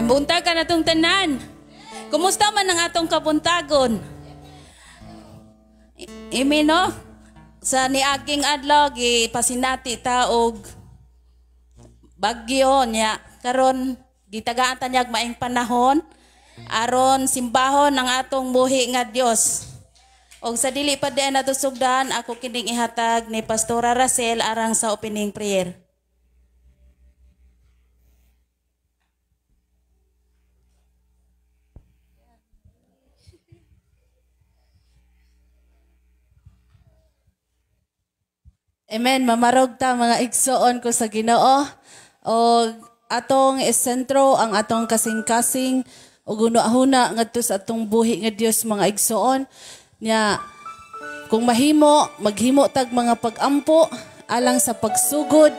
May buntag ka na itong tanan. Kumusta man ang atong kabuntagon? Amen, no? Sa niaging adlaw, gipasinati ta og bagyo niya. Karon gitagaan ta niyag maing panahon aron simbahon ang atong buhi nga Dios. Og sa dili pa diay nato sugdan, ako kining ihatag ni Pastora Racel arang sa opening prayer. Amen. Mamarog ta mga igsoon ko sa Ginoo. Og atong esentro ang atong kasing-kasing ug hunahuna ngadto sa atong buhi nga Dios mga igsoon. Nya kung mahimo, maghimo tag mga pagampo alang sa pagsugod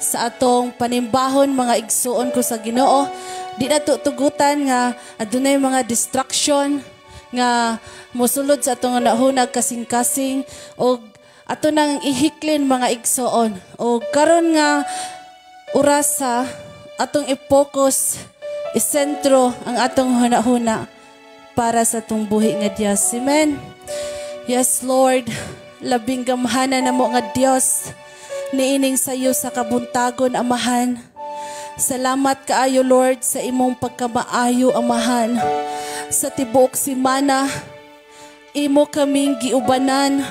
sa atong panimbahon mga igsoon ko sa Ginoo. Di na tugutan nga adunay mga distraction nga mosulod sa atong hunahuna kasing-kasing og ato nang ihiklin mga igsoon. O karon nga orasa atong i-focus, isentro ang atong hunahuna para sa atong buhi nga Dios. Amen. Yes, Lord, labing gamhanan namo nga Dios niining sayo sa kabuntagon, Amahan. Salamat kaayo, Lord, sa imong pagkamaayo, Amahan. Sa tibuok simana, imo kaming giubanan.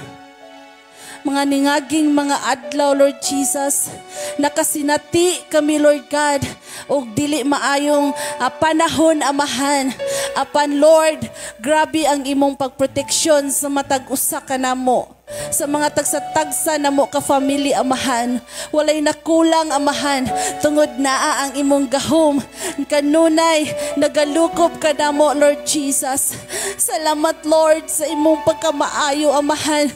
Mga ningaging mga adlaw, Lord Jesus, nakasinati kami, Lord God, og dili maayong panahon, Amahan. Apan, Lord, grabe ang imong pagproteksyon sa matag usa ka namo, sa mga tagsa-tagsa namo ka family, Amahan. Walay nakulang, Amahan, tungod naa ang imong gahom. Kanunay nagalukop ka namo, Lord Jesus. Salamat, Lord, sa imong pagkamaayo, Amahan.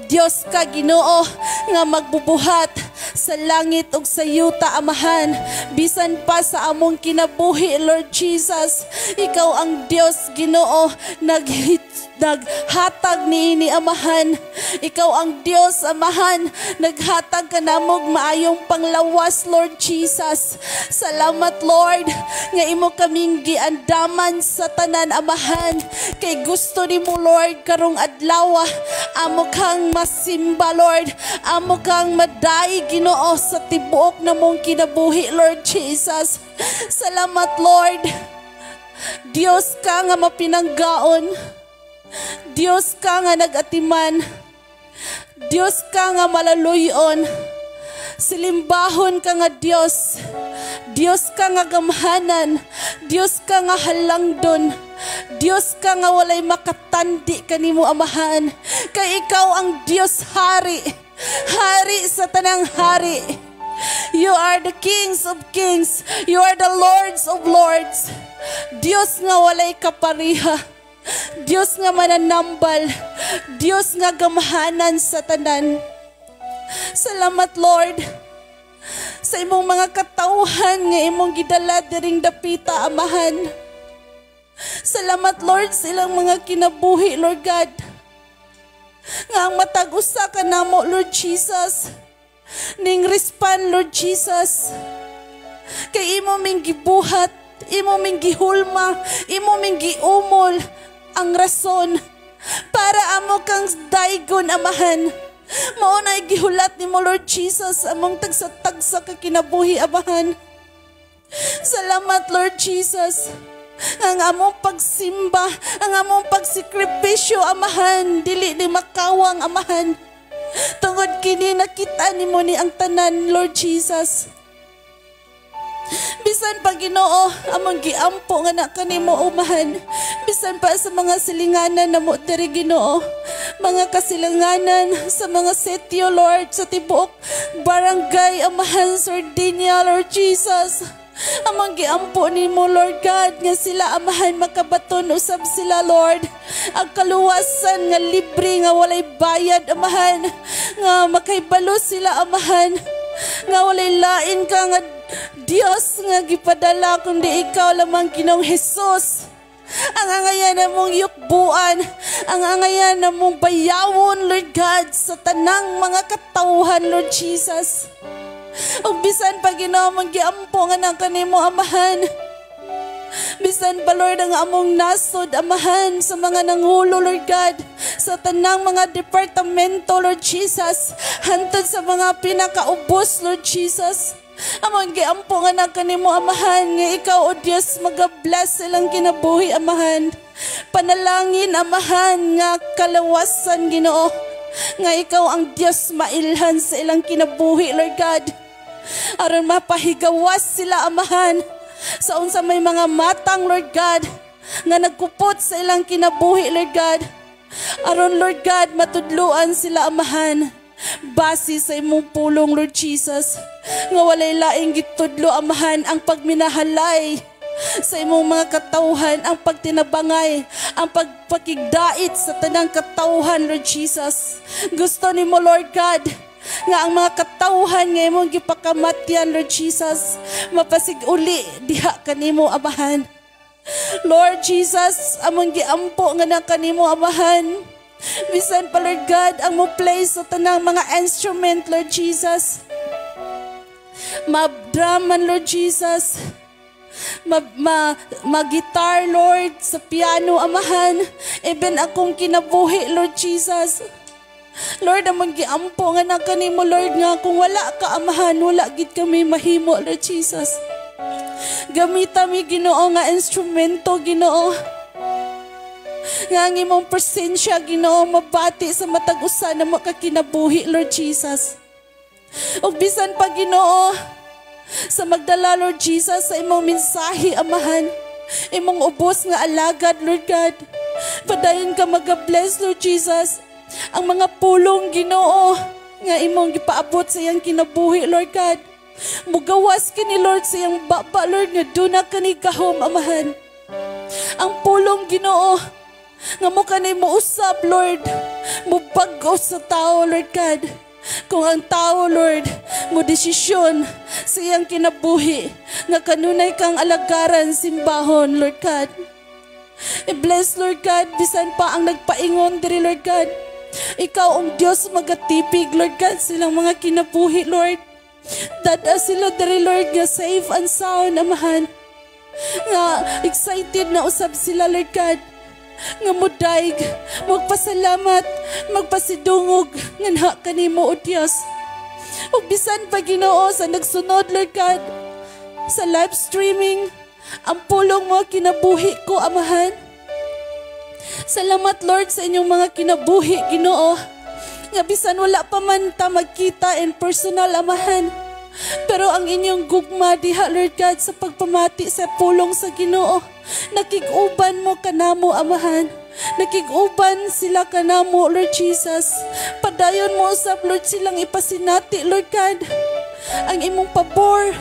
Dios ka, Ginoo, nga magbubuhat sa langit ug sa yuta, Amahan. Bisan pa sa among kinabuhi, Lord Jesus, ikaw ang Dios, Ginoo, naghatag niini, Amahan. Ikaw ang Dios, Amahan, naghatag ka namog maayong panglawas, Lord Jesus. Salamat, Lord, nga imo kaming giandaman sa tanan, Amahan. Kay gusto nimo, Lord, karong adlaw, amo kang masimba, Lord. Amo kang maday, Ginoo, sa tibuok namong kinabuhi, Lord Jesus. Salamat, Lord. Dios ka nga mapinanggaon. Dios ka nga nagatiman. Dios ka nga malaluyon. Silimbahon ka nga Dios. Dios ka nga gamhanan. Dios ka nga halangdon. Dios ka nga walay makatandi kanimo, Amahan. Kay ikaw ang Dios hari. Hari sa tanang hari. You are the kings of kings. You are the lords of lords. Dios nga walay kapariha. Dios nga mananambal. Dios nga gamhanan sa tanan. Salamat, Lord, sa imong mga katawhan nga imong gidala diring dapita, Amahan. Salamat, Lord, sa ilang mga kinabuhi, Lord God. Nga ang matag usa ka namo, Lord Jesus, ning respond, Lord Jesus. Kay imo ming gibuhat, imo ming gihulma, imo ming giumol ang rason para amo kang daygon, Amahan. Mao na gihulat nimo, Lord Jesus, among tagsa-tagsa ka kinabuhi, Amahan. Salamat, Lord Jesus. Ang among pagsimba, ang among pagsikripisyo, Amahan, dili ni makawang, Amahan. Tungod kini nakita nimo ni ang tanan, Lord Jesus. Bisan pa, Ginoo, among giampo nga na kanimo, Amahan. Bisan pa sa mga silinganan namo diri, Ginoo, mga kasilanganan sa mga sitio, Lord, sa tibuok barangay, Amahan, Sardinia, Lord Jesus. Among giampo nimo, Lord God, nga sila, Amahan, makabaton usab sila, Lord. Ang kaluwasan nga libre, nga walay bayad, Amahan, nga makaibalo sila, Amahan, nga walay lain ka nga Dios nga gipadala kundi ikaw lamang, Ginoong Hesus. Ang angayan namong yukbuan, ang angayan namong bayawon, Lord God, sa tanang mga katawhan, Lord Jesus. Ug bisan pa, Ginoo, manggiampo nga nang kanimo, Amahan. Bisan pa, Lord, ang among nasod, Amahan, sa mga nangulo, Lord God, sa tanang mga departamento, Lord Jesus, hantod sa mga pinakaubos, Lord Jesus. Among giampo nga na kanimo, Amahan, nga ikaw, O Diyos, magabless silang kinabuhi, Amahan. Panalangin, Amahan, nga kalawasan, Ginoo, nga ikaw ang Diyos mailhan sa ilang kinabuhi, Lord God. Aron mapahigawas sila, Amahan, sa unsa may mga matang, Lord God, nga nagkupot sa ilang kinabuhi, Lord God. Aron, Lord God, matudluan sila, Amahan, base sa imong pulong, Lord Jesus, nga walay laing gitudlo, Amahan, ang pagminahalay sa imong mga katawhan, ang pagtinabangay, ang pagpakigdait sa tanang katawhan, Lord Jesus. Gusto nimo, Lord God, nga ang mga katawhan nga imong gipakamatyan, Lord Jesus, mapasig-uli diha kanimo, Amahan. Lord Jesus, among giampo nga na kanimo, Amahan. Bisan pa, Lord God, ang mo play sa tanang mga instrument, Lord Jesus. Ma-drum man, Lord Jesus. Ma-guitar, Lord, sa piano, Amahan. Even akong kinabuhi, Lord Jesus. Lord, among giampo nga na kanimo, Lord, nga kung wala ka, Amahan, wala gid kami mahimo, Lord Jesus. Gamita mi, Ginoo, nga instrumento, Ginoo. Nga ang imong presensya, Ginoo, mabati sa matag usa na makakinabuhi, Lord Jesus. Ug bisan pa, Ginoo, sa magdala, Lord Jesus, sa imong mensahe, Amahan, imong ubos nga alagad, Lord God. Padayon ka magabless, Lord Jesus, ang mga pulong, Ginoo, nga imong gipaabot sa iyang kinabuhi, Lord God. Mugawas kini, Lord, sa iyang baba, Lord, nga duna kani gahom, Amahan. Ang pulong, Ginoo, nga mo kanay mo usab, Lord, mubag-o sa tao, Lord God. Kung ang tao, Lord, mo desisyon sa iyang kinabuhi, nga kanunay kang alagaran, simbahon, Lord God. I-bless, Lord God, bisan pa ang nagpaingon diri, Lord God. Ikaw ang Diyos magatipig, Lord God, silang mga kinabuhi, Lord. Dada sila diri, Lord, nga safe and sound, Amahan. Nga excited na usab sila, Lord God. Nga mudayg, magpasalamat, magpasidungog, nga na kanimo, O Diyos. Ug bisan pa, Ginoo, sa nagsunod, Lord God, sa live streaming, ang pulong mo kinabuhi ko, Amahan. Salamat, Lord, sa inyong mga kinabuhi, Ginoo. Nga bisan wala pa man ta magkita in personal, Amahan. Pero ang inyong gugma diha, Lord God, sa pagpamati sa pulong sa Ginoo, nakig-uban mo kanamo, Amahan. Nakig-uban sila kanamo, Lord Jesus. Padayon mo usab, Lord, silang ipasinati, Lord God, ang imong pabor,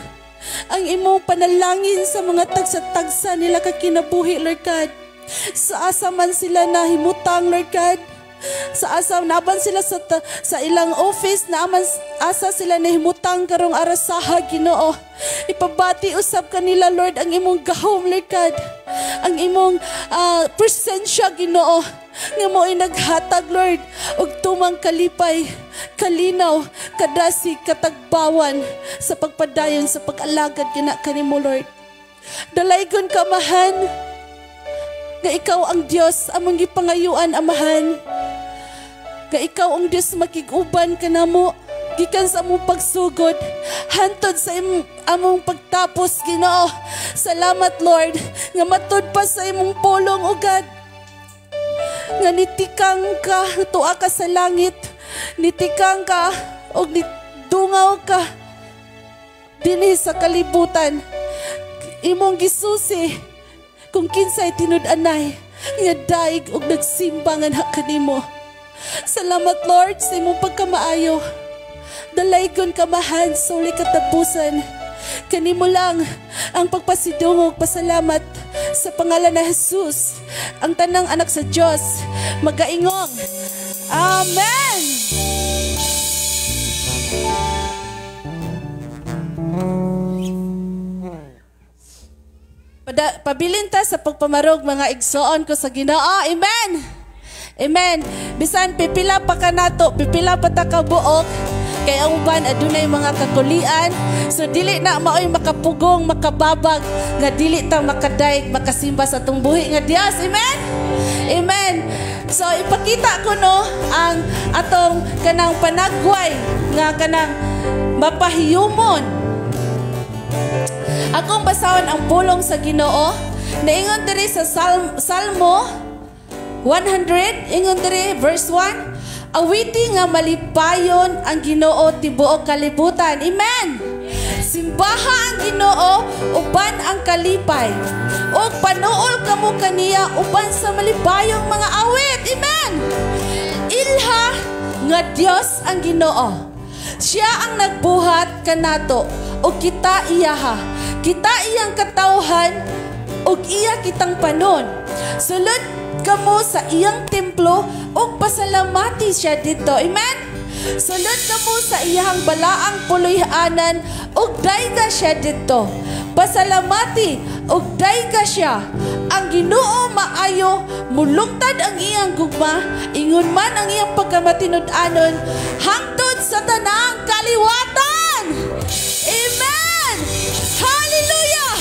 ang imong panalangin sa mga tagsa-tagsa nila kakinabuhi, Lord God. Sa asa man sila nahimutang, Lord God. Sa asa naban sila sa ilang office, naaman asa sila nahimutang karong arasaha, Ginoo. Ipabati usab kanila, Lord, ang imong gahom, Lord God. Ang imong presensya, Ginoo, nga mo'y naghatag, Lord, og tumang kalipay, kalinaw, kadasig, katagbawan sa pagpadayon sa pag-alagad kina kanimo, Lord. Dalaygon ka, Amahan, nga ikaw ang Dios among gipangayuan, Amahan. Nga ikaw ang Dios makig-uban kanamo gikan sa among pagsugod hantod sa among pagtapos, Ginoo. Salamat, Lord, nga matud pa sa imong pulong, O God, nga nitikang ka, tuwa ka sa langit, nitikang ka og nidungaw ka dinhi sa kalibutan. Imong gisusi kung kinsay tinud-anay nga daig og nagsimba nga na kanimo. Salamat, Lord, sa imong pagkamaayo. Dalaygon ka, Mahan, sa uli katapusan. Kanimo lang ang pagpasidungog, pasalamat sa pangalan na Jesus, ang tanang anak sa Dios magaingong Amen. Pabilin ta sa pagpamarog, mga igsoon ko sa Ginoo. Amen. Amen. Bisan pipila pa ka nato, pipila pa ta ka buok. Kay ang uban adunay mga kakulian. So dili na maoy makapugong, makababag nga dili ta makadayeg makasimba sa atong buhi nga Dios. Amen. Amen. So ipakita ko, no, ang atong kanang panagway nga kanang mapahiyumon. Akong basahon ang pulong sa Ginoo. Naingon diri sa Salmo 100, ingon diri verse 1, "Awiti nga malipayon ang Ginoo, tibuok kalibutan." Amen. Simbaha ang Ginoo uban ang kalipay. Ug panuol kamo kaniya uban sa malipayong mga awit. Amen. Ilha nga Dios ang Ginoo. Siya ang nagbuhat kanato ug kita iyaha. Kita iyang katawhan ug iya kitang panon. Sulod kamo sa iyang templo ug pasalamati siya dito. Amen. Sulod kamo sa iyang balaang puloy-anan ug dayga siya dito. Pasalamati ug dayga siya. Ang Ginoo maayo, mulungtad ang iyang gugma, ingon man ang iyang pagkamatinud-anon hangtod sa tanang kaliwatan. Amen. Hallelujah.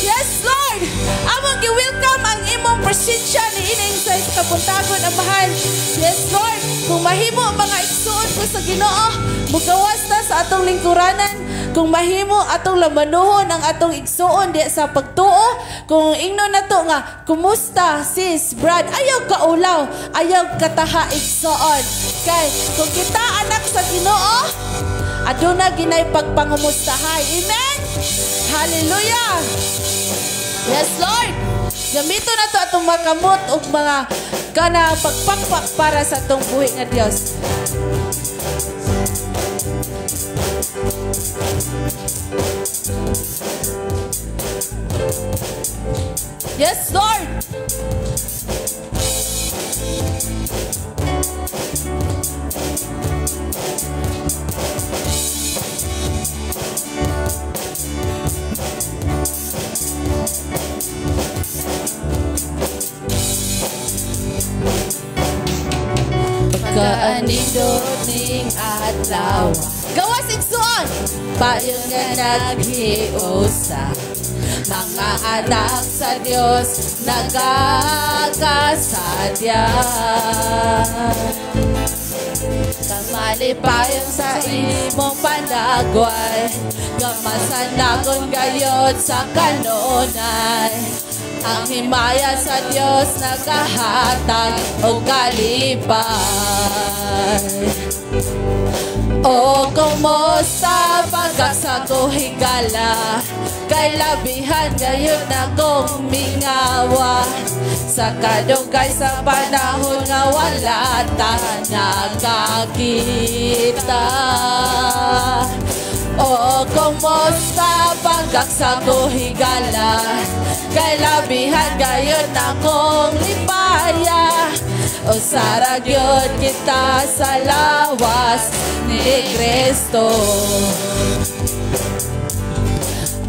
Yes, Lord. Among gi-welcome ang imong presensya ni ining sa kabuntagon, Amahan. Yes, Lord. Kung mahimo, mga igsuon ko sa Ginoo, mugawas ta sa atong lingkuranan. Kung mahimo, atong lamanuhon ang atong igsuon di sa pagtuo. Kung ingno na to nga, "Kumusta, sis, brad?" Ayaw kaulaw, ayaw kataha, igsuon. Kay kung kita anak sa Ginoo, aduna ginay pagpangumustahay. Amen. Hallelujah. Yes, Lord. Gamito na to atong mga kamot ug mga kana pagpakpak para sa atong buhi nga Dios. Yes, Lord. Pagkaanindot ning adlaw. Gawas, igsuon! Payon nga naghiusa, mga anak sa Dios nagakasadya. Kamalipayon sa imong panagway, Kamasanagon gayod sa kanunay. Ang himaya sa Dios nagahatag og kalipay. O kumusta pagkasa ko higala, kay labihan ngayon akong mingawa. Sa kadugay sa panahon nga wala ta nakakita. O kumusta pagkasa ko higala, kay labihan gayon akong lipaya. O sarag yun kita sa lawas ni Kristo.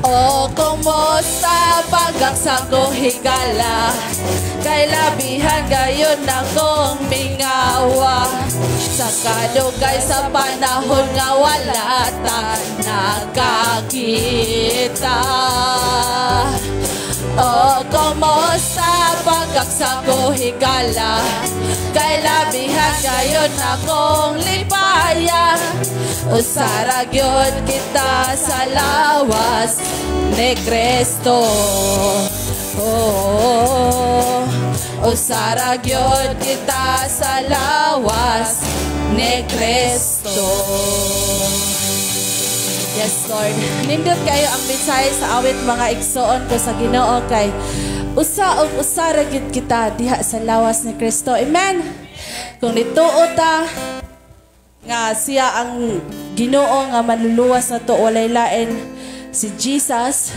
O kumusta pagkasa ko higala, kay labihan gayon akong mingawa. Sa kadugay sa panahon nga wala ta nakakita. O kumusta pagkasa ko higala, kay labihan gayon akong lipaya. O sarag yun kita sa lawas ni Kristo. Oh, o sarag yun kita sa lawas ni Kristo. Yes, Lord. Nindot kayo ang mensahe sa awit, mga igsoon ko sa Ginoo, kay usa og usa ra gyud kita diha sa lawas ni Kristo. Amen. Kung nituo ta nga siya ang Ginoo nga manluluwas nato, walay lain si Jesus,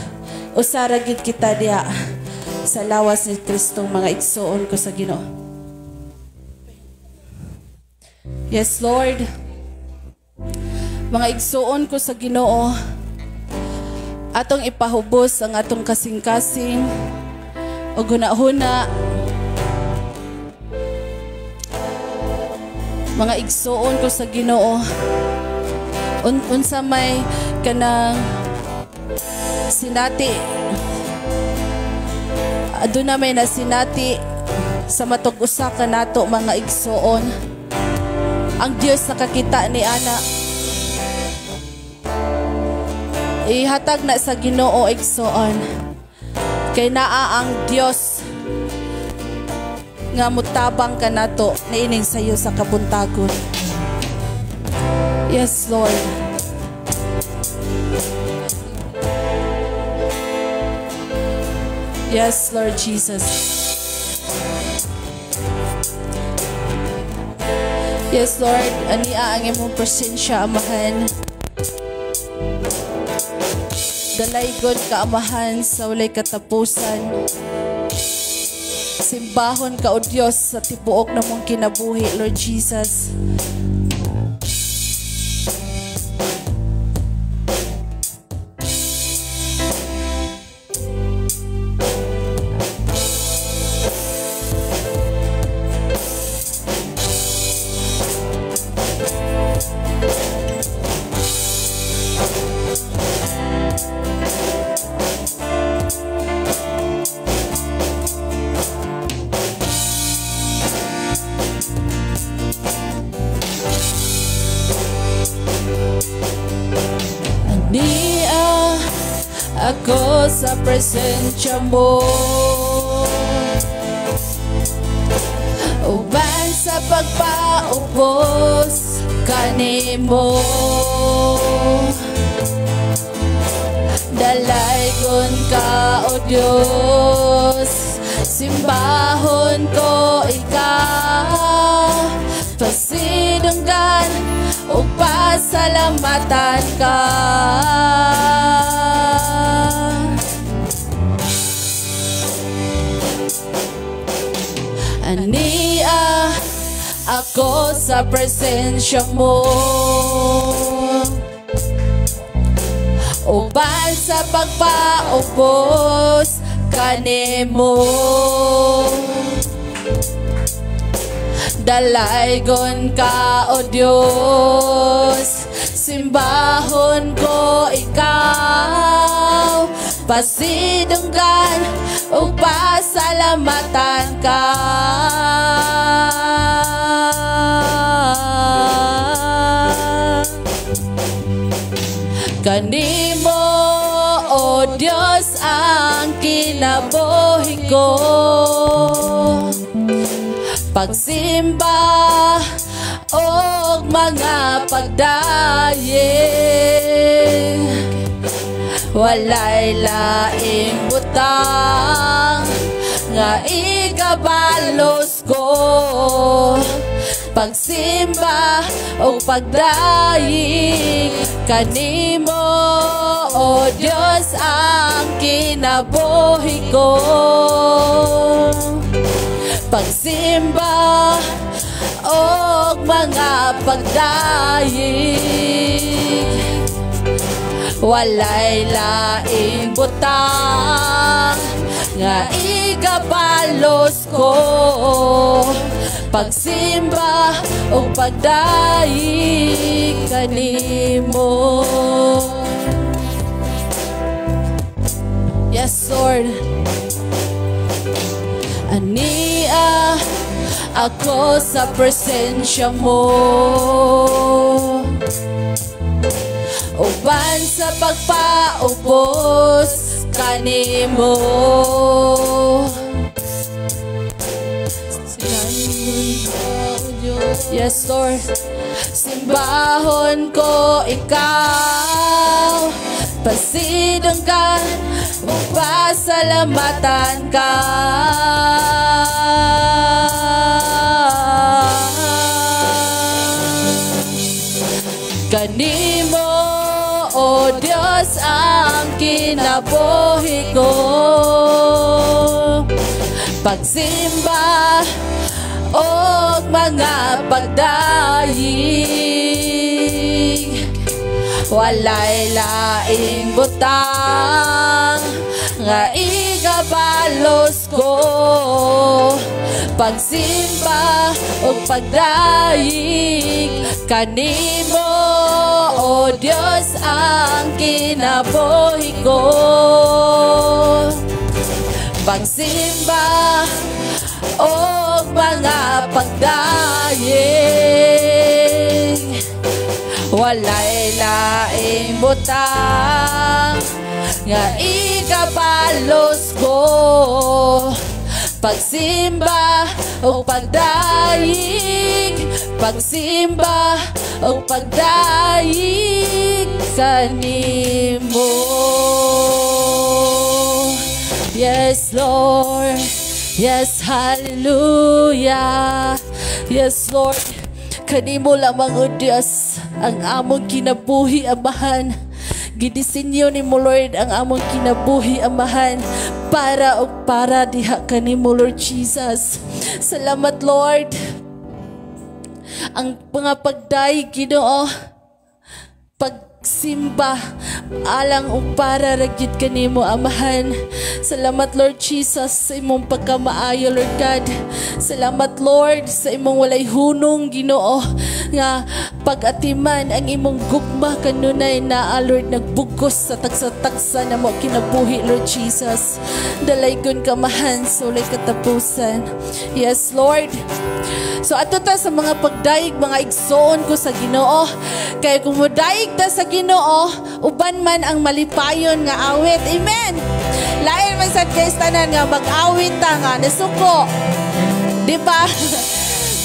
usa ra gyud kita diha sa lawas ni Kristo, mga igsoon ko sa Ginoo. Yes, Lord. Mga igsoon ko sa Ginoo, atong ipahubos ang atong kasing-kasing o hunahuna. Mga igsoon ko sa Ginoo, Unsa may kanang sinati, aduna may nasinati sa matag usa ka nato, mga igsoon. Ang Dios nakakita ni ana. Ihatag na sa Ginoo, igsoon, kay naa ang Dios nga mutabang kanato niining sayo sa kabuntagon. Yes, Lord. Yes, Lord Jesus. Yes, Lord, ania ang imong presensya, Amahan. Dalaygon ka, Amahan, sa walay katapusan. Simbahon ka, O Dios, sa tibuok namong kinabuhi, Lord Jesus. Ania ako sa presensya mo, uban sa pagpaubos kanimo. Dalaygon ka, O Dios, simbahon ko ikaw, pasidunggan ug pasalamatan ka. Ania ako sa presensya mo, uban sa pagpaubos kanimo. Dalaygon ka, O Dios, simbahon ko ikaw, pasidunggan ug pasalamatan ka. Kanimo, O Dios, ang kinabuhi ko, pagsimba og mga pagdayeg. Walay laing butang nga ikabalos ko, pagsimba o pagdayeg kanimo, O Dios, ang kinabuhi ko. Pagsimba og mga pagdayeg, walay laing butang nga ikabalos ko, pagsimba o pagdayeg kanimo. Yes, Lord. Ania ako sa presensya mo, uban sa pagpaubos kanimo. Yes, Lord. Simbahon ko ikaw, pasidunggan ug pasalamatan ka. Kanimo, O Dios, ang kinabuhi ko, pagsimba og mga pagdayeg. Walay laing butang nga ikabalos ko, pagsimba og pagdayeg kanimo, O kinabuhi ko. Pagsimba og mga pagdayeg, walay laing butang nga ikabalos ko. Pagsimba o pagdayeg, pagsimba o pagdayeg kanimo. Yes, Lord. Yes, hallelujah. Yes, Lord. Kanimo lamang, O Diyos, ang among kinabuhi, Amahan. Gidisenyo nimo, Lord, ang among kinabuhi, Amahan, para o para diha kanimo, Lord Jesus. Salamat, Lord. Ang mga pagdayeg, Ginoo, pagsimba alang ug para ra gyud kanimo, Amahan. Salamat, Lord Jesus, sa imong pagkamaayo, Lord God. Salamat, Lord, sa imong walay hunong, Ginoo, nga pag-atiman. Ang imong gugma kanunay naa, Lord, nagbugkos sa tagsa-tagsa namo kinabuhi, Lord Jesus. Dalaygon ka, Amahan, sa walay katapusan. Yes, Lord. So ato ta sa mga pagdayeg, mga igsoon ko sa Ginoo. Kay kung modayeg ta sa Ginoo, uban man ang malipayon nga awit. Amen. Lain man sad guys tanan nga mag-awit ta nga nasuko. Di ba?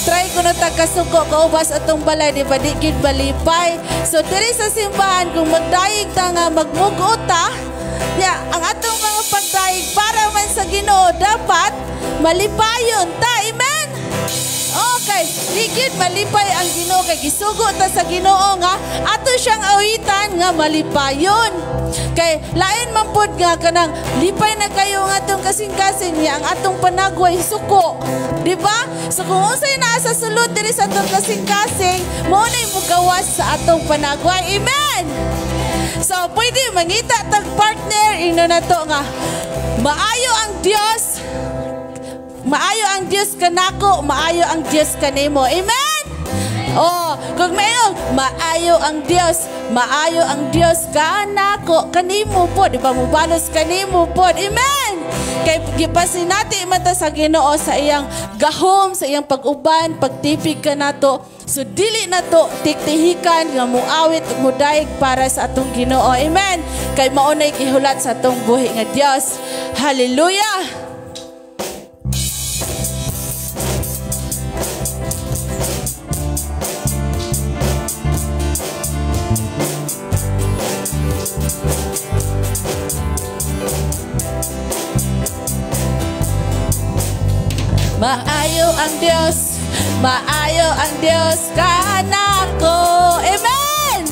Try ko na ta kasuko kaubas atong balay, di ba? Di gid malipay. So diri sa simbahan, kung magdayeg ta nga magmugo ta, ya, ang atong mga pagdayeg para man sa Ginoo, dapat malipayon ta. Amen. Okay, di gyud malipay ang Ginoo kay gisugo ta sa Ginoo nga ato siyang awitan nga malipayon. Kay lain man pod nga kanang lipay na kayo nga atong kasing-kasing niya ang atong panagway suko. Di ba? So kung unsay naa sa sulod diri sa atong kasing-kasing, mao nay mugawas sa atong panagway. Amen. So pwede mangita tag partner, ingno nato nga maayo ang Dios. Maayo ang Dios kanako, maayo ang Dios kanimo. Amen. Oh, kung mayo, maayo ang Dios, maayo ang Dios kanako, kanimo po, di ba, mubalos kanimo po. Amen. Kay gipasinati man ta sa Ginoo sa iyang gahom, sa iyang pag-uban, pagtipig kanato. So dili na to tiktihikan nga muawit ug mudayeg para sa atong Ginoo. Amen. Kay mao nay gihulat sa atong buhi nga Dios. Hallelujah. Maayo ang Dios, maayo ang Dios kanako. Amen.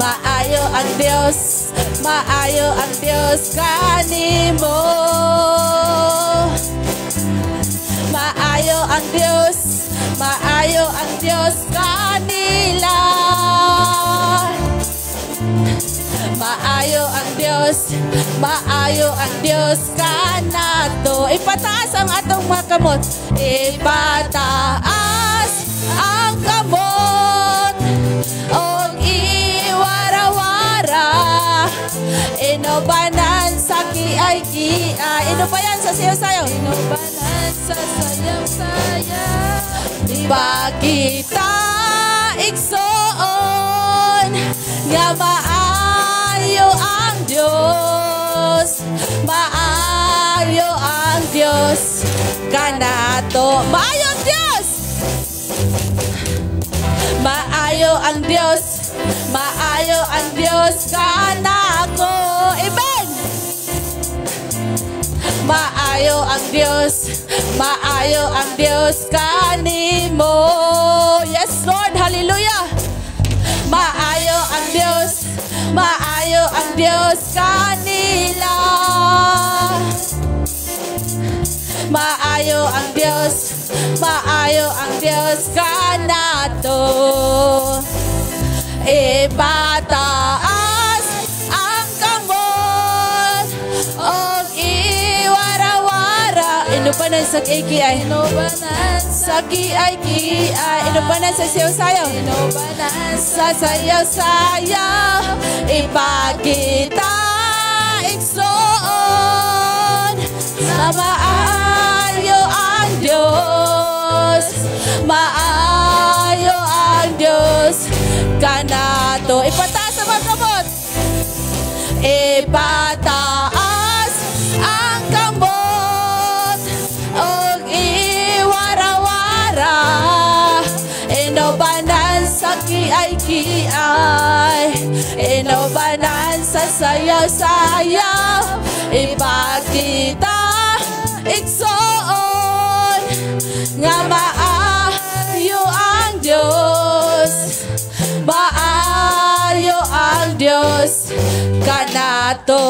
Maayo ang Dios, maayo ang Dios kanimo. Maayo ang Dios, maayo ang Dios kanila. Maayo ang Dios, maayo ang Dios kanato. Ipataas ang atong mga kamot. Ipataas ang kamot og iwarawara. Inubanan sa kiay-kiay. Inubayan sa sayo-sayo. Inubanan sa sayang-sayang. Pakita igsoon nga maayo ang Diyos, maayo ang Diyos kanato. Maayo ang Diyos, maayo ang Diyos, maayo ang Diyos kanako. Amen. Maayo ang Diyos, maayo ang Diyos kanimo. Yes, Lord, hallelujah. Maayo ang Diyos, maayo ang Diyos kanila. Maayo ang Diyos, maayo ang Diyos kanato. Ipataas ang kamot og iwarawara. Inubanan sa kiay. Inubanan Sa kiay-kiay. Inubanan sa sayaw-sayaw. Inubanan sa sayaw-sayaw. Ipakita, igsoon, sa maayo ang Diyos. Maayo ang Diyos kanato. Ipataas ang mga kamot. Ipataas ang kamot og iwarawara. Inubanan sa kiay-kiay. Inubanan sa sayaw-sayaw. Ipakita, igsoon, nga maayo ang Diyos. Maayo ang Diyos kanato.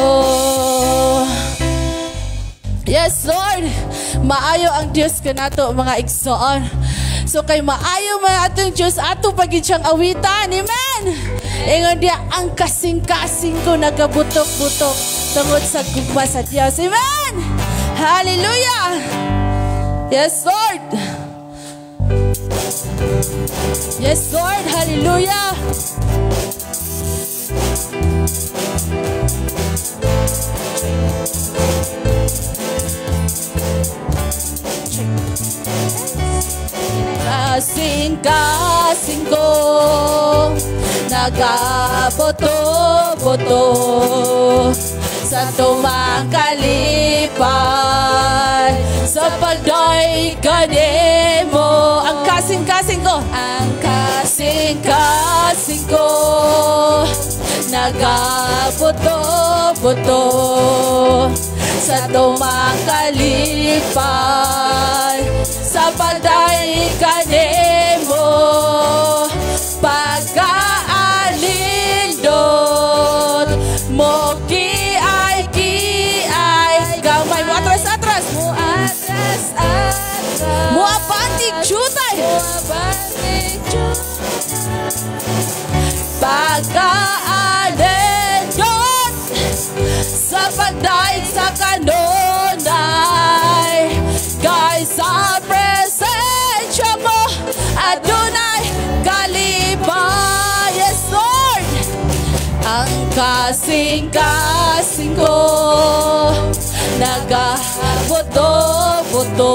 Yes, Lord. Maayo ang Diyos kanato, mga igsoon. So kay maayo man atong Diyos, ato pa gyud siyang awitan. Amen. Ingon diya, ang kasing-kasing ko nagabutok-butok tungod sa gugma sa Diyos. Amen. Hallelujah. Yes, Lord. Yes, Lord. Hallelujah. Kasing-kasing ko nagaboto-boto sa tumang kalipay sa pagday kanimo. Ang kasing-kasing ko, Ang kasing-kasing ko nagaboto-boto sa tumang kalipay sa pagday kanimo. Pagkaalindot mo kiay kiay gamay mo atras atras Mo atras atras. Mo abanti jutay. Mo abanti jutay. Pagkaalindot sa pagdaig sa kanunay kay sa presensya mo adunay kalipay. Yes, Lord. Ang kasing-kasing ko nagaboto-boto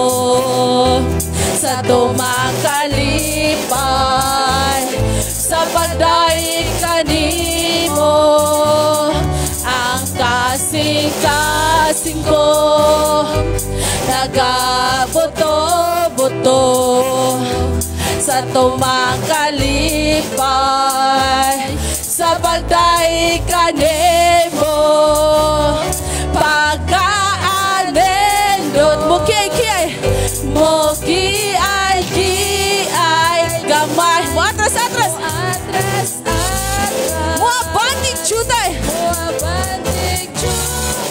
sa tumang kalipay sa pagdaig kanimo. Ang kasing-kasing ko nagaboto-boto sa tumang kalipay sa pagdaig kanimo. Pagkaanindot mo kiay kiay mo kiay kiay gamay mo atras atras Mo atras atras. Mo abanti jutay. Mo abanti jutay.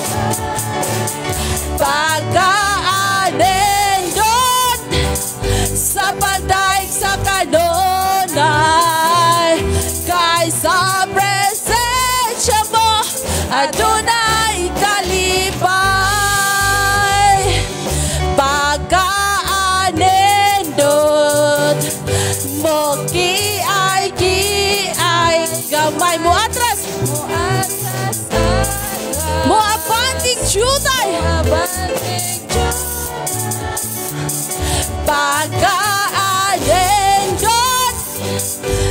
Pagkaanindot sa pagdaig sa kanunay kay sa presensya mo adunay kalipay. Pagkaanindot mo kiay kiay gamay mo atras Mo atras atras. Mo abanti jutay. Mo abanti jutay. Pagkaanindot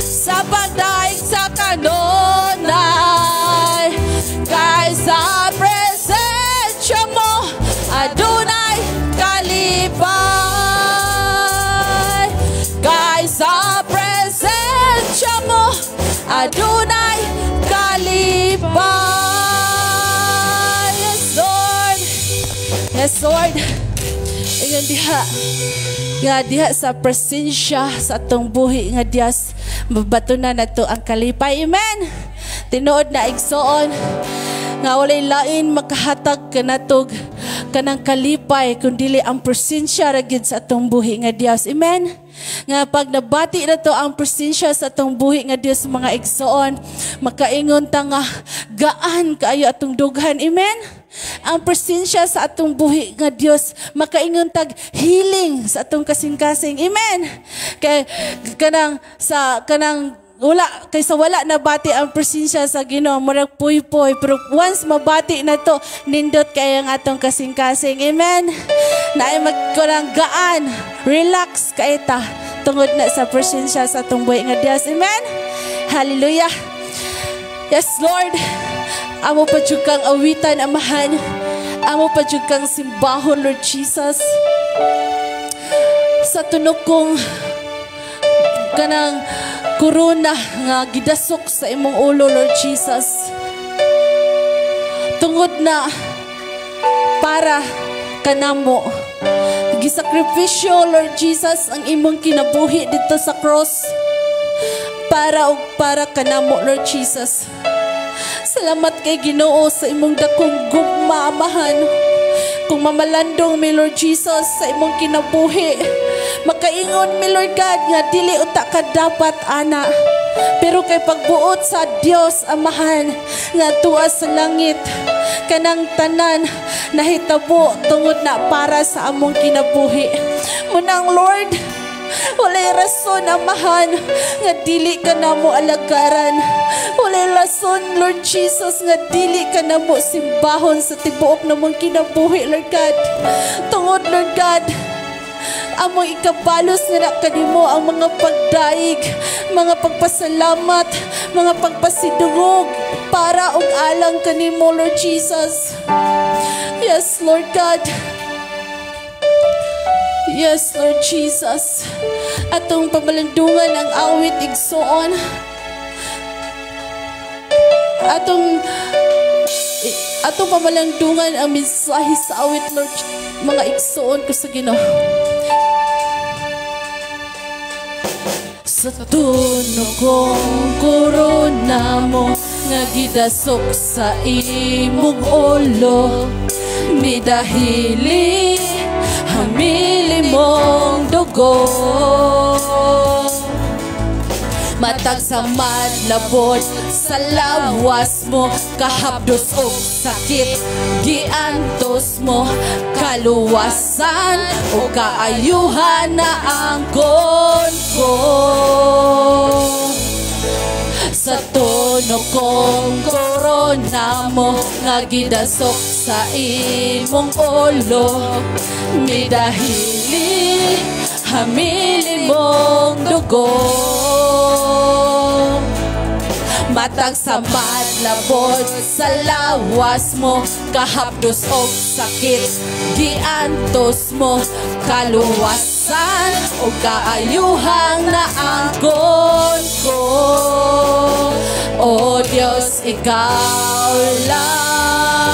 sa pagdaig sa kanunay kay sa presensya mo adunay kalipay. Kay sa presensya mo adunay kalipay. Yes, Lord. Yes, Lord. Ingon diha nga diha sa presensya sa atong buhi nga Dios, mabatunan nato ang kalipay. Amen. Tinuod na, igsoon, nga walay lain makahatag kanatog kanang kalipay kun dili ang presensya ra gyud sa atong buhi nga Dios. Amen. Nga pag nabati na to ang presensya sa atong buhi nga Dios, mga igsoon, makaingon ta nga gaan kaayo atong dughan. Amen? Ang presensya sa atong buhi nga Dios, makaingon tag healing sa atong kasing-kasing. Amen? Kay kanang sa kanang wala kaysa wala nabati ang presensya sa Ginoo, murag puy-puy, pero once mabati na to, nindot kay ang atong kasing-kasing. Amen? Naay magkurang gaan, relax kay ta tungod na sa presensya sa atong buhi nga Dios. Amen? Hallelujah. Yes, Lord. Amo pa jud kang awitan, Amahan. Amo pa jud kang simbahon, Lord Jesus. Sa tunok kong kanang korona nga gidasok sa imong ulo, Lord Jesus. Tungod na para kanamo. Gisakripisyo, Lord Jesus, ang imong kinabuhi dito sa cross para og para kanamo, Lord Jesus. Salamat kay Ginoo sa imong dakong gugma, Amahan. Kung mamalandong mi, Lord Jesus, sa imong kinabuhi, makaingon mi, Lord God, nga dili unta ka dapat ana. Pero kay pagbuot sa Dios, Amahan, nga tuwa sa langit, kanang tanan nahitabo tungod na para sa among kinabuhi. Munang, Lord, walay rason, Amahan, nga dili ka namo alagaran. Walay rason, Lord Jesus, nga dili ka namo simbahon sa tibuok namong kinabuhi, Lord God. Tungod, Lord God, among ikabalos nga na kanimo ang mga pagdaig, mga pagpasalamat, mga pagpasidungog para og alang kanimo, Lord Jesus. Yes, Lord God. Yes, Lord Jesus. Atong pamalandungan ang awit, igsoon. Atong pamalandungan ang mensahe sa awit, Lord, mga igsoon ko sa Ginoo. Sa tuno kong korona mo nga gidasok sa imong ulo, midahili hamili mong dugo. Matag sa madlabot sa lawas mo, kahapdos og sakit giantos mo, kaluwasan o kaayuhan na angkon ko. Sa tono kong korona mo nga gidasok sa imong ulo, midahili hamili mong dugo. Matag sa madlabot sa lawas mo, kahapdos og sakit giantos mo, kaluwasan o kaayuhang naangkon ko. O Diyos, ikaw lang.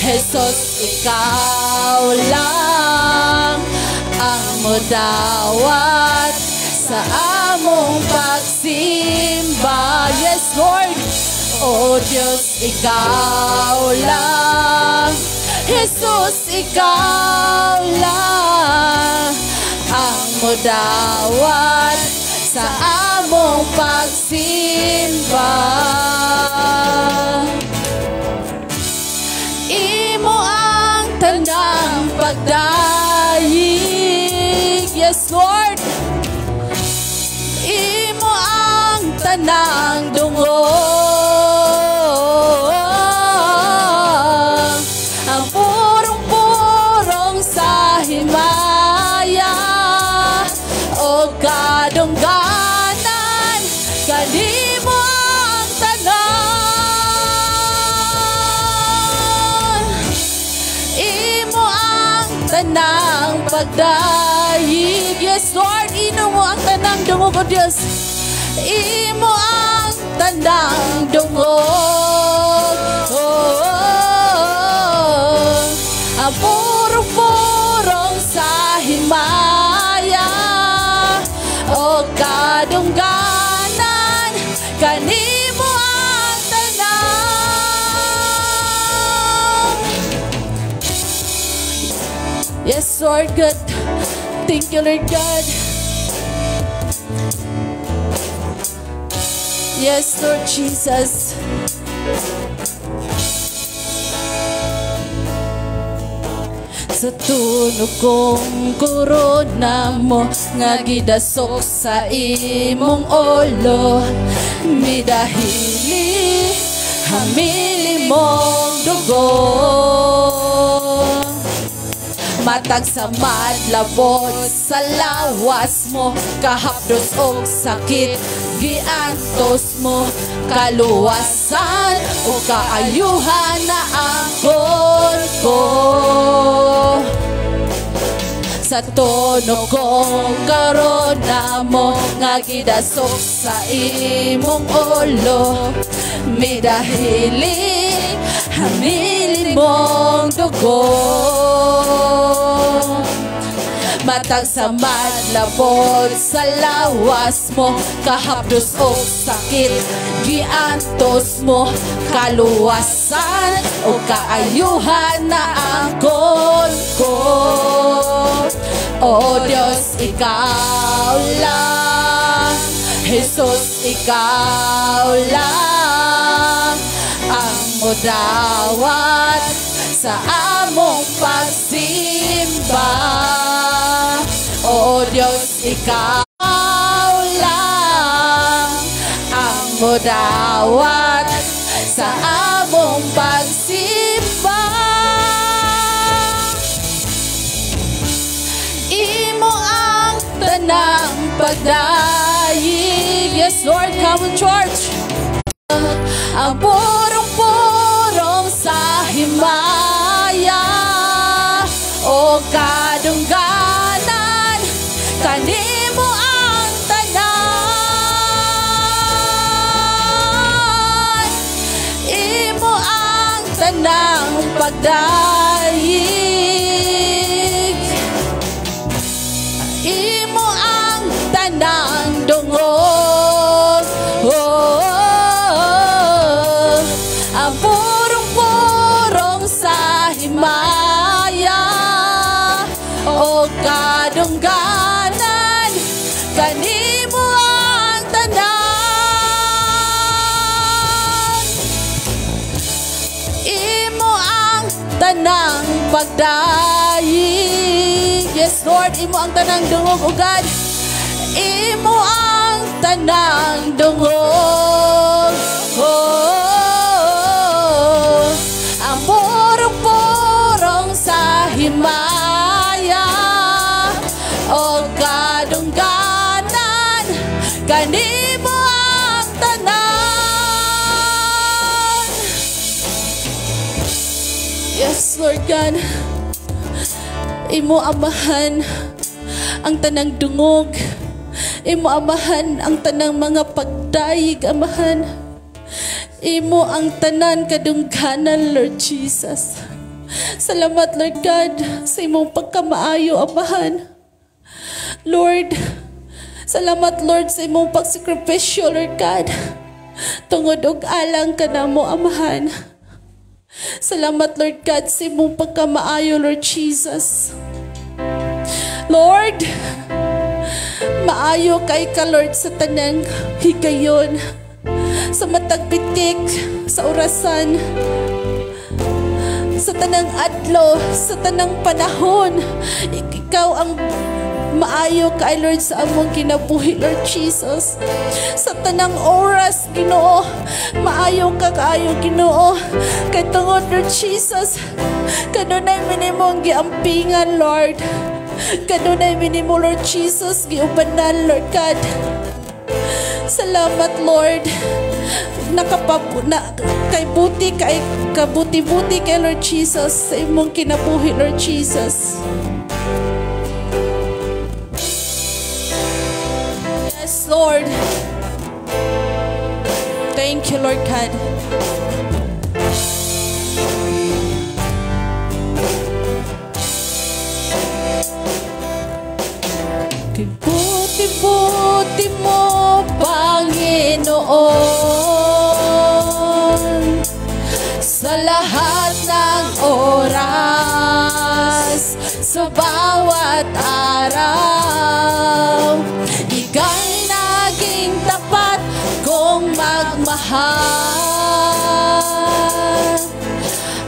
Jesus, ikaw lang ang mudawat sa among pagsimba. Yes, Lord. O Diyos, ikaw lang. Jesus, ikaw lang ang mudawat sa among pagsimba. Imo ang tanang pagdayig. Yes, Lord. Imo ang tanang dungog. Ang purong-purong sa himaya o kadungganan, kanimo ang tanan. Imo ang tanang pagdayig. Yes, Lord, imo mo ang tanang dungog, O Diyos. Imo ang tanang dungog. Oh, ang purong-purong sa himaya o kadungganan, kanimo ang tanan. Yes, Lord God. Thank you, Lord God. Yes, Lord Jesus. Sa tunog kong korona mo nga gidasok sa imong ulo, midahili hamili mong dugo. Matag sa madlabot sa lawas mo, kahapdos og sakit giantos mo, kaluwasan o kaayuhan na angkon ko. Sa tono kong karona mo nga gidasok sa imong ulo, midahili hamili mong dugo. Matag sa madlabot sa lawas mo, kahapdos og sakit giantos mo, kaluwasan o kaayuhan na angkon ko. O Diyos, ikaw lang. Jesus, ikaw lang ang mudawat sa among pagsimba. O Diyos, ikaw lang ang mudawat sa among pagsimba. Imo ang tanang pagdayig. Yes, Lord, come on, church. Ang purong-purong sa himaya o kadungganan, kanimo ang tanan. Imo ang tanang pagdayig. Imo ang tanang dungog. Oh, ang purong-purong sa himaya o kadungganan, kanimo ang tanan. Imo ang tanang pagdayig. Yes, Lord, imo ang tanang dungog, O God. Imo ang tanang dungog. Oh, ang purong-purong sa himaya o kadungganan, kanimo ang tanan. Yes, Lord God, imo amahan ang tanang dungog. Imo amahan ang tanang mga pagdayig, amahan. Imo ang tanan kadungganan, Lord Jesus. Salamat, Lord God, sa imong pagkamaayo, amahan. Lord, salamat, Lord, sa imong pagsakripisyo, Lord God. Tungod og alang ka na mo, amahan. Salamat, Lord God, sa imong pagkamaayo, Lord Jesus. Lord, maayo kay ka, Lord, sa tanang higayon, sa matag pitik, sa orasan, sa tanang adlaw, sa tanang panahon. Ikaw ang maayo kay, Lord, sa among kinabuhi, Lord Jesus. Sa tanang oras, Ginoo, maayo ka kaayo, Ginoo. Kay tungod, Lord Jesus, kanunay minimong giampingan, Lord. Kanunay minimo, Lord Jesus, giubanan, Lord God. Salamat, Lord. Kay buti kay kabuti-buti kay Lord Jesus sa imong kinabuhi, Lord Jesus. Yes, Lord. Thank you, Lord God. Buti-buti mo, Panginoon, sa lahat ng oras, sa bawat araw. Ika'y naging tapat kong magmahal.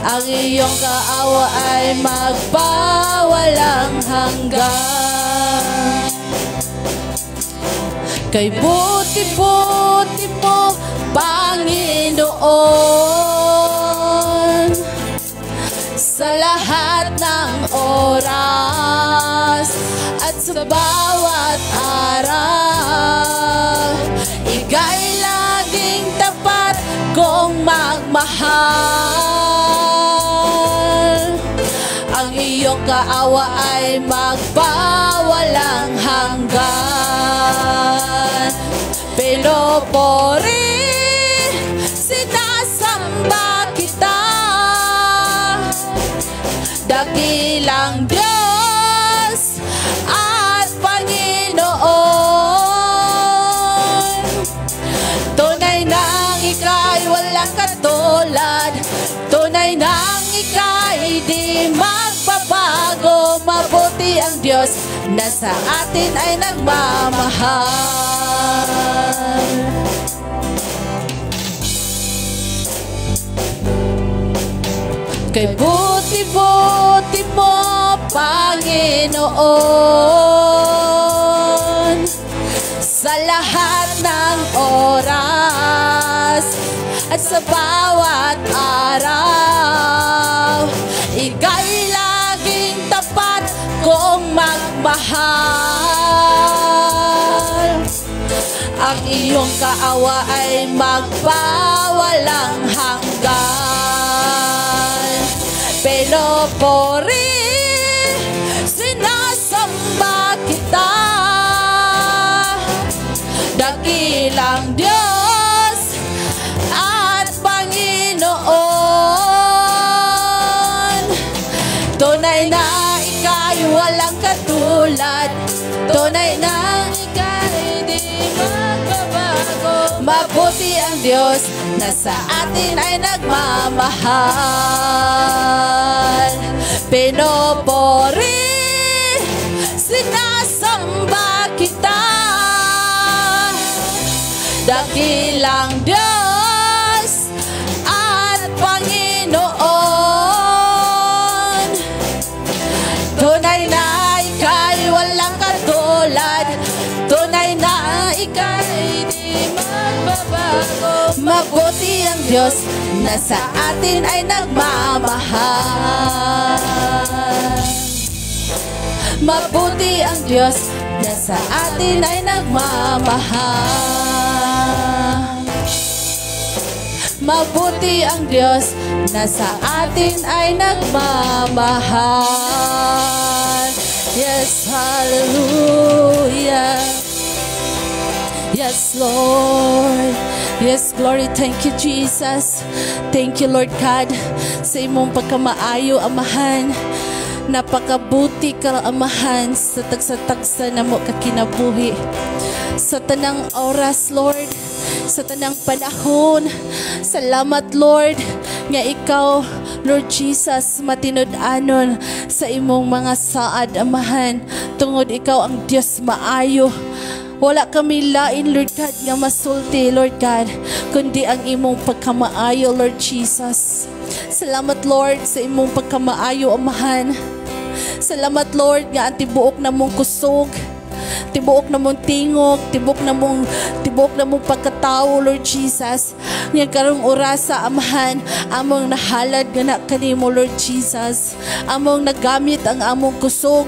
Ang iyong kaawa ay magpawalang hanggan. Kay buti-buti mo, Panginoon, sa lahat ng oras at sa bawat araw. Ika'y laging tapat kong magmahal. Ang iyong kaawa ay magpawalang hanggan. Pinupuri, sinasamba kita, dakilang Diyos at Panginoon. Tunay nang ika'y walang katulad, tunay nang ika'y di magbabago. Mabuti ang Diyos na sa atin ay nagmamahal. Kay buti-buti mo, Panginoon, sa lahat ng oras at sa bawat araw. Ika'y laging tapat kong magmahal. Ang iyong kaawa ay magpawalang hanggan. Pinupuri, sinasamba kita, dakilang Diyos at Panginoon. Tunay na ika'y walang katulad, tunay na ika'y di magbabago. Mabuti ang Diyos na sa atin ay nagmamahal. Pinupuri, sinasamba kita, dakilang Diyos at Panginoon. Tunay na ika'y walang katulad, tunay na ika'y di magbabago. Mabuti ang Diyos na sa atin ay nagmamahal. Mabuti ang Diyos na sa atin ay nagmamahal. Mabuti ang Diyos na sa atin ay nagmamahal. Yes, hallelujah. Yes, Lord. Yes, glory. Thank you, Jesus. Thank you, Lord God, sa imong pagkamaayo, Amahan. Napakabuti ka, Amahan, sa tagsa-tagsa na mo kakinabuhi. Sa tanang oras, Lord, sa tanang panahon. Salamat, Lord, nga ikaw, Lord Jesus, matinud-anon sa imong mga saad, Amahan. Tungod ikaw ang Diyos maayo. Wala kami lain, Lord God, nga masulti, Lord God, kundi ang imong pagkamaayo, Lord Jesus. Salamat, Lord, sa imong pagkamaayo, Amahan. Salamat, Lord, nga ang tibuok na mong kusog, tibuok na mong tingog, tibuok na mong pagkatao, Lord Jesus. Nga karong orasa, Amahan, among nahalad nga na kanimo, Lord Jesus. Among nagamit ang among kusog,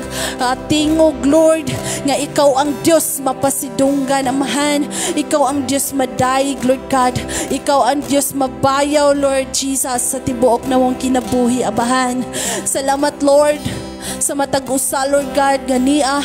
tingog, Lord, nga ikaw ang Diyos mapasidunggan, Amahan. Ikaw ang Diyos madayig, Lord God. Ikaw ang Diyos mabayaw, Lord Jesus, sa tibuok na mong kinabuhi, Amahan. Salamat, Lord, sa matag usa, Lord God, ganiya.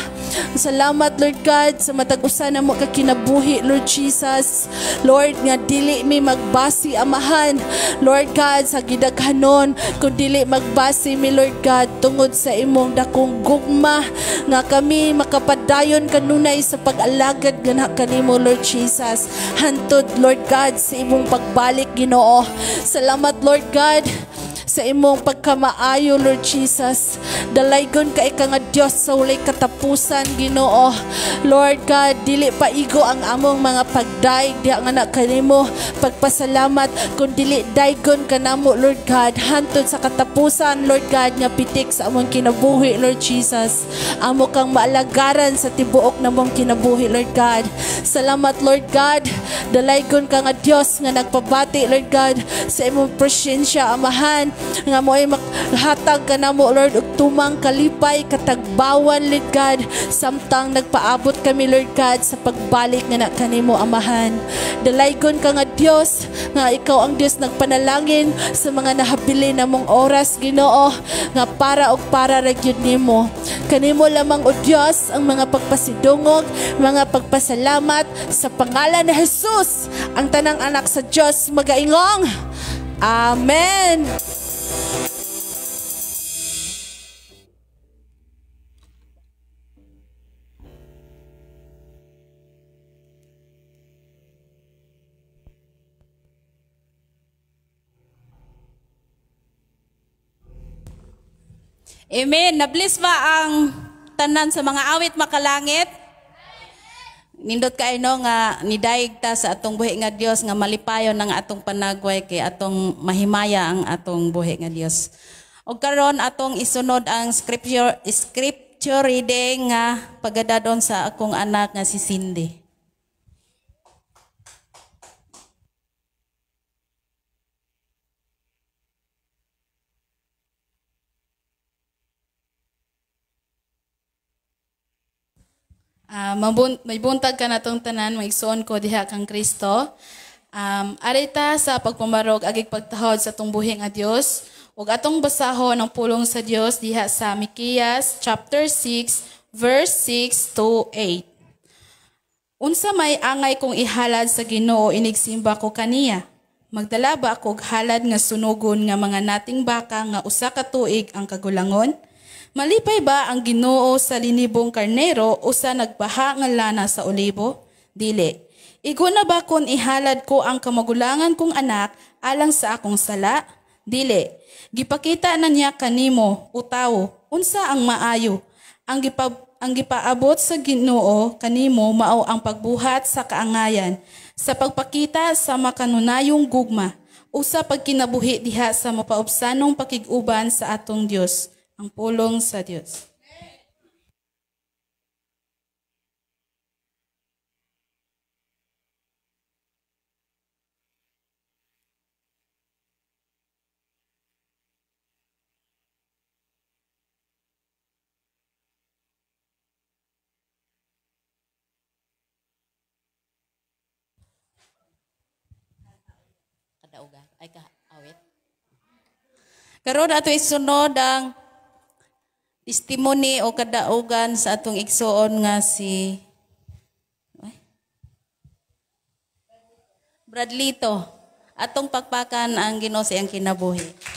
Salamat, Lord God, sa matag usa na mo kakinabuhi, Lord Jesus. Lord, nga dili mi magbasi, Amahan, Lord God, sa gidaghanon, kung dili magbasi mi, Lord God, tungod sa imong dakong gugma, nga kami makapadayon kanunay sa pag-alagad gana kanimo, Lord Jesus. Hantod, Lord God, sa imong pagbalik, Ginoo. Salamat, Lord God. Sa imong pagkamaayo, Lord Jesus. Dalaygon kay ka nga Dios sa walay katapusan, Ginoo. Lord God, dili paigo ang among mga pagdaig diha nga na kanimo pagpasalamat, kun dili daygon kanamo, Lord God, hantod sa katapusan, Lord God, nga pitik sa among kinabuhi, Lord Jesus. Amo kang maalagaran sa tibuok namong kinabuhi, Lord God. Salamat, Lord God. Dalaygon ka nga Dios nga nagpabati, Lord God, sa imong presensya, Amahan, nga mo ay makhatag ka namo, Lord, og tumang kalipay, katagbawan, Lord God, samtang nagpaabot kami, Lord God, sa pagbalik nga na kanimo, Amahan. Dalaygon ka nga Dios nga ikaw ang Dios nagpanalangin sa mga nahabili namong oras, Ginoo, nga para og para ra gyud nimo. Kanimo lamang, o Dios, ang mga pagpasidungog, mga pagpasalamat sa pangalan ni Jesus. Ang tanang anak sa Dios magaingong Amen. Amen. Nabless ba ang tanan sa mga awit makalangit? Nindot kay no nga nidaig ta sa atong buhi nga Dios nga malipayon ang atong panagway kay atong mahimaya ang atong buhi nga Dios. Og karon atong isunod ang scripture reading nga pagadadon sa akong anak nga si Cindy. May buntag ka natong tanan, maigsuon ko diha kang Kristo. Arita sa pagpamarog agig pagtahod sa atong buhi nga Dios, ug atong basahon ang pulong sa Dios diha sa Miqueas chapter 6 verse 6 to 8. Unsa may angay kong ihalad sa Ginoo inigsimba ko kaniya? Magdala ba ako og halad nga sunugon nga mga nating baka nga usa ka tuig ang kagulangon? Malipay ba ang Ginoo sa linibong karnero o sa nagbaha nga lana sa olibo? Dili. Igo na ba kon ihalad ko ang kamagulangan kong anak alang sa akong sala? Dili. Gipakita na niya kanimo, o tawo, unsa ang maayo. Ang gipaabot sa Ginoo kanimo mao ang pagbuhat sa kaangayan, sa pagpakita sa makanunayong gugma, o sa pagkinabuhi diha sa mapaubsanong pakig-uban sa atong Dios. Ang pulong sa Dios. Kadaugan ay kaawit. Karon ato isunod ang testimony o kadaugan sa atong igsuon nga si Bradlito. Atong pakpakan ang Ginoo sa iyang kinabuhi.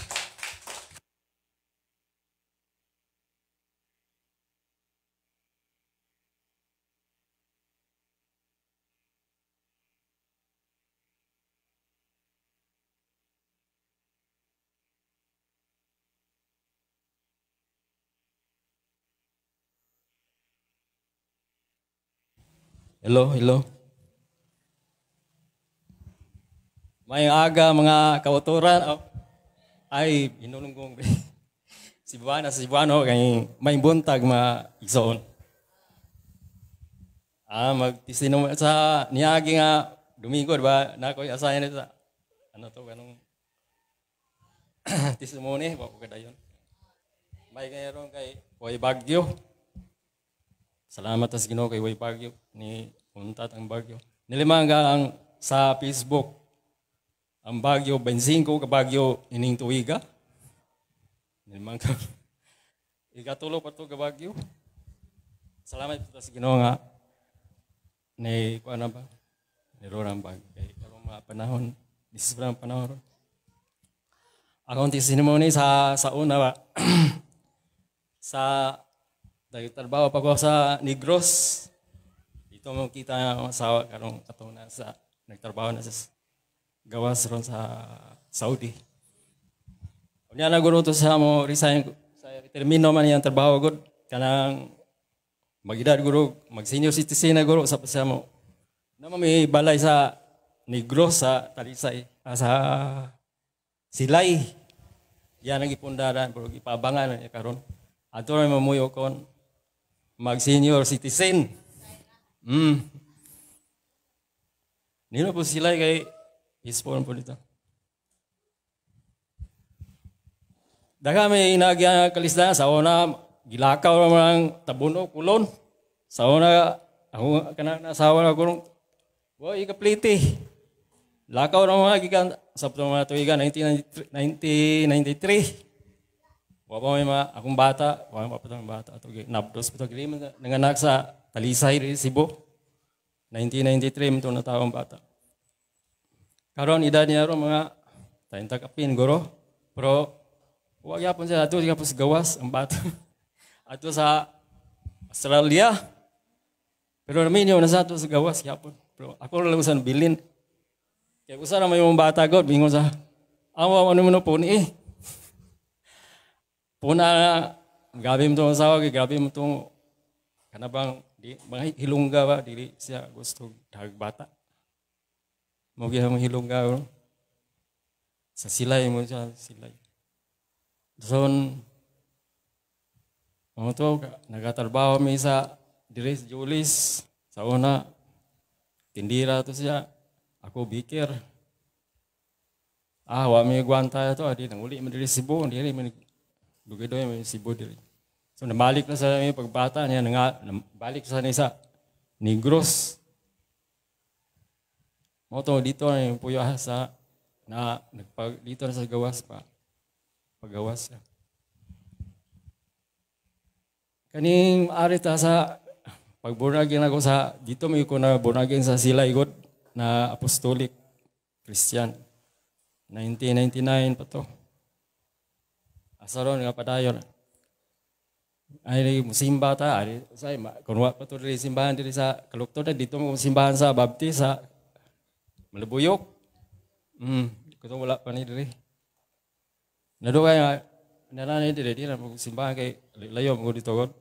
Hello, hello. Mayong aga mga kauturan. Oh, ay, inulunggong. Cebuana, Cebuano, kay may buntag mga igsoon. Magtisino sa niagi nga Domingo, di ba? Nakoy asayan sa ano to, ganong testimony, wa ko kadayon. May karon kay way bagyo. Salamat sa Ginoo kay way bagyo ni untat ang bagyo. Nilimanga ang sa Facebook ang bagyo 25 ka bagyo ining tuiga. Nilimanga ikatulo pa to ka bagyo. Salamat sa Ginoo nga ni kuan na ba? Ni ang bagyo kay karong mga panahon, disiplinang panahon. Akong testimony sa una ba sa nagtrabaho pa ko sa Negros. Dito mo kita ang asawa karong katong nasa nagtrabaho na sa gawas ron sa Saudi. Unya na guro to sa mo resign sa termino man iyang trabaho gud kanang magedad guro mag senior citizen na guro sa pa siya mo. Na may balay sa Negros sa Talisay sa Silay. Yan ang gipundaran pero gipabangan na karon. Ato ra mamuyo kon mag senior citizen. Nino po sila kay peaceful po dito. Daga may inagya kalisda sa una gilakaw ra man tabuno kulon. Sa una ako kana asawa na gurong wa ikapliti. Lakaw ra mga gikan sa mga tuigan 1993. Wa pa may mga akong bata, wa pa pa bata ato nabdos pa to nanganak sa Talisay Cebu. 1993 mto na taong bata. Karon edad niya ro mga 30 kapin guro. Pero wa gyapon siya ato gyapon sa gawas ang bata. Ato sa Australia. Pero naminyo na sa ato sa gawas gyapon. Pero ako ra lang sa bilin. Kaya usa ra may mong bata god bingon sa awa ano mo po ni eh. Puna grabe mo tong asawa, grabe mo tong kanabang di mga hilungga ba dili siya gusto dag bata. Mo gyud mo hilungga bro. Sa silay mo siya silay. So mo to nagatrabaho mi sa dire sa Julis sa una tindira to siya ako biker. Ah wa mi gwanta to adi nanguli mi diri Cebu diri mi dugay-dugay may Cebu diri. So nabalik na sa may pagbata niya nabalik sa niya sa Negros. Mo to dito na yung puyo sa na nagpag dito na sa gawas pa. Pagawas siya. Kaning ari ta sa pagbunagin ako sa dito may ko na bunagin sa Silay God na Apostolic Christian. 1999 pa to. Asaron nga padayon. Ay musimba ta, ay say kun wa pa to diri simbahan diri sa Kalukto na dito mo simbahan sa Baptist sa Malabuyok. Kuto wala pa ni diri. Nadugay nga nana ni diri diri mo simbahan kay layo mo dito god.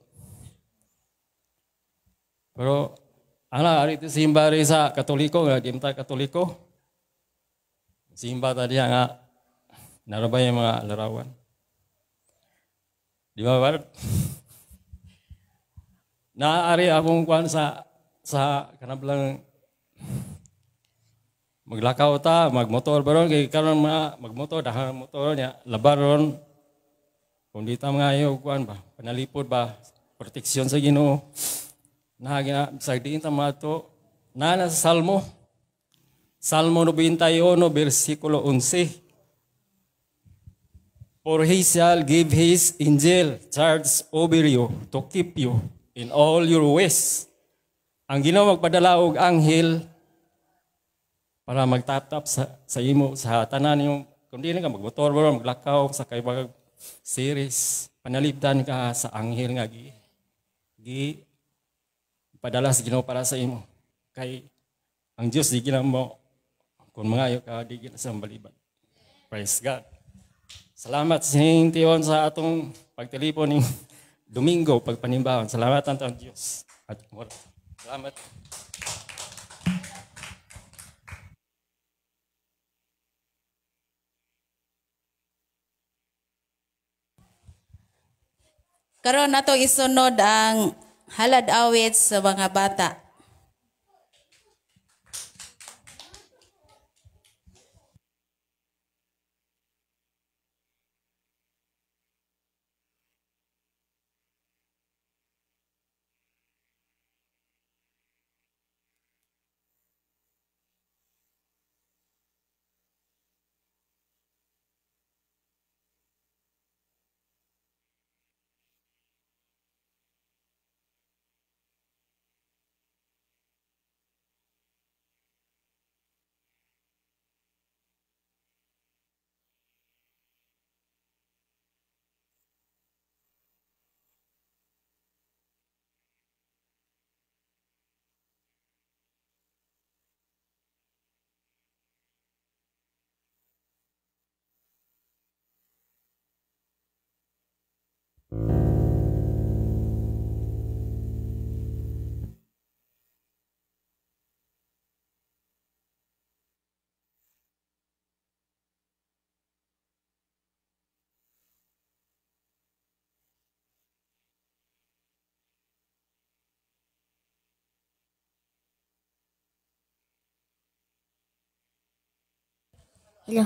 Pero ana ari ti simba ri sa Katoliko nga di ta Katoliko. Simba ta diha nga narabay ang mga larawan. Di ba ba? Naari akong kuan sa kanablang maglakaw ta, magmotor baron kay karon mga magmotor dahan motor niya labaron. Kung di ta mga kuan ba, panalipod ba, proteksyon sa Ginoo. Nahagi sa diin ta mato na sa Salmo. Salmo 91 bersikulo 11. For he shall give his angel charge over you to keep you in all your ways. Ang Ginoo magpadala og anghel para magtatap sa imo sa tanan nimo. Kung di na ka magmotor bro, maglakaw sa kay bag series, panalipdan ka sa anghel nga gi padala sa Ginoo para sa imo. Kay ang Dios di gina mo kung mangayo ka di gina sa baliban. Praise God. Salamat sining tiyon sa atong pagtelepon ning Domingo pagpanimbahon. Salamat ang Dios. At salamat. Karon nato isunod ang halad awit sa mga bata. Hello.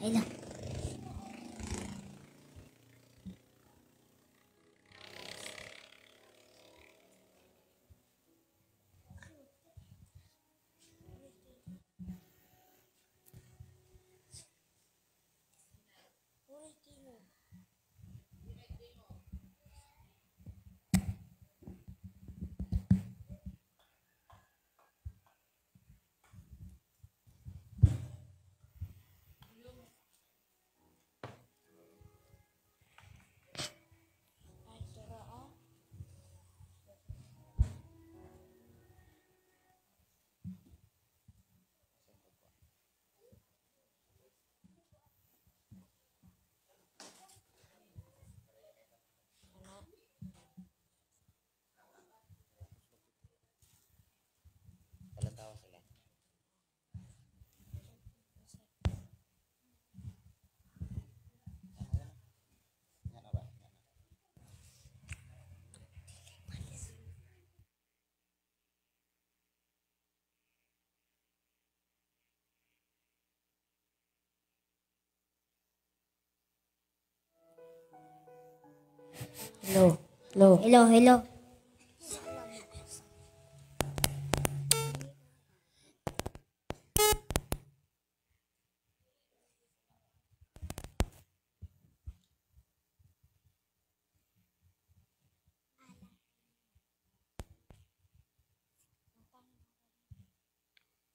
Hello. Hello. Hello. Hello. Hello, hello.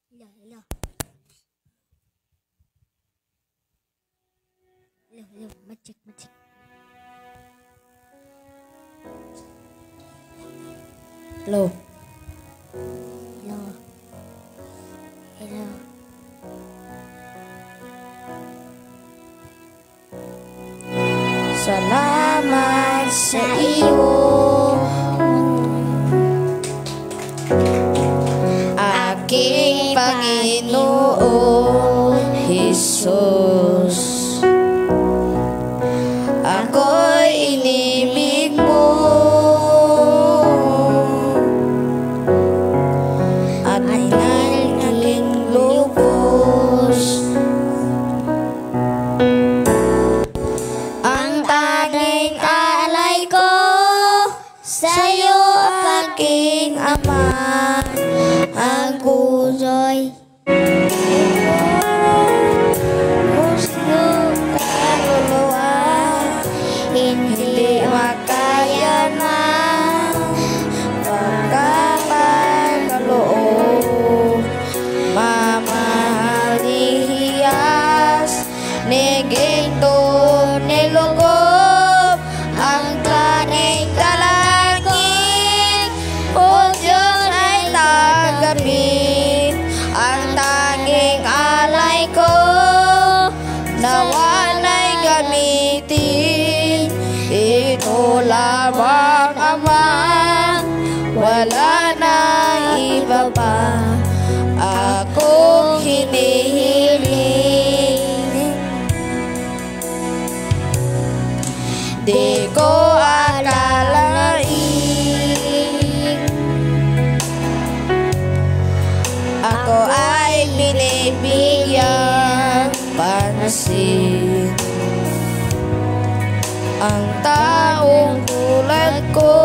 Hello, hello. Hello, hello. Magic, magic. Hello. Hello. Hello. Salamat sa iyo, aking Panginoon Jesus. Ako'y inibig mo at naging lubos. Ang tanging alay ko sa'yo, aking Ama, ang puso'y gusto kaluluwa, hindi makaya na pagkapagkaloob. Mamahalihiyas ni ginto nilugob ang tanging dalangin, O Diyos ay tanggapin. Ang tanging alay ko nawala'y gamitin. Ito lamang, Ama, wala na iba pa akong hinihiling. Di ko akalain ako ay binibigyan pansin. Ang taong tulad ko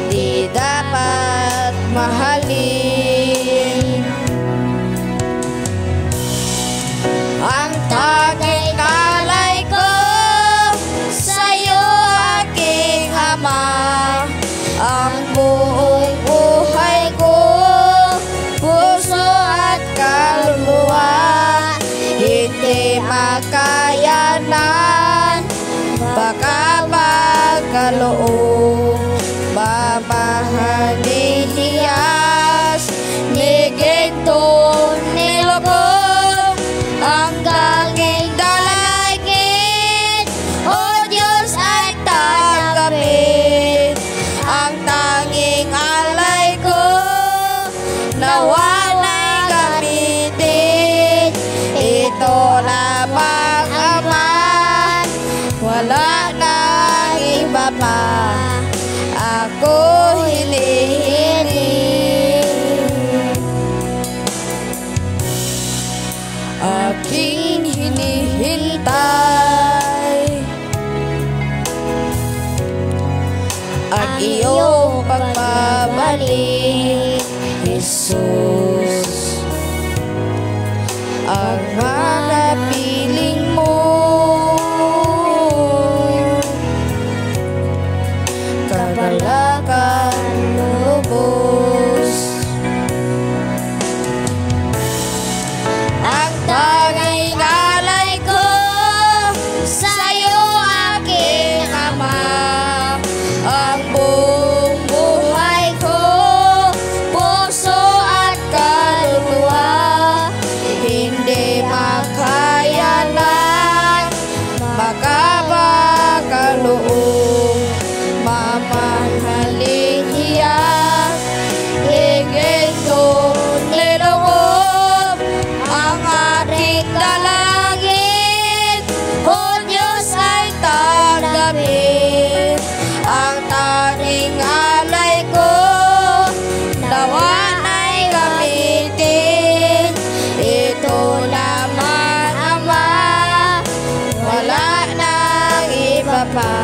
di dapat mahalin. Ang tanging alay ko sa'yo, aking Ama, ang buong buhay ko, puso at kaluluwa, hindi makayanan iyong pagbabalik, Jesus. Ang makapiling mo, kagalakan lubos. Ang tanging alay ko sa'yo, aking Ama, ang buong buhay ko, puso at kaluluwa. Hindi makayanan, makapagkaloob, mamahaling hiyak, higit niloob ang aking dalangin. O Diyos ay tanggapin ang tanging alay ko, nawa ay gamitin. Ito lamang, Ama, wala nang iba pa,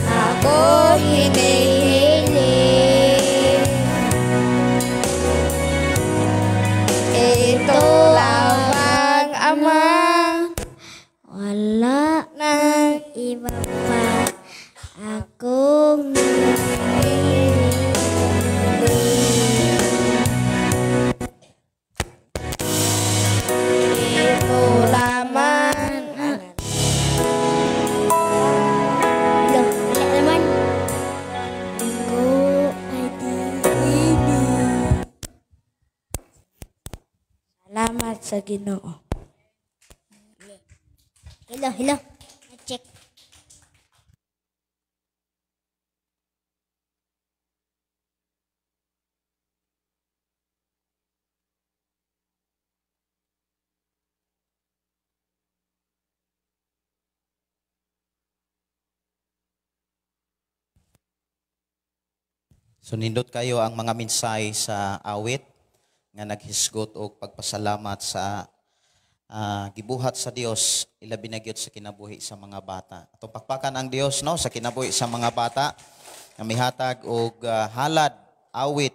ako hinihiling. Ito lamang, Ama, wala nang iba pa, akong hinihiling. Ito lamang. Wala naman. Ako ay tiibig. Salamat sa Ginoo. Hello, hello. Check. So nindot kayo ang mga mensahe sa awit nga naghisgot og pagpasalamat sa gibuhat sa Dios, ilabi na gyud sa kinabuhi sa mga bata. Atong pakpakan ang Dios, no, sa kinabuhi sa mga bata nga mihatag og halad, awit,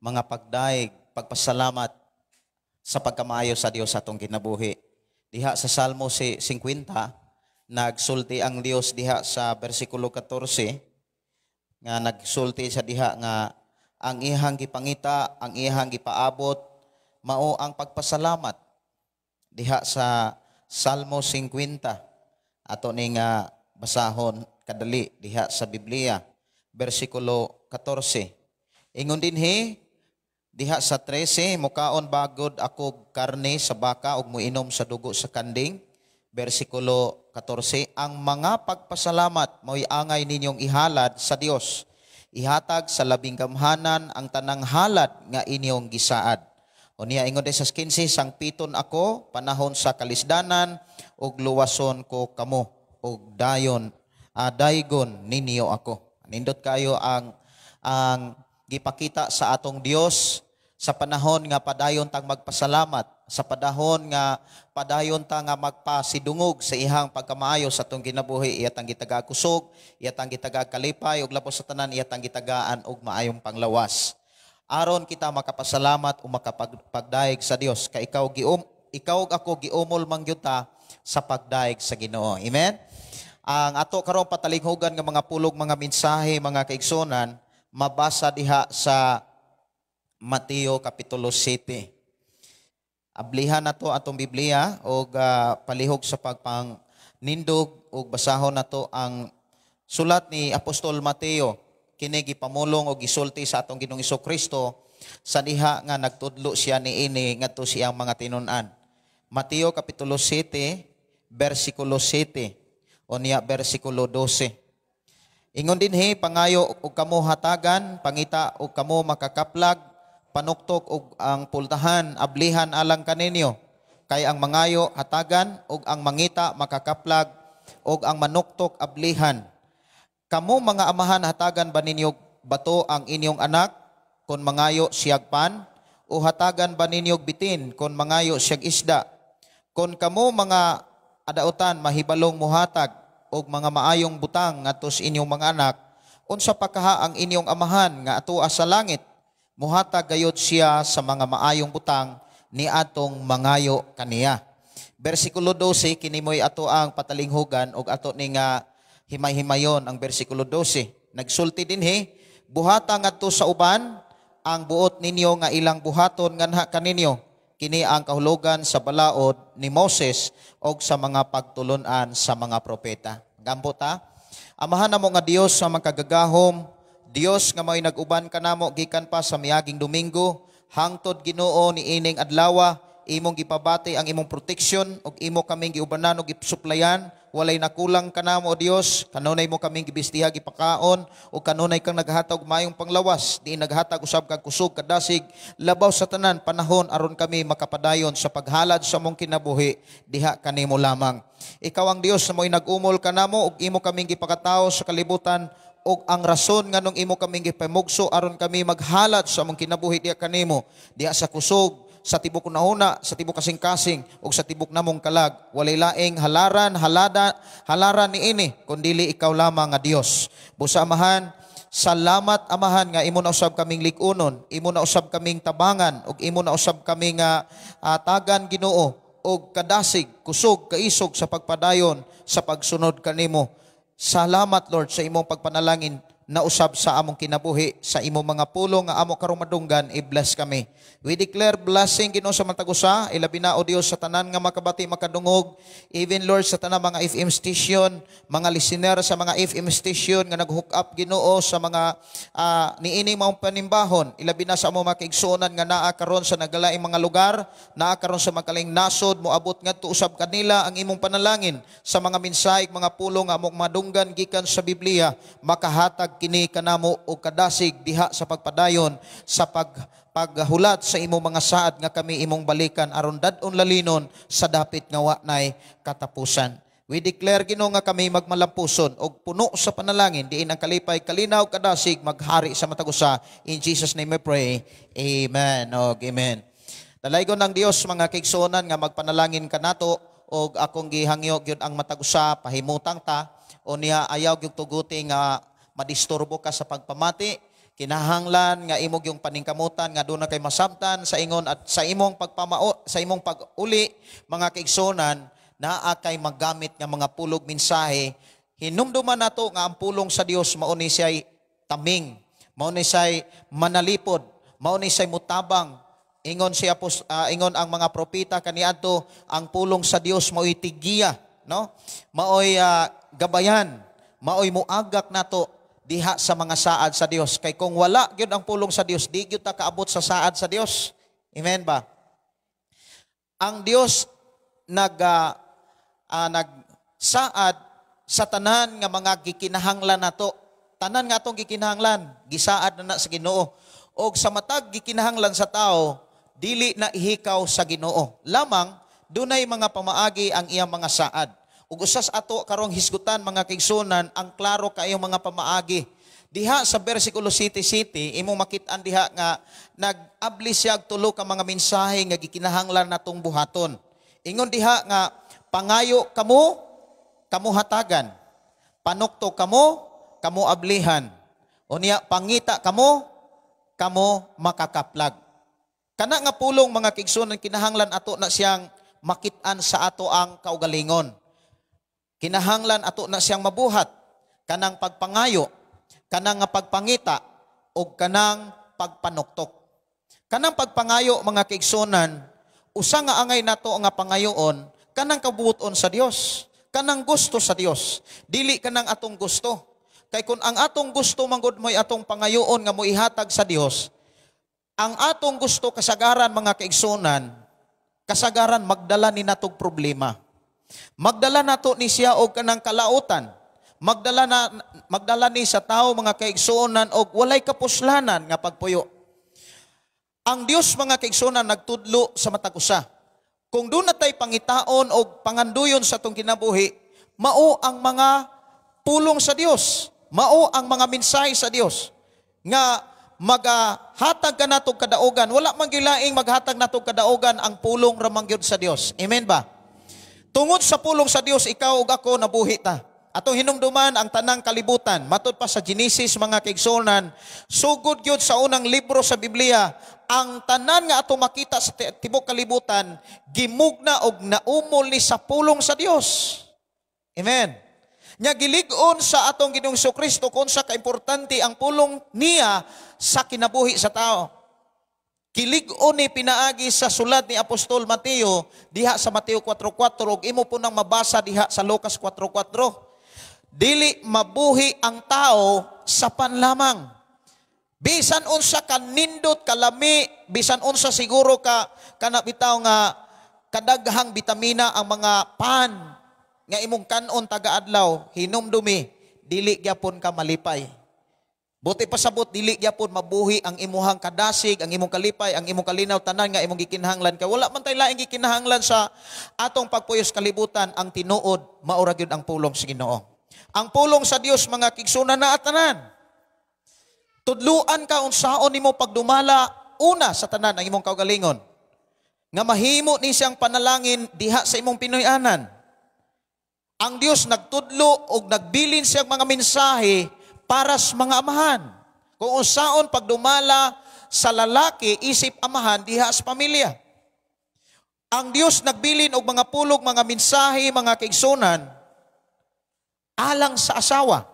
mga pagdaig, pagpasalamat sa pagkamaayo sa Dios sa atong kinabuhi. Diha sa Salmo 50 nagsulti ang Dios diha sa bersikulo 14 nga nagsulti sa diha nga ang ihang gipangita, ang ihang gipaabot mao ang pagpasalamat. Diha sa Salmo 50 ato ni nga basahon kadali diha sa Biblia bersikulo 14. Ingon dinhi diha sa 13, mukaon bagod ako karne sa baka ug muinom sa dugo sa kanding. Bersikulo 14, ang mga pagpasalamat mao'y angay ninyong ihalad sa Dios. Ihatag sa labing gamhanan ang tanang halad nga inyong gisaad. O niya ingon sa 15, sangpiton ako panahon sa kalisdanan ug luwason ko kamo ug dayon daygon ninyo ako. Nindot kayo ang gipakita sa atong Dios sa panahon nga padayon tang magpasalamat, sa panahon nga padayon ta nga magpasidungog sa ihang pagkamaayo sa atong kinabuhi, iya tang gitaga kusog, iya tang gitaga kalipay ug lapos sa tanan iya tang gitagaan og maayong panglawas. Aron kita makapasalamat o makapagdaig sa Dios kay ikaw ikaw ug ako giumol man gyud ta sa pagdaig sa Ginoo. Amen. Ang ato karong patalinghugan nga mga pulog, mga mensahe, mga kaigsunan, mabasa diha sa Mateo Kapitulo 7. Ablihan nato atong Biblia og palihog sa pagpang nindog og basahon nato ang sulat ni Apostol Mateo. Kini gipamulong og gisulti sa atong Ginoong Kristo sa diha nga nagtudlo siya niini ngadto siyang mga tinun-an. Mateo Kapitulo 7 bersikulo 7 o niya bersikulo 12. Ingon dinhi, pangayo og kamo hatagan, pangita og kamo makakaplag, panuktok og ang pultahan, ablihan alang kaninyo. Kay ang mangayo hatagan, og ang mangita makakaplag, og ang manuktok ablihan. Kamo mga amahan, hatagan ba ninyo bato ang inyong anak kon mangayo siyag pan, o hatagan ba ninyo bitin kon mangayo siyag isda? Kon kamo mga adautan mahibalong muhatag og mga maayong butang ngadto sa inyong mga anak, Unsa pa kaha ang inyong Amahan nga atoa sa langit, muhatag gayod siya sa mga maayong butang ni atong mangayo kaniya. Bersikulo 12, kini mo'y ato ang patalinghugan og ato ni nga himay-himayon ang bersikulo 12. Nagsulti dinhi, buhata ngadto sa uban ang buot ninyo nga ilang buhaton nganha kaninyo. Kini ang kahulugan sa balaod ni Moses og sa mga pagtulunan sa mga propeta. Gampo ta. Amahan namo nga Dios sa makagagahom, Dios nga mao'y nag-uban kanamo gikan pa sa miaging Domingo hangtod, Ginoo, niining adlawa, imong gipabati ang imong protection ug imo kaming giubanan ug gisuplayan. Walay nakulang kanamo, Dios. Kanunay mo kaming gibistiha, gipakaon, ug kanunay kang naghatag og maayong panglawas, diin naghatag usab kag kusog, kadasig, labaw sa tanan panahon aron kami makapadayon sa paghalad sa among kinabuhi diha kanimo lamang. Ikaw ang Dios na mo'y nag-umol kanamo ug imo kaming gipakatawo sa kalibutan, ug ang rason nganong imo kaming gipamugso aron kami maghalad sa among kinabuhi diha kanimo, diha sa kusog, sa tibok hunahuna, sa tibok kasing-kasing, ug sa tibok namong kalag. Walay laing halaran, halada, halaran niini, kundili ikaw lamang nga Dios. Busa, Amahan, salamat, Amahan, nga imo na usab kaming lig-unon, imo na usab kaming tabangan, ug imo na usab kaming tagan, Ginoo, ug kadasig, kusog, kaisog sa pagpadayon sa pagsunod kanimo. Salamat, Lord, sa imong pagpanalangin na usab sa among kinabuhi, sa imong mga pulong nga amo karong madunggan, i-bless kami. We declare blessing, Ginoo, sa matag usa, ilabi na, O Dios, sa tanan nga makabati, makadungog, even, Lord, sa tanan mga FM station, mga listener sa mga FM station nga nag-hook up, Ginoo, sa mga niini maong panimbahon, ilabi na sa among mga kaigsuonan nga naa karon sa nagalaing mga lugar, naa karon sa magkalaing nasod, moabot ngadto usab kanila ang imong panalangin sa mga mensahe, mga pulong nga among madunggan gikan sa Biblia, makahatag kini kanamo og kadasig diha sa pagpadayon sa paghulat sa imong mga saad nga kami imong balikan aron dad-on lalinon sa dapit nga wa nay katapusan. We declare, Ginoo, nga kami magmalampuson og puno sa panalangin diin ang kalipay, kalinaw, kadasig maghari sa matag usa. In Jesus' name we pray. Amen. Og amen. Dalaygon ng Dios, mga kaigsuonan, nga magpanalangin kanato og akong gihangyo gyud ang matag usa, pahimutang ta o niya, ayaw gyud tuguti nga madisturbo ka sa pagpamati. Kinahanglan nga imo yung paningkamutan nga doon na kay masabtan sa ingon at sa imong pagpamao, sa imong pag-uli, mga kaigsuonan, naa kay magamit nga mga pulog, mensahe. Hinumduman nato nga ang pulong sa Dios mao ni siya'y taming, mao ni siya'y manalipod, mao ni siya'y mutabang. Ingon si apos, ingon ang mga propeta kaniadto, ang pulong sa Dios mao'y tigiya, no? Mao'y gabayan, mao'y muagak nato diha sa mga saad sa Dios. Kay kung wala gyud ang pulong sa Dios, di gyud ta kaabot sa saad sa Dios. Amen ba? Ang Dios nagsaad sa tanan nga mga gikinahanglan nato. Tanan nga atong gikinahanglan, gisaad na na sa Ginoo. Og sa matag gikinahanglan sa tao, dili na ihikaw sa Ginoo. Lamang dunay mga pamaagi ang iyang mga saad. Ug usas ato karong hisgutan, mga kaigsuonan, ang klaro kaayong mga pamaagi. Diha sa versikulo city city, imong makit-an diha nga nag-abli siya og tulo ka mga mensahe nga gikinahanglan natong buhaton. Ingon diha nga pangayo kamo, kamo hatagan. Panukto kamo, kamo ablihan. Unya pangita kamo, kamo makakaplag. Kana nga pulong, mga kaigsuonan, kinahanglan ato na siyang makit-an sa ato ang kaugalingon. Kinahanglan ato na siyang mabuhat kanang pagpangayo, kanang nga pagpangita ug kanang pagpanuktok. Kanang pagpangayo, mga kaigsuonan, usa nga angay nato nga pangayoon kanang kabuoton sa Dios, kanang gusto sa Dios, dili kanang atong gusto. Kay kung ang atong gusto manggod mo'y atong pangayoon nga moihatag sa Dios, ang atong gusto kasagaran, mga kaigsuonan, kasagaran magdala ni natog problema. Magdala nato ni siya og kanang kalautan. Magdala ni sa tao, mga kaigsuonan, og walay kapuslanan nga pagpuyo. Ang Dios, mga kaigsuonan, nagtudlo sa matag usa. Kung doon na tay pangitaon og panganduyon sa atong kinabuhi, mao ang mga pulong sa Dios, mao ang mga mensahe sa Dios nga magahatag ka natog kadaugan. Wala man gilaing maghatag natog kadaugan, ang pulong ra man gyud sa Dios. Amen ba? Tungod sa pulong sa Dios, ikaw ug ako nabuhi ta. Atong hinumduman ang tanang kalibutan. Matud pa sa Genesis, mga kaigsuonan, sugod gyud sa unang libro sa Biblia, ang tanan nga atong makita sa tibok kalibutan, gimugna og naumol ni sa pulong sa Dios. Amen. Nya gilig-on sa atong Ginoong Kristo kung sa kaimportante ang pulong niya sa kinabuhi sa tao. Gilig-on ni pinaagi sa sulat ni Apostol Mateo diha sa Mateo 4:4 ug imo po nang mabasa diha sa Lucas 4:4. Dili mabuhi ang tao sa pan lamang. Bisan unsa kanindot kalami, bisan unsa siguro ka kana bitaw nga kadaghang bitamina ang mga pan nga imong kanon taga-adlaw, hinumdumi, dili gyapon ka malipay. Buti pasabot, dili gyapon mabuhi ang imuhang kadasig, ang imong kalipay, ang imong kalinaw, tanan nga imong gikinahanglan. Kay wala man tay laing gikinahanglan sa atong pagpuyos kalibutan, ang tinuod, maura gyud ang pulong sa Ginoo. Ang pulong sa Dios, mga kigsunan, na tanan. Tudluan ka unsaon nimo pagdumala una sa tanan ang imong kaugalingon. Nga mahimo ni siyang panalangin diha sa imong Pinoy-anan. Ang Dios nagtudlo og nagbilin siyang mga mensahe para sa mga amahan. Kung unsaon pagdumala sa lalaki isip amahan diha sa pamilya. Ang Dios nagbilin og mga pulog, mga mensahe, mga kaigsunan alang sa asawa.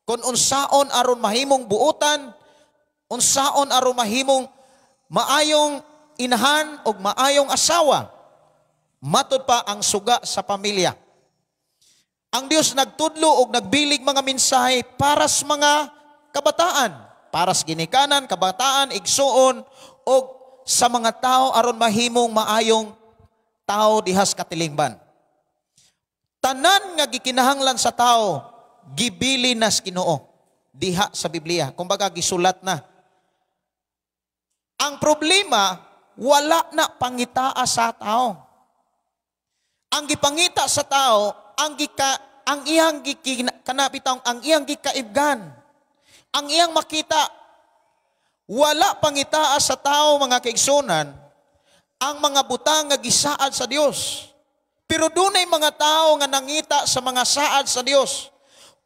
Kung unsaon aron mahimong buotan, unsaon aron mahimong maayong inahan og maayong asawa, matud pa ang suga sa pamilya. Ang Dios nagtudlo og nagbilig mga mensahe para sa mga kabataan, para sa ginikanan, kabataan, igsuon og sa mga tao aron mahimong maayong tao dihas katilingban. Tanan nga gikinahanglan sa tao, gibili na sa Ginoo diha sa Biblia. Kumbaga gisulat na. Ang problema, wala na pangitaa sa tao. Ang gipangita sa tao, ang iyang kanapitang, ang iyang gikaibgan, ang iyang makita. Wala pangitaa sa tao, mga kaigsunan, ang mga butang nga gisaad sa Dios. Pero dunay mga tao nga nangita sa mga saad sa Dios.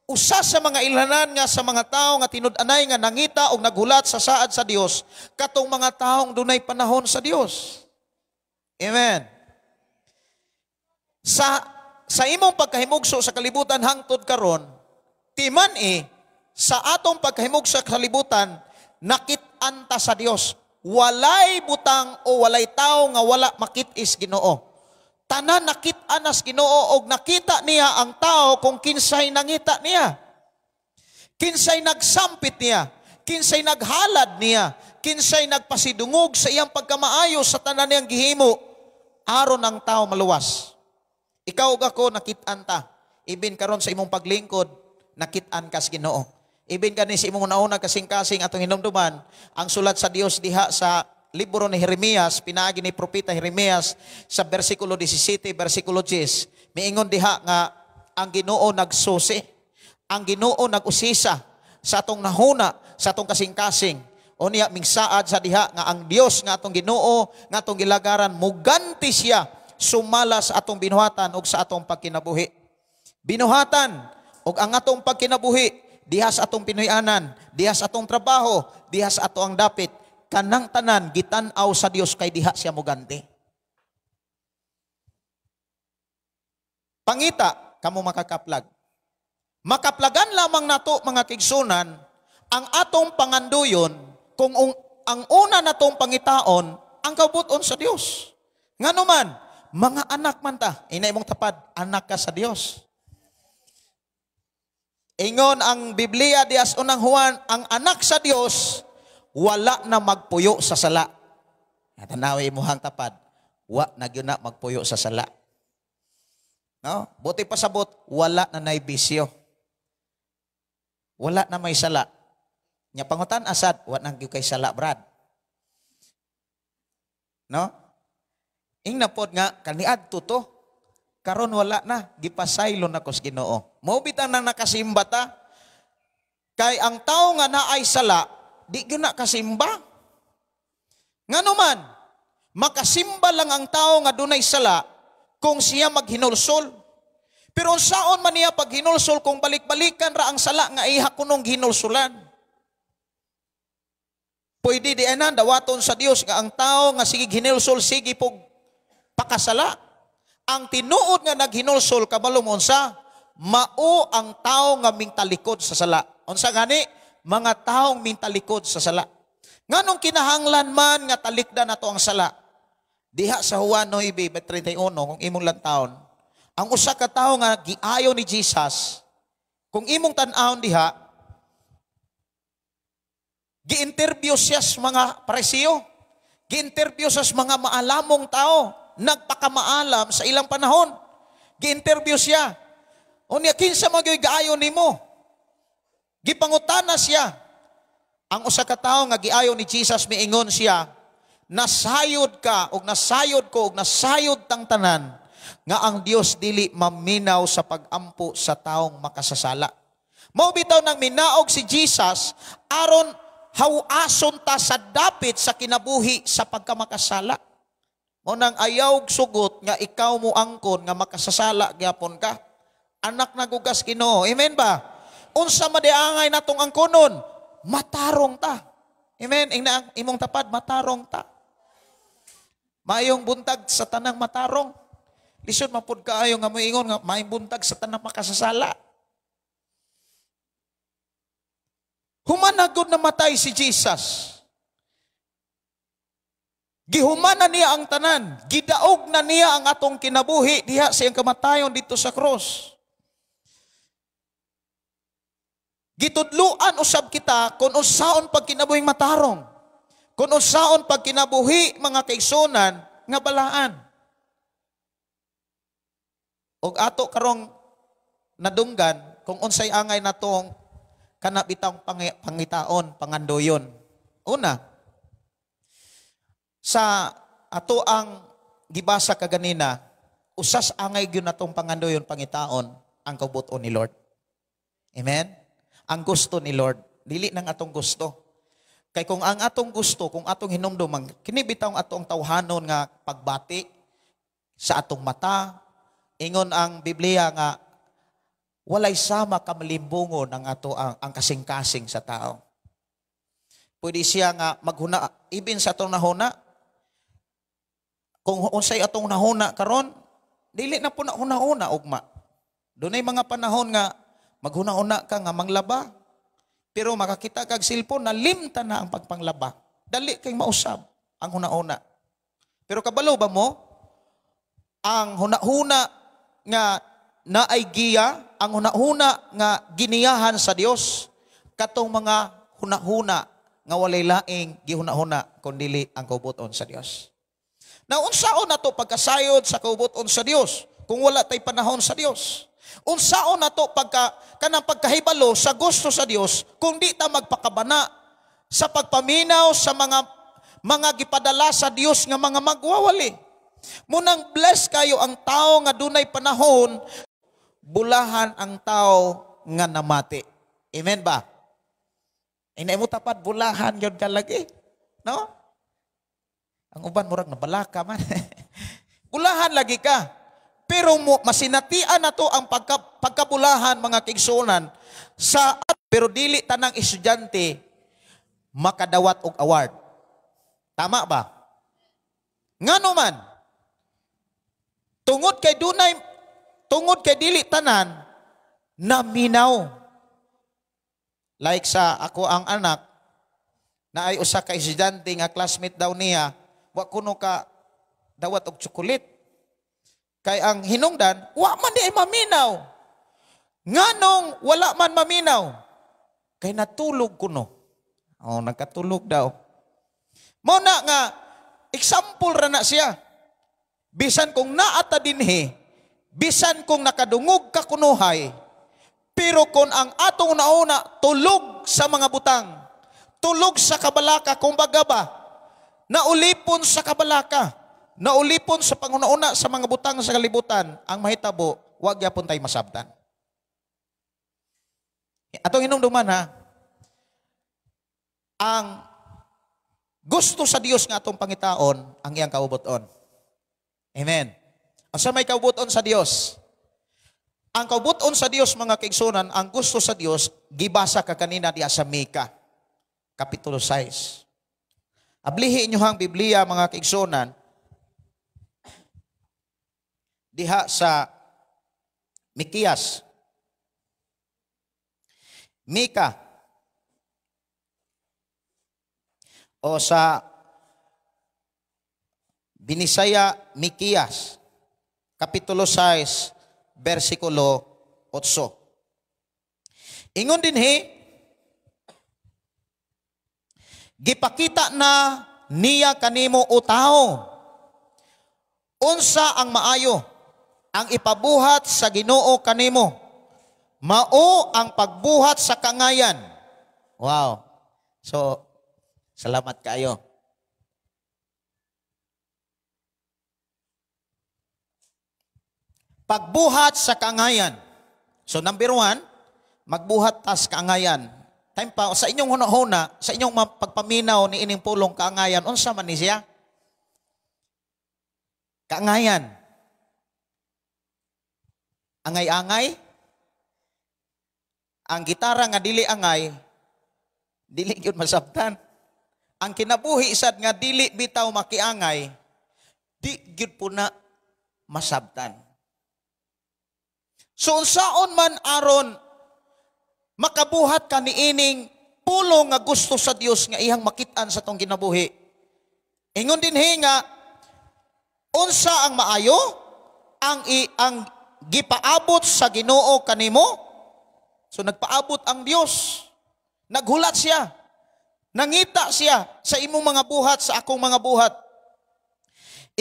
Usa sa mga ilhanan nga sa mga tao nga tinud-anay nga nangita og naghulat sa saad sa Dios, katong mga taong dunay panahon sa Dios. Amen. Sa imong pagkahimugso sa kalibutan hangtod karon, timan sa atong pagkahimugso sa kalibutan, nakit-an ta sa Dios. Walay butang o walay tao nga wala makit-is Ginoo. Tanan nakit-an nas Ginoo og nakita niya ang tao kung kinsay nangita niya. Kinsay nagsampit niya, kinsay naghalad niya, kinsay nagpasidungog sa iyang pagkamaayo sa tanan niyang gihimo aron ang tao maluwas. Ikaw ug ako nakit-an ta. Ibin karon sa imong paglingkod, nakit-an ka sa Ginoo. Ibin kani sa imong una kasing-kasing atong hinumduman ang sulat sa Dios diha sa libro ni Jeremias, pinaagi ni propeta Jeremias sa versikulo 17, versikulo 10. Miingon diha nga ang Ginoo nagsusi, ang Ginoo nag-usisa sa atong nahuna, sa atong kasing-kasing. O niya mingsaad sa diha nga ang Dios nga atong Ginoo, nga atong gilagaran, muganti siya sumala sa atong binuhatan ug sa atong pagkinabuhi. Binuhatan ug ang atong pagkinabuhi diha sa atong Pinoy-anan, diha sa atong trabaho, diha sa ato ang dapit, kanang tanan gitan-aw sa Dios kay diha siya muganti. Pangita kamo makakaplag. Makaplagan lamang nato, mga kigsunan, ang atong panganduyon kung ang una natong pangitaon ang kabuton sa Dios. Ngano man, mga anak man ta, ina imong tapad, anak ka sa Dios. Ingon ang Biblia dias unang Juan, ang anak sa Dios wala na magpuyo sa sala. Tanawi imuhang tapad, wa na gyud na magpuyo sa sala. No? Buti pasabot, wala na nay bisyo. Wala na may sala. Nya pangutan asad, wa na gyud kay sala, brad. No? Ingna pod nga kaniadto to. Karon wala na, gipasaylo na ko sa Ginoo. Mao bitang nang nakasimba ta. Kay ang tao nga naay sala, di gyud na kasimba. Ngano man, makasimba lang ang tao nga dunay sala kung siya maghinulsol. Pero unsaon man niya pag hinulsol kung balik-balikan ra ang sala nga iha kunong hinulsulan? Pwede di anan dawaton sa Dios nga ang tao nga sige hinulsol sige pog pakasala. Ang tinuod nga naghinulsol kabalo mo unsa? Mao ang tao nga mingtalikod sa sala. Unsa gani? Mga taong mingtalikod sa sala. Nganong kinahanglan man nga talikdan nato ang sala? Diha sa Juan 9:31 kung imong lantawon, ang usa ka tawo nga giayo ni Jesus, kung imong tan-awon diha, gi-interview siya sa mga Pariseo, gi-interview siya sa mga maalamong tao, nagpakamaalam sa ilang panahon. Gi-interview siya. Unya, kinsa man gyud gaayo nimo? Gipangutana siya. Ang usa ka tawo nga giayo ni Jesus, miingon siya, nasayod ka og nasayod ko og nasayod tang tanan nga ang Dios dili maminaw sa pagampo sa taong makasasala. Mao bitaw nang minaog si Jesus aron hawason ta sa dapit sa kinabuhi sa pagkamakasala. Mao nang ayaw sugot nga ikaw mo angkon nga makasasala gyapon ka. Anak nagugas Ginoo. Amen ba? Unsa madiangay natong angkonon? Matarong ta. Amen. Ingna imong tapad, matarong ta. Maayong buntag sa tanang matarong. Lisod mapud kaayo nga moingon nga maayong buntag sa tanang makasasala. Humanagod na matay si Jesus. Gihuman na niya ang tanan. Gidaog na niya ang atong kinabuhi diha sa iyang kamatayon dito sa cross. Gitudluan usab kita kung unsaon pagkinabuhing matarong. Kung unsaon pagkinabuhi mga kaigsunan nga balaan. Og ato karong nadunggan kung unsay angay natong kanabitang pangitaon, pangandoyon. Una, sa ato ang gibasa kaganina, usas angay gyud natong pangandoyon, pangitaon ang kabut-on ni Lord. Amen? Ang gusto ni Lord, dili nang atong gusto. Kay kung ang atong gusto, kung atong hinumdum, kini bitaw ang atong tawhanon nga pagbati sa atong mata, ingon ang Biblia nga walay sama kamalimbungon ang ato ang kasing-kasing sa tao. Pwede siya nga maghuna, ibin sa atong nahuna. Kung unsay atong nahuna karon, dili na po na huna-huna ugma. Dunay mga panahon nga maghuna-huna ka nga manglaba, pero makakita kag cellphone na limta na ang pagpanglaba. Dali kay mausab ang huna-huna. Pero kabalo ba mo? Ang huna-huna nga naay giya, ang huna-huna nga giniyahan sa Dios, katong mga huna-huna nga walay laing gihuna-huna kun dili ang kaubuton sa Dios. Na unsaon nato pagkasayod sa kaubuton sa Dios kung wala tay panahon sa Dios? Unsaon nato pagka kanang pagkahibalo sa gusto sa Dios kung di ta magpakabana sa pagpaminaw sa mga gipadala sa Dios nga mga magwawali? Munang bless kayo ang tao nga dunay panahon, bulahan ang tao nga namati. Amen ba? Inay mo tapad, bulahan yun ka lagi. No? Ang uban murag nabalaka man. Bulahan lagi ka. Pero mo, masinatian na to ang pagkabulahan mga kaigsuonan sa pero dili tanang estudyante makadawat og award. Tama ba? Ngano man? Tungod kay dunay, tungod kay dili tanan naminaw. Like sa ako ang anak na ay usa ka estudyante nga classmate daw niya, wa kuno ka dawat og tsokolit. Kay ang hinungdan, wa man di ay maminaw. Nganong wala man maminaw? Kay natulog kuno. Oh, nagkatulog daw. Mao na nga example ra na siya. Bisan kung naata dinhi, bisan kung nakadungog ka kunuhay, pero kung ang atong nauna tulog sa mga butang, tulog sa kabalaka, kumbaga ba, naulipon sa kabalaka, naulipon sa panguna-una sa mga butang sa kalibutan, ang mahitabo, wag yapon tayo masabtan. Atong hinumduman ha, ang gusto sa Dios nga atong pangitaon, ang iyang kaubuton. Amen. Ang sa may kaubuton sa Dios, Ang kaubuton sa Dios, mga kaigsunan, ang gusto sa Dios, gibasa ka kanina diha sa Mika, Kapitulo 6. Ablihi inyo ang Biblia, mga kaigsunan, diha sa Mikiyas. Mika. O sa Binisaya, Mikiyas, Kapitulo 6, versikulo 8. Ingon dinhi, gipakita na niya kanimo o tao, unsa ang maayo, ang ipabuhat sa Ginoo kanimo, mao ang pagbuhat sa kangayan. Wow. So, salamat kayo. Pagbuhat sa kangayan. So number 1, magbuhat tas kaangayan. Time pa, sa inyong hunahuna, sa inyong pagpaminaw ni ining pulong kaangayan, unsa man ni siya? Kaangayan. Angay-angay. Ang gitara nga dili angay, dili gyud masabtan. Ang kinabuhi sad nga dili bitaw makiangay, di gyud po na masabtan. So unsaon man aron makabuhat ka niining pulong nga gusto sa Dios nga iyang makit-an sa tong kinabuhi. Ingon dinhi nga unsa ang maayo, ang gipaabot sa Ginoo kanimo. So nagpaabot ang Dios. Naghulat siya. Nangita siya sa imong mga buhat, sa akong mga buhat.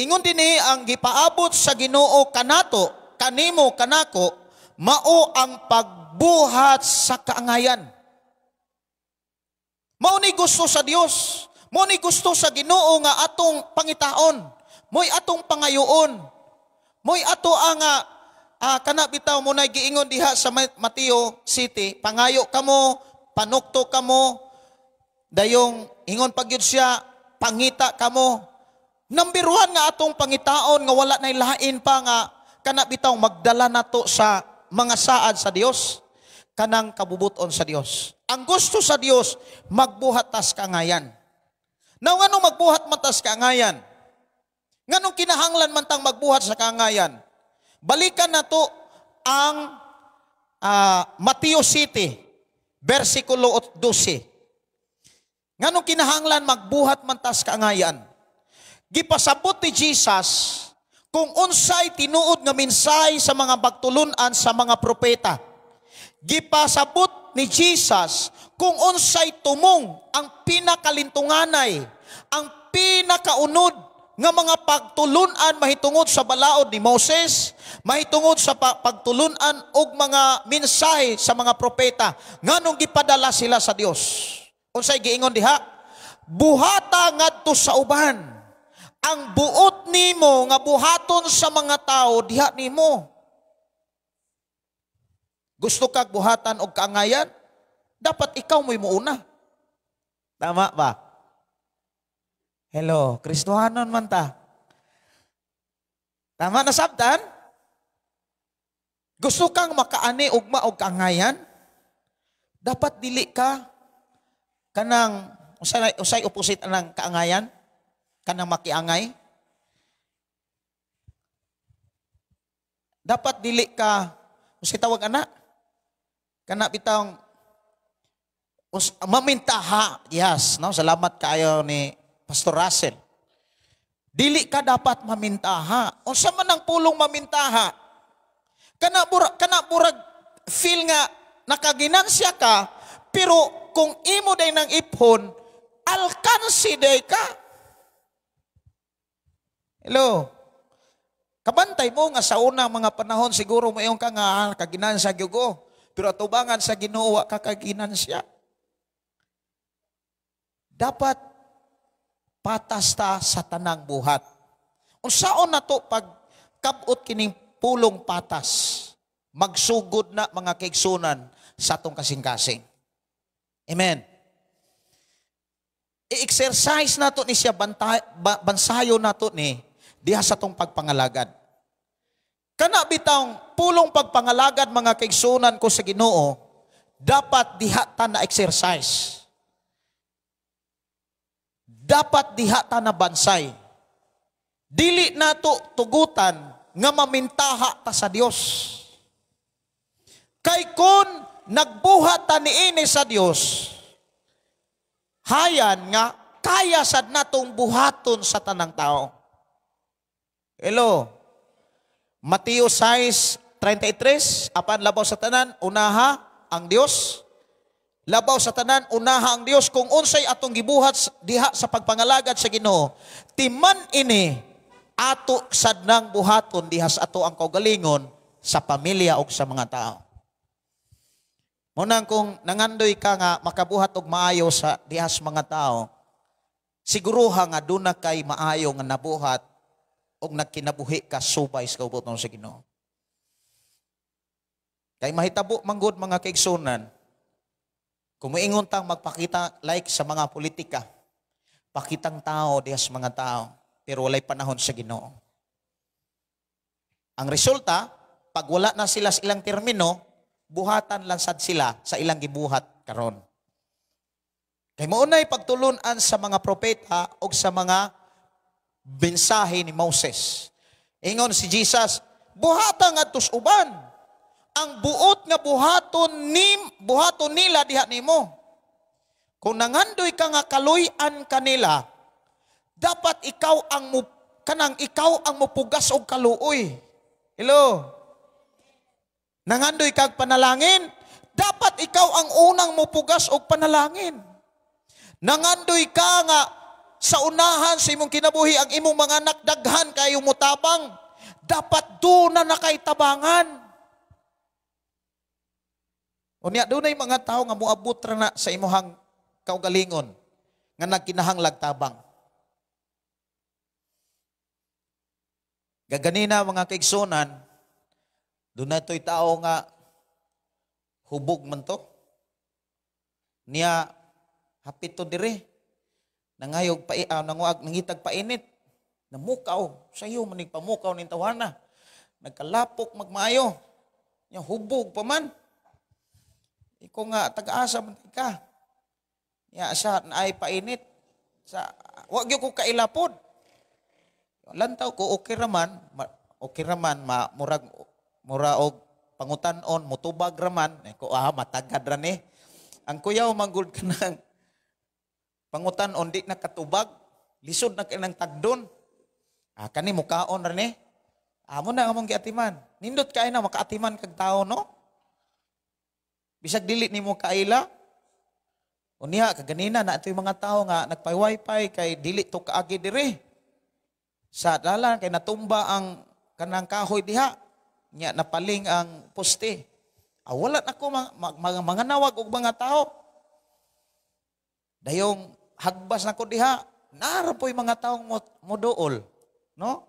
Ingon dinhi ang gipaabot sa Ginoo kanato, kanimo, kanako, mao ang pagbuhat sa kaangayan. Mao ni gusto sa Dios. Mao ni gusto sa Ginoo nga atong pangitaon. Mo'y atong pangayoon. Mo'y ato ang kana bitaw mo na giingon diha sa Mateo City, pangayo kamo, panukto kamo, dayong ingon pagyud siya, pangita kamo. Number 1 nga atong pangitaon nga wala nay lain pa nga kana bitaw magdala nato sa mga saad sa Dios, kanang kabubuton sa Dios. Ang gusto sa Dios, magbuhat tas kaangayan. Now, nganong magbuhat man tas kaangayan? Nganong kinahanglan man tang magbuhat sa kaangayan? Balikan nato ang Mateo City, versikulo 12. Nganong kinahanglan magbuhat man tas kaangayan? Gipasabot ni Jesus kung unsay tinuod nga mensahe sa mga pagtulunan sa mga propeta. Gipasabot ni Jesus kung unsay tumong ang pinakalintunganay, ang pinakaunod nga mga pagtulunan mahitungod sa balaod ni Moses, mahitungod sa pagtulunan og mga mensahe sa mga propeta, nganong gipadala sila sa Dios. Unsay giingon diha? Buhata ngadto sa uban ang buot nimo nga buhaton sa mga tao diha nimo. Gusto kag buhatan og kaangayan? Dapat ikaw mo'y muuna. Tama ba? Hello, Kristohanon man ta. Tama na sabtan? Gusto kang makaani ugma og kaangayan? Dapat dili ka kanang usay opposite anang kaangayan? Kanang makiangay? Dapat dili ka, usay tawag ana? Kana bitang mamintaha. Yes, no? Salamat kaayo ni Pastor Russell. Dili ka dapat mamintaha. Unsa man ang pulong mamintaha? Kana burag feel nga nakaginansya ka, pero kung imo day nang iphon, alkansi day ka. Hello. Kabantay mo nga sa unang mga panahon siguro mo ka nga kaginansya gyud ko, pero atubangan sa Ginoo wa ka kaginansya. Dapat patas ta sa tanang buhat. Unsaon na to pag kabot kining pulong patas? Magsugod na mga kaigsunan sa atong kasing-kasing. Amen. I-exercise nato ni siya, bansayo nato ni diha sa atong pagpangalagad. Kana bitawng pulong pagpangalagad, mga kaigsunan ko sa Ginoo, dapat diha ta na exercise. Dapat diha ta na bansay. Dili nato tugutan nga mamintaha ta sa Dios. Kay kung nagbuhat ta niini sa Dios, hayan nga kaya sad natong buhaton sa tanang tao. Hello. Mateo 6:33, apan labaw sa tanan, unaha ang Dios. Labaw sa tanan, unaha ang Dios. Kung unsay atong gibuhat diha sa pagpangalagad sa Ginoo, timan ini ato sad nang buhaton diha sa ato ang kaugalingon, sa pamilya o sa mga tao. Munang kung nangandoy ka nga makabuhat og maayo sa diha sa mga tao, siguruha nga duna kay maayo nga nabuhat og nagkinabuhi ka subay sa kaubuton sa Ginoo. Kay mahitabo manggod, mga kaigsunan, kung moingon tang magpakita like sa mga politika, pakitang tao diha sa mga tao, pero walay panahon sa Ginoo. Ang resulta, pag wala na sila sa ilang termino, buhatan lang sad sila sa ilang gibuhat karon. Kay maunay pagtulunan sa mga propeta o sa mga mensahe ni Moses. Ingon si Jesus, buhatan ngadto sa uban ang buot nga buhaton nila diha nimo. Kung nangandoy ka nga kaluy-an kanila, dapat ikaw ang mupugas og kaluoy. Hello. Nangandoy kag panalangin, dapat ikaw ang unang mupugas og panalangin. Nangandoy ka nga sa unahan sa imong kinabuhi ang imong mga anak daghan kayo mutabang, dapat do na kay tabangan. Unya dunay mga tao nga moabot ra na sa imuhang kaugalingon nga nagkinahanglag tabang. Gaganina, mga kaigsunan, dunay to'y tao nga hubog man to. Niya hapit to dire. Nangayog pa nanguag nangitag painit. Namukaw sayo manig pamukaw ning tawana. Nagkalapok magmaayo. Nya hubog pa man. Iko nga tag-asa man ka. Nya siya naay painit. Sa wa gyud ko kailapod. Lantaw ko okay raman, ma murag mura og pangutan-on mutubag raman ko, matagad ra ni. Ang kuyaw manggod kanang pangutan-on di nakatubag, lisod na kay nang tagdon. Kani mukaon ra ni. Amo na among giatiman. Nindot kay na makaatiman kag tawo, no? Bisag dili nimo kaila. Unya kaganina na ito'y mga tao nga nagpa-wifi kay dili to kaagi dire. Sa dalan kay natumba ang kanang kahoy diha. Nya napaling ang poste. Wala na ko mga nawag og mga tao. Dayong hagbas na ko diha, nara po'y mga taong moduol, no?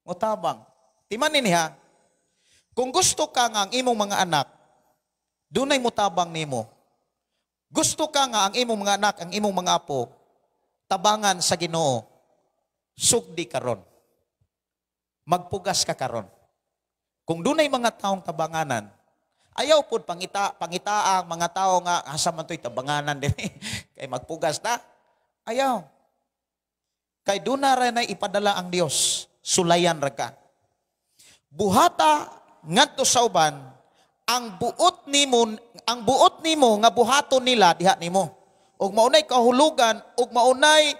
Motabang. Timanin niya, kung gusto ka nga ang imong mga anak, dunay motabang nimo. Gusto ka nga ang imong mga anak, ang imong mga apo, tabangan sa Ginoo, sugdi karon. Magpugas ka karon. Kung dunay mga taong tabanganan, ayaw pod pangita ang mga tao nga asa man to'y tabanganan din kay magpugas ta. Ayaw. Kay duna ra nay ipadala ang Dios, sulayan ra ka. Buhata ngadto sa uban ang buot nimo nga buhaton nila diha nimo. Ug maunay kahulugan ug maunay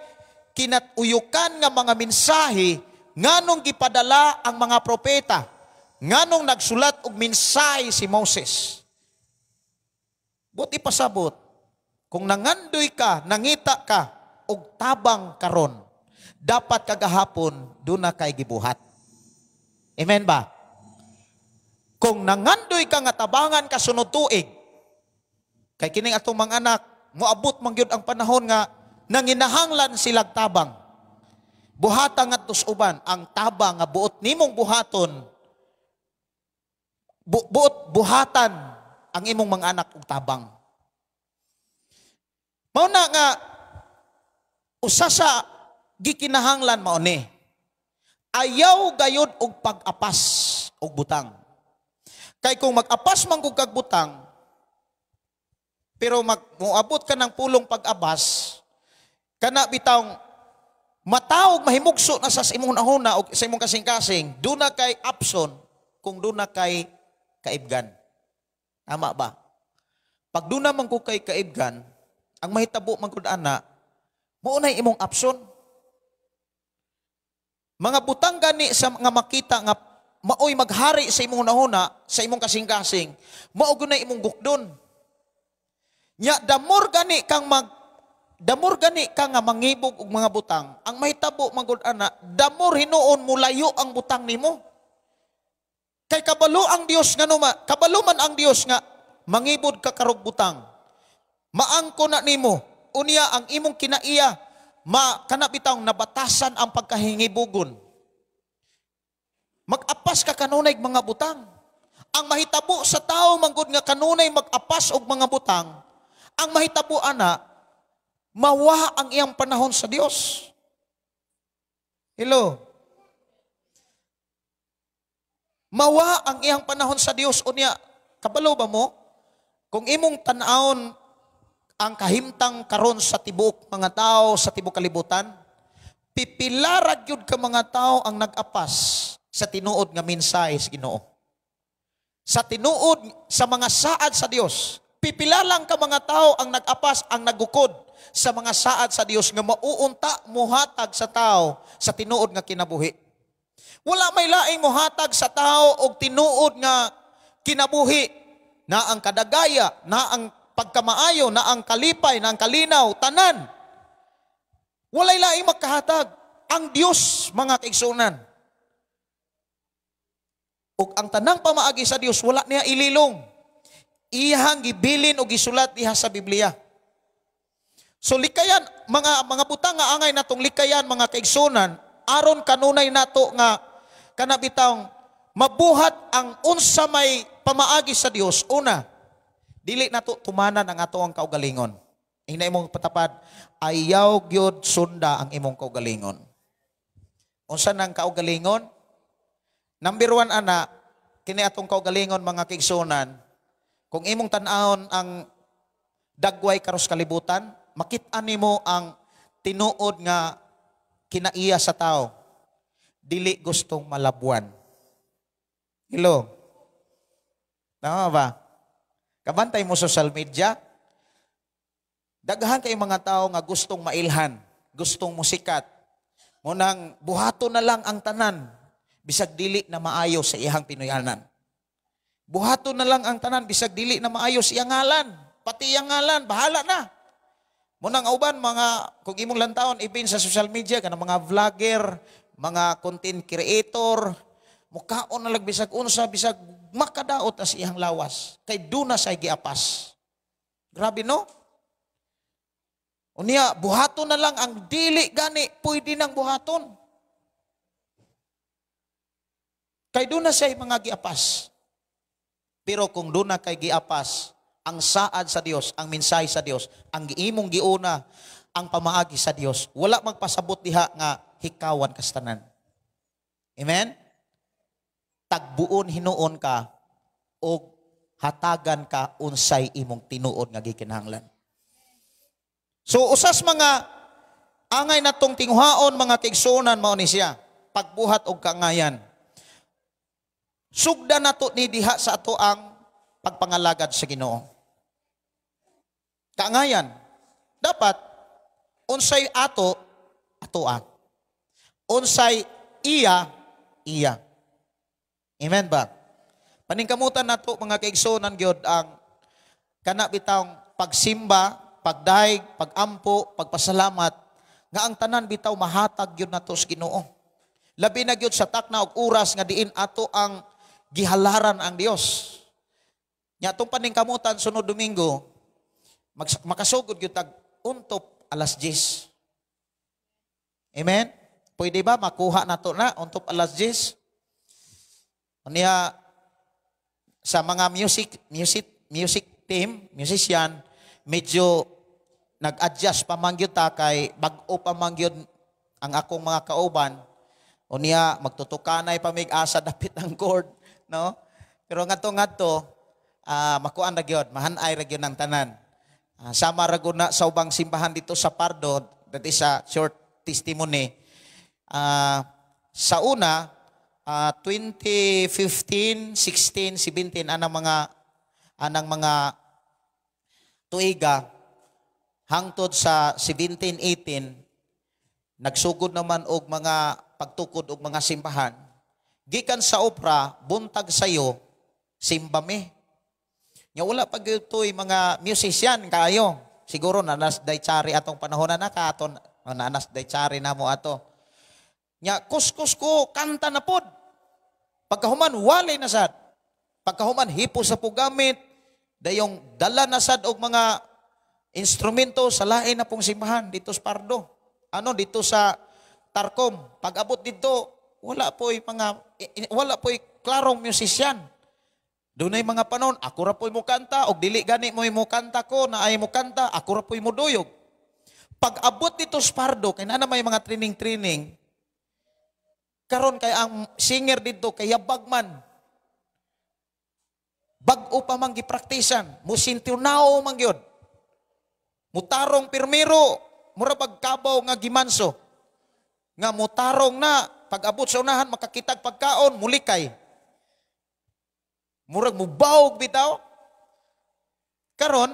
kinatuyukan nga mga mensahe nganong gipadala ang mga propeta, nganong nagsulat og mensahe si Moses. Buti pasabot, kung nangandoy ka, nangita ka og tabang karon, dapat kagahapon duna kay gibuhat. Amen ba? Kung nangandoy ka nga tabangan ka sunod tuig, kay kining atong mga anak, moabot man gyud ang panahon nga nanginahanglan silag tabang. Buhata ngadto sa uban ang tabang nga buot nimong buhaton, buot buhatan ang imong mga anak og tabang. Mao na nga usa sa gikinahanglan mao ni, ayaw gayod og pag-apas og butang. Kay kung mag-apas man kag butang, pero moabot ka ng pulong pag-abas, kana bitawng matawag mahimugso na sa imong nahuna o sa imong kasing-kasing, duna kay option kung duna kay kaibgan. Tama ba? Pag duna man ko kay kaibgan, ang mahitabo man gud ana, mao nay imong option. Mga butang gani sa nga makita nga maoy maghari sa imong nahuna, sa imong kasing-kasing, mao gud nay imong gukdon. Nya damor gani kang nga mangibog og mga butang, ang mahitabo man gud ana, damor hinuon mulayo ang butang nimo. Kay kabalo ang Dios nga numa, kabalo man ang Dios nga mangibod ka karog butang. Maangko na nimo, unya ang imong kinaiya, ma kana bitawng nabatasan ang pagkahingibugon. Mag-apas ka kanunay mga butang. Ang mahitabo sa tao manggod nga kanunay mag-apas og mga butang, ang mahitabo ana, mawa ang iyang panahon sa Dios. Hello. Mawa ang iyang panahon sa Dios. Unya, kabalo ba mo? Kung imong tan-awon ang kahimtang karon sa tibuok mga tao sa tibuok kalibutan, pipilarag yun ka mga tao ang nag-apas sa tinuod nga mensahe sa Ginoo. Sa tinuod sa mga saad sa Dios, pipila lang ka mga tao ang nag-apas, ang nagukod sa mga saad sa Dios nga mauunta muhatag sa tao sa tinuod nga kinabuhi. Wala may laing muhatag sa tao og tinuod nga kinabuhi na ang kadagaya, na ang pagkamaayo, na ang kalipay, na ang kalinaw, tanan. Walay laing magkahatag. Ang Dios, mga kaigsunan. Ug ang tanang pamaagi sa Dios wala niya ililong. Iyang gibilin o gisulat diha sa Biblia. So likayan, mga butang nga angay natong likayan, mga kaigsunan, aron kanunay nato nga kana bitawng mabuhat ang unsa may pamaagi sa Dios. Una, dili nato tumanan ang ato ang kaugalingon. Ingna imong patapad, ayaw gyud sunda ang imong kaugalingon. Unsa nang kaugalingon? Number 1 ana, kini atong kaugalingon mga kaigsunan, kung imong tan-awon ang dagway karos kalibutan, makit-an nimo ang tinuod nga kinaiya sa tao. Dili gustong malabuan. Hello. Tama ba? Kabantay mo social media, daghan kay mga tao nga gustong mailhan, gustong musikat. Munang buhato na lang ang tanan, bisag dili na maayo sa iyang Pinoyanan. Buhato na lang ang tanan, bisag dili na maayo sa iyang ngalan. Pati iyang ngalan, bahala na. Munang auban, mga, kung imong lantaon, ipin sa social media, kanang mga vlogger, mga content creator, mukaon na lang bisag unsa, bisag makadaot as iyang lawas. Kay duna say giapas. Grabe no? Unya, buhaton na lang ang dili gani, pwede nang buhaton. Kay duna say mga giapas. Pero kung duna kay giapas, ang saad sa Dios, ang mensahe sa Dios, ang imong giuna, ang pamaagi sa Dios, wala magpasabot diha nga hikawan kastanan. Amen? Tagbuon hinuon ka og hatagan ka unsay imong tinuod nga gikinahanglan. So usas mga angay natong tinguhaon mga kaigsuonan mao ni siya, pagbuhat og kaangayan. Sugda nato ni diha sa ato ang pagpangalagad sa Ginoo. Kaangayan, dapat unsay ato, atoa. Unsay iya, iya. Amen ba? Paningkamutan nato mga kaigsuonan gyud ang kana bitawng pagsimba, pagdayeg, pagampo, pagpasalamat nga ang tanan bitaw mahatag gyud nato sa Ginoo. Labi na gyud sa takna og oras nga diin ato ang gihalaran ang Dios. Nya atong paningkamutan sunod Domingo, makasugod gyud tag untop alas 10. Amen? Pwede ba makuha nato na untop alas 10? Unya sa mga music team, musician, medyo nag-adjust pa man gyud ta kay bag-o pa man gyud ang akong mga kauban. Unya magtutukanay pa mig asa dapit ang chord. no? Pero ngadto makuan ra gyud, mahanay ra gyud ng tanan. Sama ra gud na sa ubang simbahan dito sa Pardo, that is a short testimony. Sa una, 2015, 16, 17 anang mga tuiga hangtod sa 17, 18, nagsugod naman og mga pagtukod og mga simbahan. Gikan sa opera, buntag sayo, simba mi. Nya wala pa gyud to'y mga musician kaayo. Siguro nanas daychari atong panahon na ka aton nanas daychari namo ato. Nya kuskus ko kanta na pod. Pagkahuman wali na sad. Pagkahuman hipo sa pugamit, dayong dala na sad og mga instrumento sa lain na pong simbahan dito sa Pardo. Ano dito sa Tarcom. Pag-abot dito, wala po'y klarong musician. Dunay mga panahon, ako ra po'y mukanta, og dili gani mo'y mukanta ko, na ay mukanta, ako ra po'y muduyog. Pag abot dito sa Pardo, kay naa na may mga training-training, karon kay ang singer dito, kay yabag man. Bag-o pa man gipraktisan, musintunaw man gyud. Mutarong pirmiro, mura pagkabaw nga gimanso. Nga mutarong na, pag abot sa unahan, makakitag pagkaon, mulikay. Murag mubawog bitaw. Karon,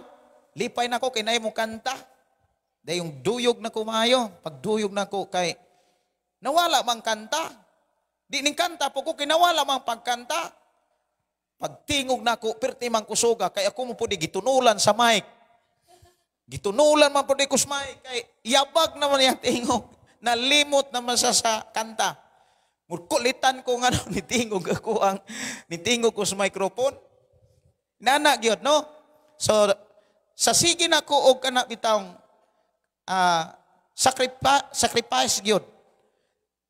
lipay na ko kay naay mo kanta. Dayong duyog na ko maayo. Pagduyog na ko kay nawala mang kanta. Di ning kanta po ko kay nawala mang pagkanta. Pagtingog na ko, perti man kusuga kay ako mo pud gitunulan sa mic. Gitunulan man pud ko sa mic kay yabag naman yang tingog. Nalimot naman sa kanta. Murkulitan ko nga no, nitingog ako ang nitingog ko sa microphone. Nana gyud, no? So sa sige na ko og kana bitawng sacrifice gyud.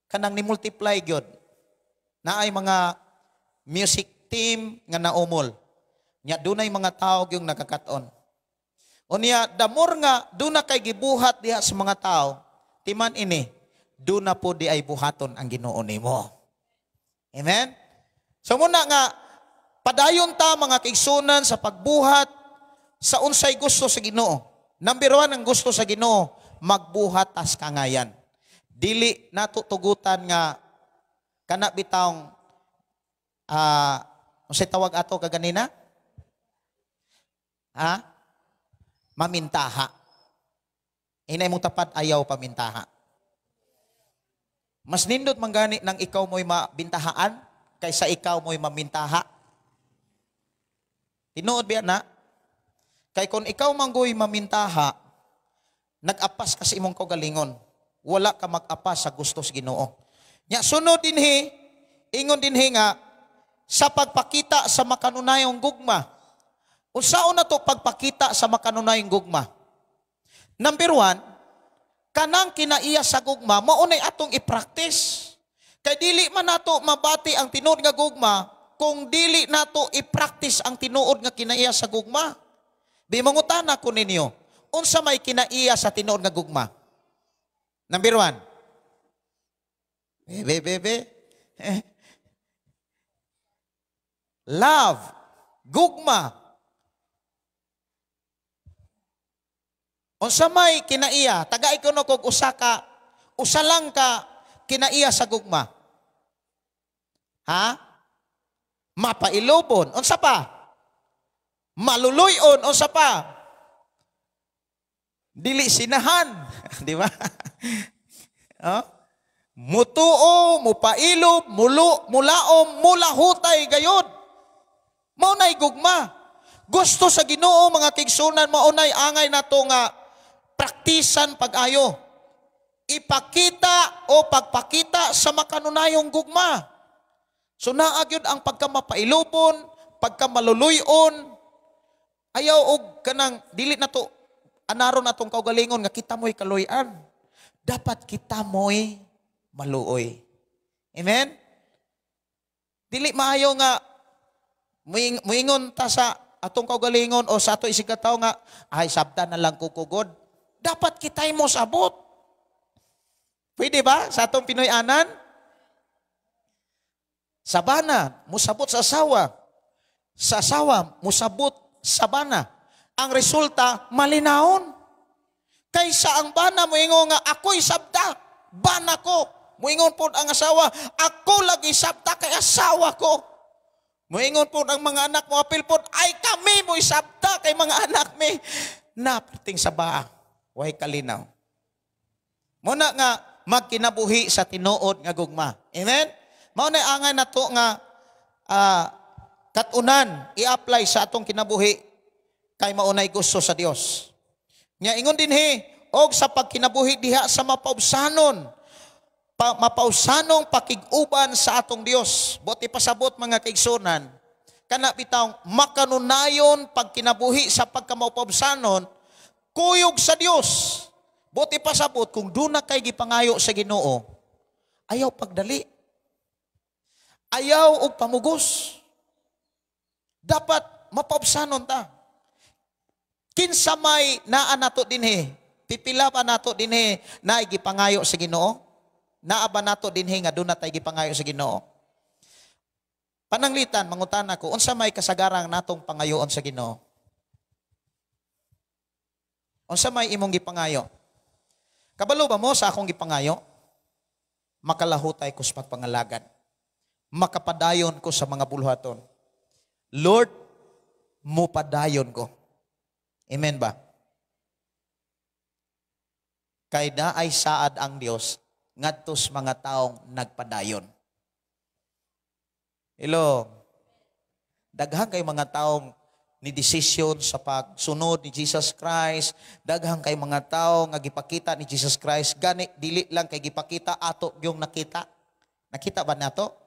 Kanang ni multiply gyud. Naay mga music team nga naumol. Nya dunay mga tao gyud nakakat-on. Unya damor nga duna kay gibuhat diha sa mga tao, timan ini, duna po di ay buhaton ang Ginoo nimo. Amen? So muna nga, padayon ta mga kaigsunan sa pagbuhat sa unsay gusto sa Ginoo. Number 1 ang gusto sa Ginoo, magbuhat tas kangayan. Dili nato tugutan nga kana bitawng unsay tawag ato kaganina? Ha? Mamintaha. Inay mo tapad ayaw pamintaha. Mas nindot man gani nang ikaw mo'y mabintahaan kaysa ikaw mo'y mamintaha. Tinuod biya na? Kay kung ikaw manggoy mamintaha, nag-apas ka sa imong kaugalingon. Wala ka mag-apas sa gusto sa Ginoo. Nya sunod dinhi, ingon dinhi nga sa pagpakita sa makanunayong gugma. Unsaon na to pagpakita sa makanunayong gugma? Number 1, kanang kinaiya sa gugma, maunay atong i-practice. Kay dili man nato mabati ang tinuod nga gugma kung dili nato i-practice ang tinuod nga kinaiya sa gugma. Di mangutana ko ninyo, unsa may kinaiya sa tinuod nga gugma? Number 1. Be, be, be. Love, gugma. Unsa may kinaiya, tagay ko no kog usa ka, usa lang ka kinaiya sa gugma. Ha? Mapailobon, unsa pa? Maluluyon, unsa pa? Dili sinahan, di ba? Oh? Mutuo, mupailob, mulu, mulaom, mulahutay gayod. Mao nay gugma. Gusto sa Ginoo mga kaigsunan, mao nay angay nato nga praktisan pag-ayo. Ipakita o pagpakita sa makanunayong gugma. So naa gyud ang pagkamapailobon, pagkamaluluyon, ayaw og kanang dili nato anaron atong kaugalingon nga kita mo'y kaluy-an. Dapat kita mo'y maluoy. Amen? Dili maayo nga muingon ta sa atong kaugalingon o sa ato isig ka tawo nga ay sabta na lang kukugod. Dapat kita'y mo sabot. Pwede ba sa atong Pinoy-anan? Sa bana, musabot sa asawa. Sa asawa, musabot sa bana. Ang resulta, malinawon. Kaysa ang bana moingon nga, ako'y sabta, bana ko. Moingon po ang asawa, ako lagi sabta kay asawa ko. Moingon po ang mga anak mo, apil po, ay kami mo'y sabta kay mga anak mi. Naperting sa baa, way kalinaw. Muna nga, magkinabuhi sa tinuod nga gugma. Amen? Mao na angay nato nga katunan i-apply sa atong kinabuhi kay maunay gusto sa Dios. Nya ingon dinhi og sa pagkinabuhi diha sa mapaubsanon, mapaubsanong pakig-uban sa atong Dios. Buot ipasabot mga kaigsunan, kana bitawng makanunayon pagkinabuhi sa pagkamapaubsanon kuyog sa Dios. Buot ipasabot kung duna kay gipangayo sa Ginoo, ayaw pagdali. Ayaw og pamugos. Dapat mapaubsanon ta. Kinsa may naa nato dinhi, pipila ba nato dinhi na gipangayo sa Ginoo? Naa ba nato dinhi nga duna tay gipangayo sa Ginoo? Pananglitan mangutana ko, unsa may kasagarang natong pangayoon sa Ginoo? Unsa may imong gipangayo? Kabalo ba mo sa akong gipangayo? Makalahutay ko sa pagpangalagad. Makapadayon ko sa mga buluhaton. Lord, mupadayon ko. Amen ba? Kay naay saad ang Dios ngadto sa mga taong nagpadayon. Hello. Daghang kay mga taong ni desisyon sa pagsunod ni Jesus Christ, daghang kay mga tawo nga gipakita ni Jesus Christ, gani dili lang kay gipakita ato yung nakita. Nakita ba nato?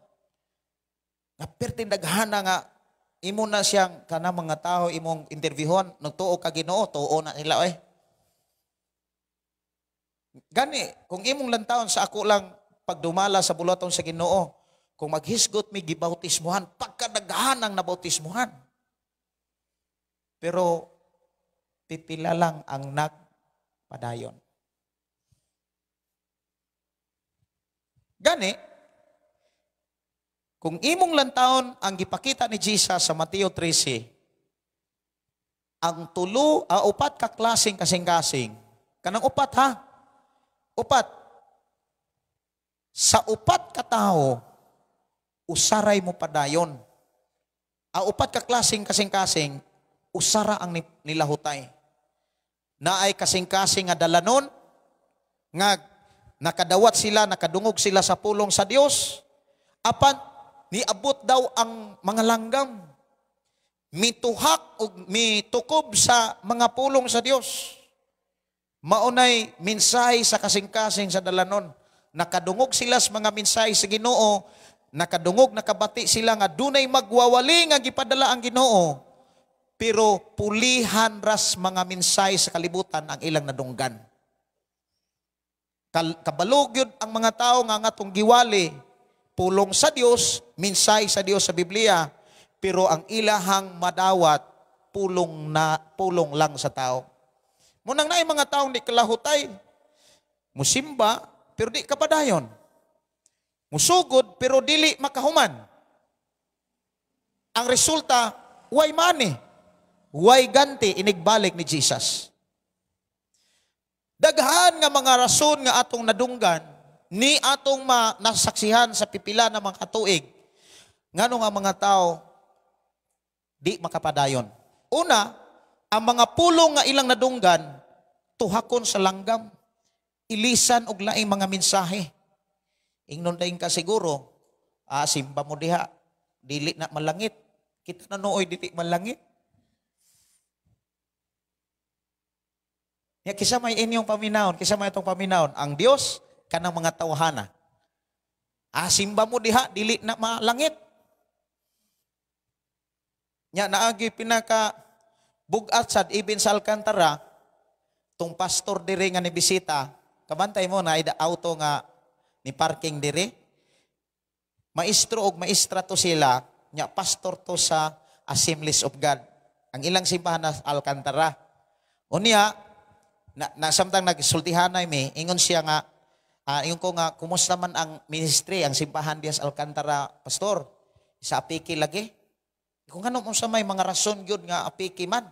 Nga perting daghana nga imo na siyang kana mga tao imong interviewon nagtuo ka Ginoo, tuo na nila oy. Gani kung imong lantawon sa ako lang pagdumala sa buluhaton sa Ginoo, kung maghisgot mi gibautismuhan, pagkadaghan ang nabautismuhan. Pero pipila lang ang nagpadayon. Gani kung imong lantawon ang gipakita ni Jesus sa Mateo 13, ang tulo, upat ka klaseng kasing-kasing. Kanang upat ha? Upat. Sa upat ka tao, usaray mo padayon. Upat ka klaseng kasing-kasing, usara ang nilahutay. Naay kasing-kasing nga dalanon, nga nakadawat sila, nakadungog sila sa pulong sa Dios, apan niabot daw ang mga langgam. Mituhak o mitukob sa mga pulong sa Dios. Maunay mensahe sa kasing-kasing sa dalanon. Nakadungog sila sa mga mensahe sa Ginoo, nakadungog, nakabati sila nga dunay magwawali nga gipadala ang Ginoo, pero pulihan ras mga mensahe sa kalibutan ang ilang nadunggan. Kabalog yun ang mga tao nga ngatong giwali pulong sa Dios, mensahe sa Dios sa Biblia, pero ang ilahang madawat pulong lang sa tao. Munang naay mga taong di kalahutay, musimba pero di kapadayon. Musugod pero dili makahuman. Ang resulta, way money, way ganti inigbalik ni Jesus. Daghan nga mga rason nga atong nadunggan ni atong nasaksihan sa pipila na mga katuig, ngano nga mga tao di makapadayon. Una, ang mga pulong nga ilang nadunggan, tuhakon sa langgam, ilisan og laing mga mensahe. Ingnon dayon ka siguro, simba mo diha, dili na malangit. Kita na nooy dili malangit. Ya, kisa may inyong paminawon, kisa may itong paminawon, ang Dios kanang mga tawhana. Simba mo diha, dili na malangit. Nya naagi pinaka bugat sad Ibn sa Alcantara, tung pastor diri nga ni bisita, kabantay mo na ida auto nga ni parking diri. Maestro og maestra to sila, nya pastor to sa Assemblies of God. Ang ilang simbahan na Alcantara. Unya, na samtang nagsultihanay mi, ingon siya nga Yung ko nga, kumusta man ang ministry, ang simbahan diya sa Alcantara, Pastor? Sa apiki lagi. Kung ano mo sa may mga rason yun nga apiki man.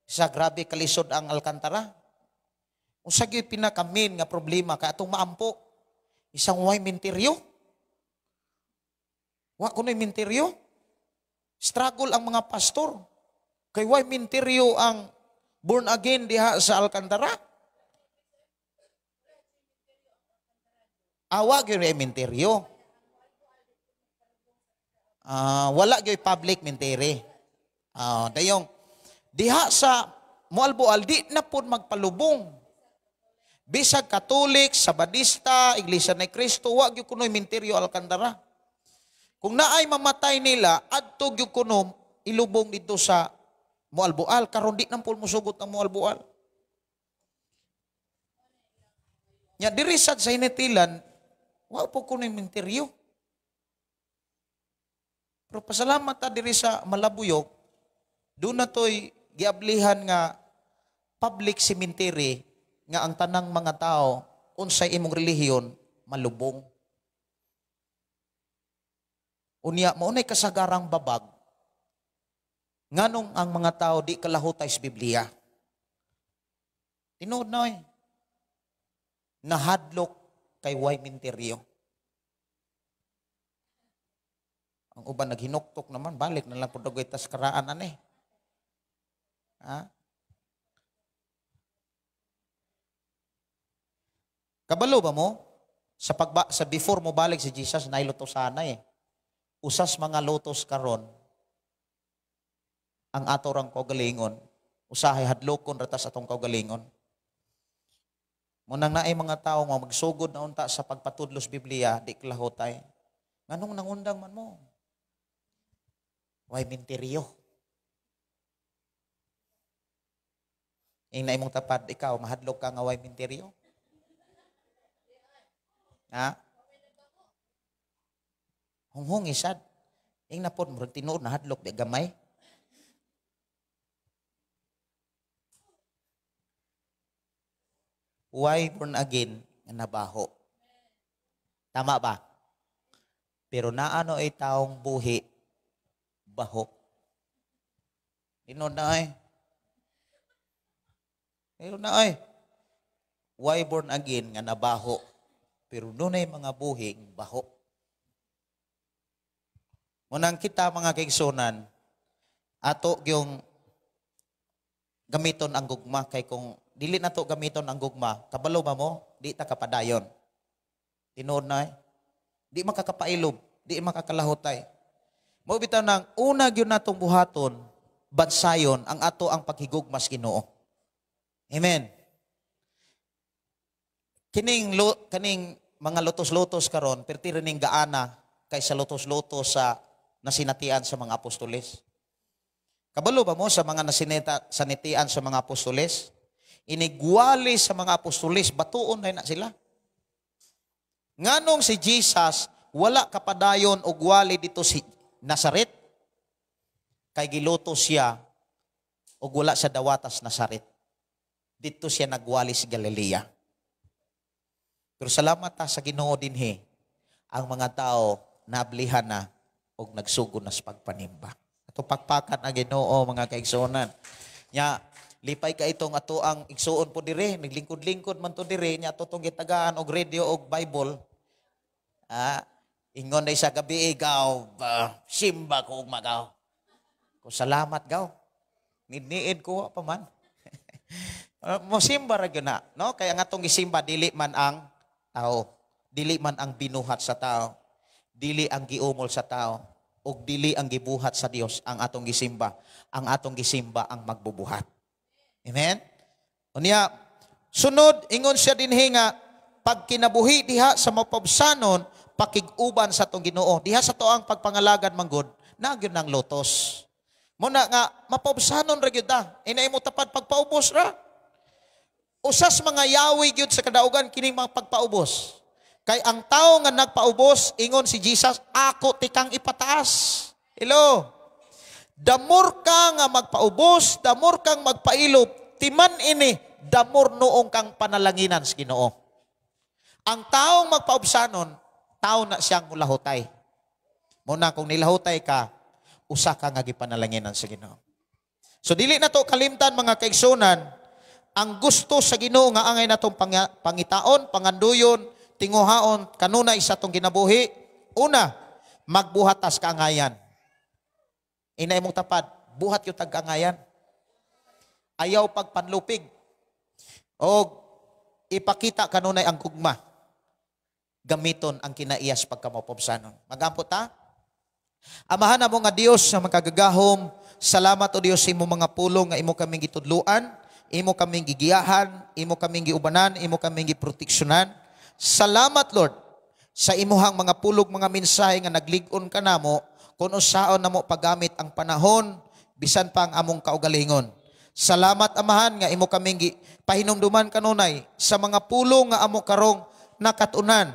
Sa grabe kalisod ang Alcantara. Unsa gyud pinaka-main nga problema kay atong maampo? Isang way minteryo. Wa kuno'y minteryo. Struggle ang mga pastor. Kay way minteryo ang born again diha sa Alcantara. Awa gyud ay minteryo. Wala gyud public mintere. Dayong diha sa Moalboal di na pud magpalubong. Bisag Katolik, Sabadista, Iglesia ni Cristo, wa gyud kunoy minteryo Alcantara. Kung naay mamatay nila, adto gyud kuno ilubong dito sa Moalboal. Karon di na pud mosugot ang Moalboal. Nya diri sad sa Hinitilan, wa po kunoy minteryo. Pero pasalamat ta diri sa Malabuyok, doon na to'y giablihan nga public cemetery nga ang tanang mga tao unsay imong relihiyon malubong. Unya mao nay kasagarang babag nganong ang mga tao di kalahutay sa Biblia. Tinuod na oy. Nahadlok kay way minteryo. Ang uban naghinuktok naman, balik na lang po dagoy tas karaan ane. Ha? Kabalo ba mo? Sa sa before mo balik si Jesus, nailutosan na eh. Usas mga lotos karon ang ato rang kaugalingon, usahay hadlokon ratas atong kaugalingon. Munang naay mga tao nga magsugod na unta sa pagpatudlos Biblia, di kalahutay. Nganong nangundang man mo? Way minteryo. Ing na imong tapad, ikaw, mahadlok ka nga way minteryo? Ha? Hunghong isad. Ing na pod, murag tinuod, nahadlok, di gamay. Why born again nga nabaho? Tama ba? Pero naano ay taong buhi, baho. Tinuod na ay. Tinuod na ay. Why born again nga nabaho? Pero dunay mga buhing baho. Munang kita mga kaigsunan, ato yung gamiton ang gugma kay kung dili na to gamiton ang gugma, kabalo ba mo? Di ta kapadayon. Tinuod na eh. Di makakapailob, di makakalahutay. Mao bitaw nang una gyud natong buhaton, bansayon ang ato ang paghigugma sa Ginoo. Amen. Kining kaning mga lotos-lotos karon, perti ning gaana kaysa lotos-lotos sa nasinatian sa mga apostoles. Kabalo ba mo sa mga nasinatian sa mga apostoles? Inigwali sa mga apostoles, batuon na sila. Nganong si Jesus wala kapadayon og wali dito si Nazaret? Kay giluto siya og wala sa dawatas Nazaret. Dito siya nagwali sa Galilea. Pero salamat ta sa Ginoo dinhi, ang mga tao nablihan na og nagsugod na sa pagpanimba. Ato pakpakan ang Ginoo mga kaigsuonan. Nya lipay ka itong ato ang igsuon po dire, naglingkod-lingkod man to dire, nya ato tong gitagaan og radio og Bible. Ingon na sa gabi gaw, simba ko og magaw. Ko salamat gaw. Nidniid ko pa man. Mo simba ra gyud na, no? Kaya nga atong gisimba dili man ang tao, dili man ang binuhat sa tao, dili ang giumol sa tao, ug dili ang gibuhat sa Dios ang atong gisimba. Ang atong gisimba ang magbubuhat. Amen? Unya, sunod, ingon siya dinhi nga, pag kinabuhi diha sa mapabsanon, pakig-uban sa atong Ginoo. Diha sa to ang pagpangalagad manggod, na gyud ng lotos. Muna nga, mapabsanon ra gyud ta. Inay mo tapad pagpaubos ra. Usas mga yawi gyud sa kadaugan kining mga pagpaubos. Kay ang tao nga nagpaubos, ingon si Jesus, ako tikang ipataas. Hello? Damor ka nga magpaubos, damor kang magpailob, timan ini, damor noong kang panalanginan sa Ginoo. Ang taong magpaubsanon, tao na siyang mulahutay. Muna kung nilahutay ka, usa ka nga gipanalanginan sa Ginoo. So dili na to kalimtan mga kaigsunan, ang gusto sa Ginoo nga angay natong pangitaon, panganduyon, tinguhaon kanunay sa atong kinabuhi. Una, magbuhat tas kaangayan. Ina imong tapad, buhat yung tagkaangayan. Ayaw pagpanlupig. O ipakita kanunay ang gugma. Gamiton ang kinaiyas pagkamapobsanon. Magampo ta? Amahan namo nga Dios nga makagagahom, salamat o Dios sa imong mga pulong nga imo kaming gitudluan, imo kaming gigiyahan, imo kaming giubanan, imo kaming giproteksyonan. Salamat Lord sa imuhang mga pulog, mga mensahe nga naglig-on kanamo kun unsaon namo paggamit ang panahon bisan pa ang among kaugalingon. Salamat Amahan nga imo kaming pahinumduman kanunay sa mga pulong nga amo karong nakatunan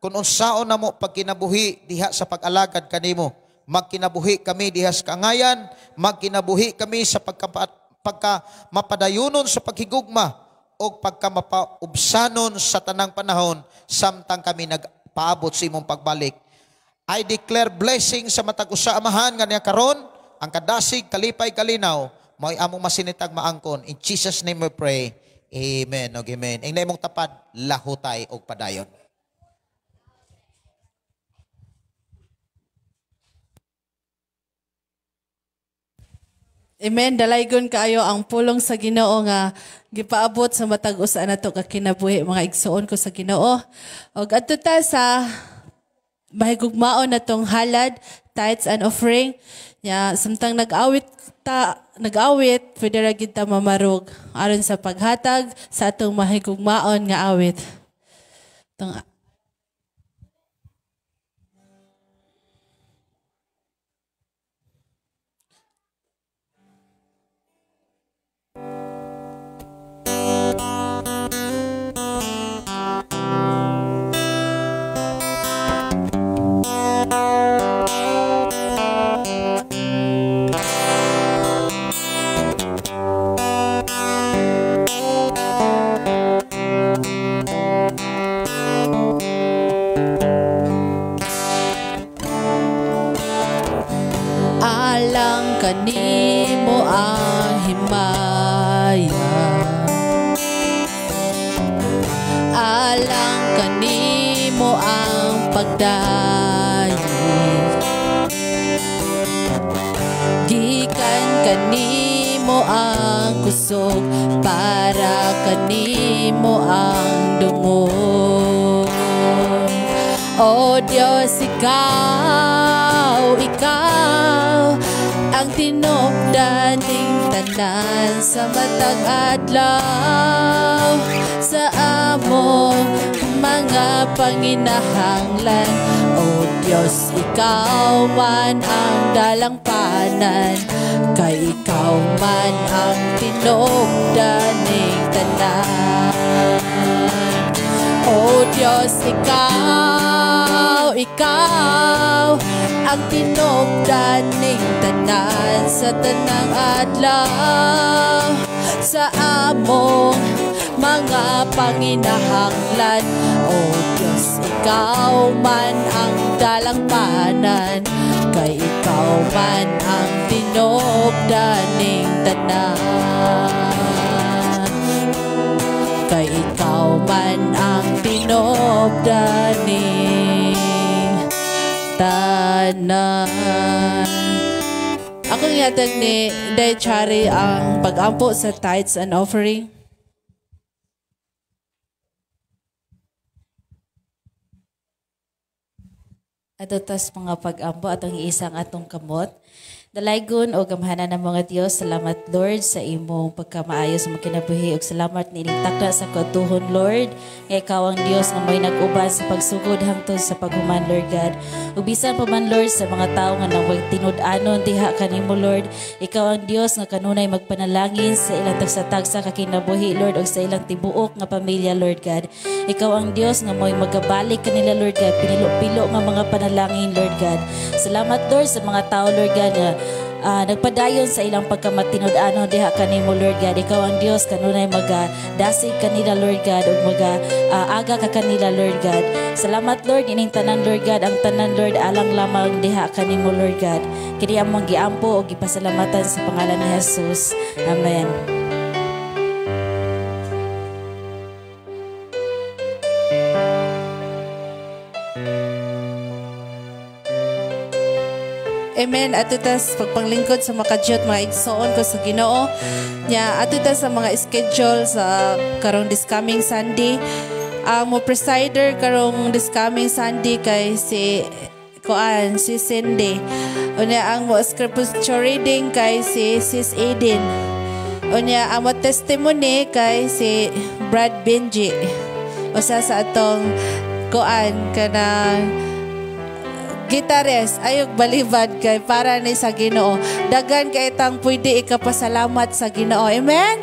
kun unsaon namo pagkinabuhi diha sa pag-alagad kanimo. Magkinabuhi kami diha sa kaangayan, magkinabuhi kami sa pagka mapadayunon sa paghigugma o pagka mapaubsanon sa tanang panahon samtang kami nagpaabot sa imong pagbalik. I declare blessing sa matag usa Amahan nga niya karon ang kadasig, kalipay, kalinaw, mao'y among masinitag maangkon. In Jesus name we pray. Amen og amen. Ingna imong tapad, lahutay og padayon. Amen. Dalaygon kaayo ang pulong sa Ginoo nga gipaabot sa matag usa nato ka kinabuhi mga igsoon ko sa Ginoo. Og adto ta sa mahigugmaon natong halad, tithes and offering. Ya, samtang nag-awit, pwede ra gid ta mamarog aron sa paghatag sa atong mahigugmaon nga awit. Tong alang kanimo ang himaya, alang kanimo ang pagdayi, gikan kanimo ang kusog, para kanimo ang dungog. O Diyos, ikaw, ikaw ang tinupdan ning tanan sa matag adlaw sa among mga panginahanglan. O Diyos, ikaw man ang dalangpanan, kay ikaw man ang tinupdan ning tanan. O Diyos, ikaw, ikaw ang tinupdan ning tanan sa tanang adlaw sa among mga panginahanglan. O Diyos, ikaw man ang dalangpanan, kay ikaw man ang tinupdan ning tanan. Kay ikaw man ang tinupdan ning tanan. Ako gihatag ni Day Chari ang pag-ampo sa tithes and offering. Ato tas mga pag-ampo atong isang atong kamot. Dalaygon o gamhanan ng mga Dios, salamat Lord sa imong pagkamaayo sa mga kinabuhi ug salamat niining takda sa katuhon Lord. Nga ikaw ang Dios nga mo'y nag-uban sa pagsugod hangtod sa paghuman Lord God. Ug bisan pa man Lord sa mga tawo nga nang tinud-anon diha kanimo Lord, ikaw ang Dios nga kanunay magpanalangin sa ilang tagsa-tagsa ka kinabuhi Lord ug sa ilang tibuok nga pamilya Lord God. Ikaw ang Dios nga mo'y magabalik kanila Lord God, pinilo-pilo nga mga panalangin Lord God. Salamat Lord sa mga tao Lord God nga nagpadayon sa ilang pagkamatinud-anon diha kanimo, Lord God. Ikaw ang Dios kanunay maga dasig kanila, Lord God, ug maga aga ka kanila, Lord God. Salamat, Lord, ining tanan, Lord God, ang tanan, Lord, alang lamang diha kanimo, Lord God. Kini among giampo ug gipasalamatan sa pangalan ni Jesus. Amen. Amen. Ato tas pagpanglingkod sa makajot, mga igsoon ko sa Ginoo. Nya ato ta sa mga schedule sa karong this coming Sunday. Ang mo presider karong this coming Sunday kay si kuan, si Cindy. Unya ang mo scripture reading kay si Sis Aiden. Unya ang mo testimony kay si Brad Benji. Usa sa atong kuan kanang gitares, ayog balibad kay para ni sa Ginoo. Dagan kay tang pwede ikapasalamat sa Ginoo. Amen.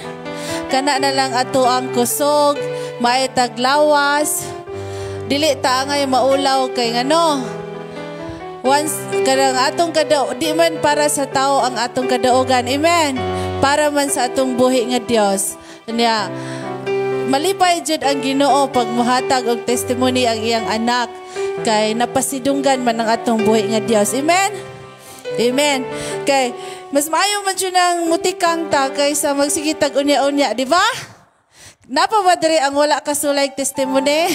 Kana na lang ato ang kusog, maitag lawas. Dili ta angay maulaw kay ngano. Once kanang atong kadao, di man para sa tao ang atong kadaogan. Amen. Para man sa atong buhi nga Dios. Nya malipay jud ang Ginoo pag muhatag og testimony ang iyang anak kay napasidunggan man ang atong buhi nga Dios. Amen. Amen. Kay mas maayo man jud ang mutikang ta kaysa magsigitag unya-unya, di ba? Napa ba diri ang wala kasulay testimony?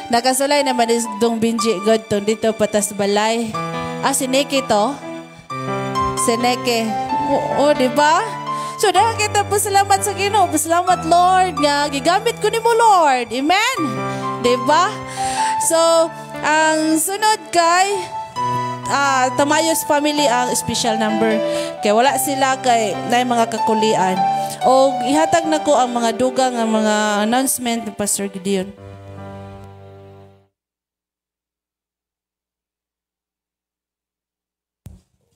Nakasulay naman is dong Benji God tong dito patas balay. Ah, si Neke to? Si Neke. Oo, di ba? So, dahil kita pasalamat sa Ginoo, pasalamat Lord nga gigamit ko nimo, Lord. Amen. Di ba? So, ang sunod kay Tamayos family ang special number. Kay wala sila kay na mga kakulian. O ihatag na ko ang mga dugang ang mga announcement ni Pastor Gideon.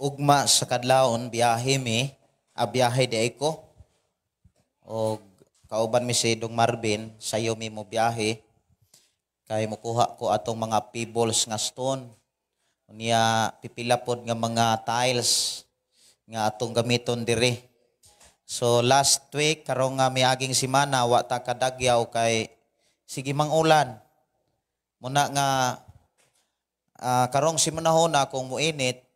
Ugma sa kadlawon biyahe mi, biyahe di ay ko. Og kauban mi si Dong Marvin, sayo mi mo biyahe. Kay mukuha ko atong mga pebbles nga stone. Unya pipila pod nga mga tiles nga atong gamiton diri. So last week karong nga miaging semana wa ta kadagyaw kay sige mangulan. Muna nga karong semanahon kung muinit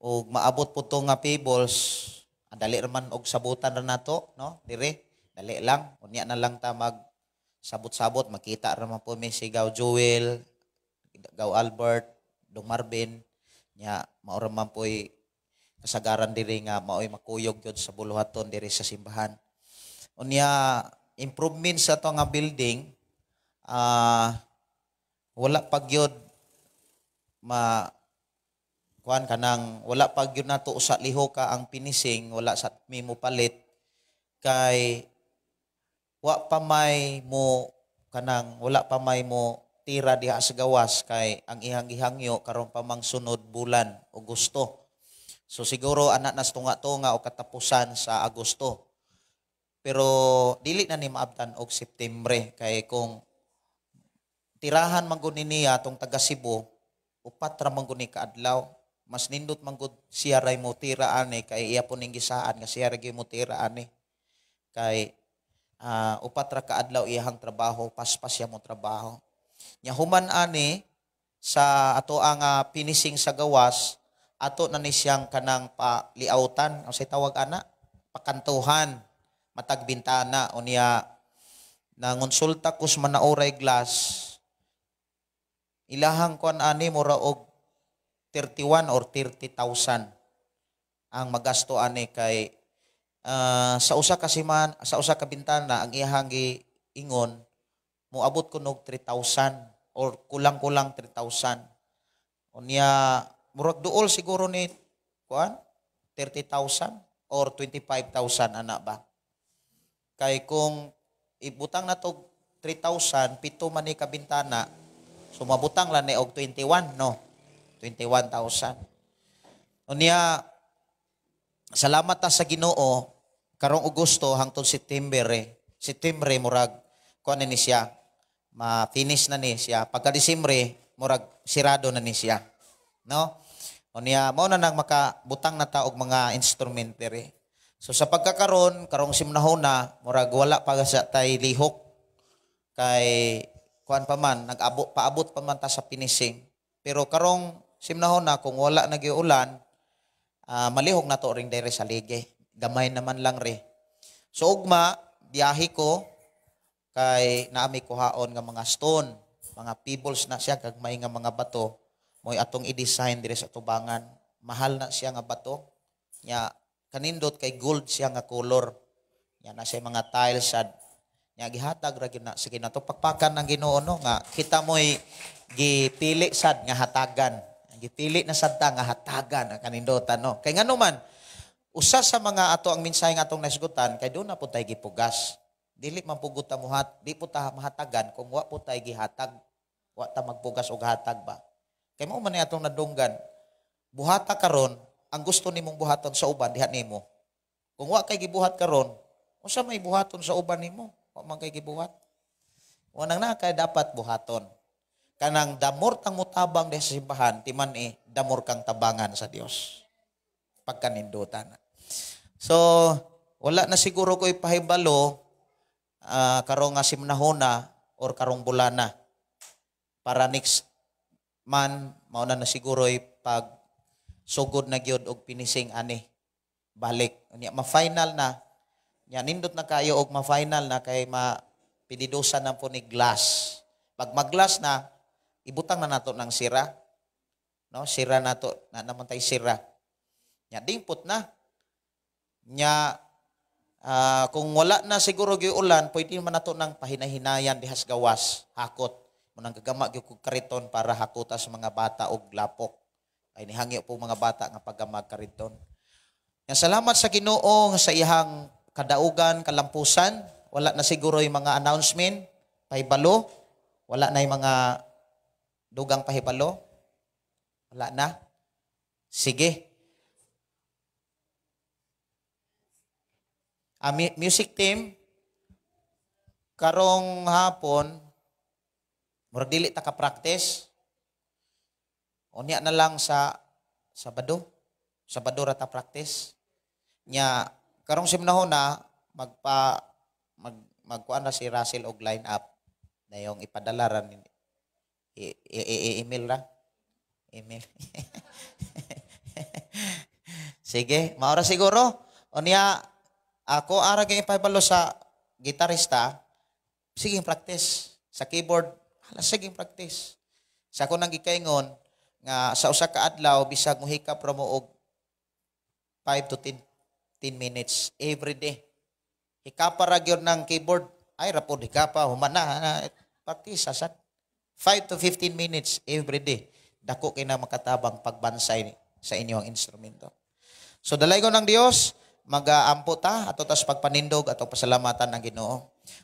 og maabot po to nga pebbles, dali raman og sabutan ra nato, no? Dire, dali lang. Unya na lang ta mag sabot-sabot, makita ra man po mi si Gaw Joel, Gaw Albert, Dong Marvin, nya mao ra man po'y kasagaran diri nga maoy makuyog gyud sa buluhaton diri sa simbahan. Unya improvement sa to nga building, wala pa gyud ma kuan kanang wala pa gyud nato usa liho ka ang finishing, wala sa mi mo palit kay wa pa may mo kanang wala pa may mo tira diha sa gawas kay ang ihang gihangyo karon pa mang sunod bulan Agosto. So siguro anak nas tunga-tunga o katapusan sa Agosto. Pero dili na ni maabtan og Septembre kay kung tirahan man gud ni niya tong taga Cebu, upat ra man gud ni kaadlaw. Mas nindot man gud siya ray mo tira ani kay iya po ning gisaan nga siya ra gyud mo tira ani. Kay upat ra kaadlaw iyahang trabaho, paspas siya mo trabaho. Nya human ani sa ato ang finishing sa gawas, ato na ni siyang kanang paliautan, ang say tawag ana, pakantuhan, matag bintana. Unya nangonsulta ko sa Manauray Glass, ilahang kuan ani mura og 31 or 30,000 ang magasto ani kay sa usa ka siman, sa usa ka bintana ang iyahang giingon moabot kunog 3,000 or kulang-kulang 3,000. Unya murag duol siguro ni kuan 30,000 or 25,000 ana ba. Kay kung ibutang na to 3,000, pito man ni ka bintana, so mabutang lang ni og 21, no? 21,000. Unya salamat ta sa Ginoo karong Agosto hangtod September September murag kuan ni siya, ma-finish na ni siya. Pagka Disyembre murag sirado na ni siya, no? Unya mao na nang makabutang na ta og mga instrument diri. So sa pagkakaron karong simnahona murag wala pa sa tay lihok kay kuan pa man nag-abot paabot pa man ta sa finishing. Pero karong simnahona kung wala na ulan, malihok na to ring diri sa lige. Gamay naman lang re. So ugma biyahe ko kay naami kuhaon nga mga stone, mga pebbles na siya gagmay nga mga bato mo'y atong i-design diri sa tubangan. Mahal na siya nga bato. Nya kanindot kay gold siya nga color. Nya na siya mga tiles sad. Nya gihatag ra gyud na sige nato pakpakan ng Ginoo no nga kita mo'y gipili sad nga hatagan. Gipili na sad ta nga hatagan ang kanindotan no. Kay ngano man usa sa mga ato ang mensahe nga atong nasgutan kay doon na po tay gipugas. Dili man pugot ta muhat, di po ta mahatagan kung wa po tay gihatag. Wa ta magpugas og hatag ba. Kay mao man ni atong nadunggan. Buhata karon ang gusto nimong buhaton sa uban diha nimo. Kung wa kay gibuhat karon, unsa may buhaton sa uban nimo? Wa man kay gibuhat. Wa nang na kay dapat buhaton. Kanang damor tang mutabang diha sa simbahan, timan damor kang tabangan sa Dios. Pagkanindutan. So, wala na siguro ko ipahibalo karong nga simnahona or karong bulana. Para next man, mauna na siguro pag sugod na gyud og finishing ani. Balik. Unya ma-final na. Nya nindot na kayo og ma-final na kay ma-pinidusan na po ni glass. Pag mag-glass na, ibutang na nato ng sira. No, sira nato, na naman tay sira. Nya dingpot na. Nya kung wala na siguro gyud ulan, pwede man nato nang pahinahinayan dihas gawas, hakot. Munang gagama gyud kog kariton para hakuta sa mga bata og lapok. Ay nihangyo po mga bata nga paggamag kariton. Nya salamat sa Ginoo sa iyang kadaugan, kalampusan. Wala na siguro yung mga announcement, pahibalo. Wala na yung mga dugang pahibalo. Wala na. Sige. Music team, karong hapon, murag dili ta ka-practice. Unya na lang sa Sabado. Sabado ra ta practice. Nya karong simnahona magkuan na si Russell og line up na yung ipadala ra ni i-email ra. Email. Sige, maura siguro. Unya ako ara kay ipahibalo sa gitarista, sige practice. Sa keyboard, hala sige practice. Sa ako nang gikaingon nga sa usa ka adlaw bisag mohikap ra mo og 5 to 10 minutes every day. Hikapa ra gyud ng keyboard, ay ra pod hikapa human na practice asad. 5 to 15 minutes every day. Dako kay na makatabang pagbansay sa inyong instrumento. So dalaygon ng Dios, magaampo ta ato tas pagpanindog ato pasalamatan ang Ginoo.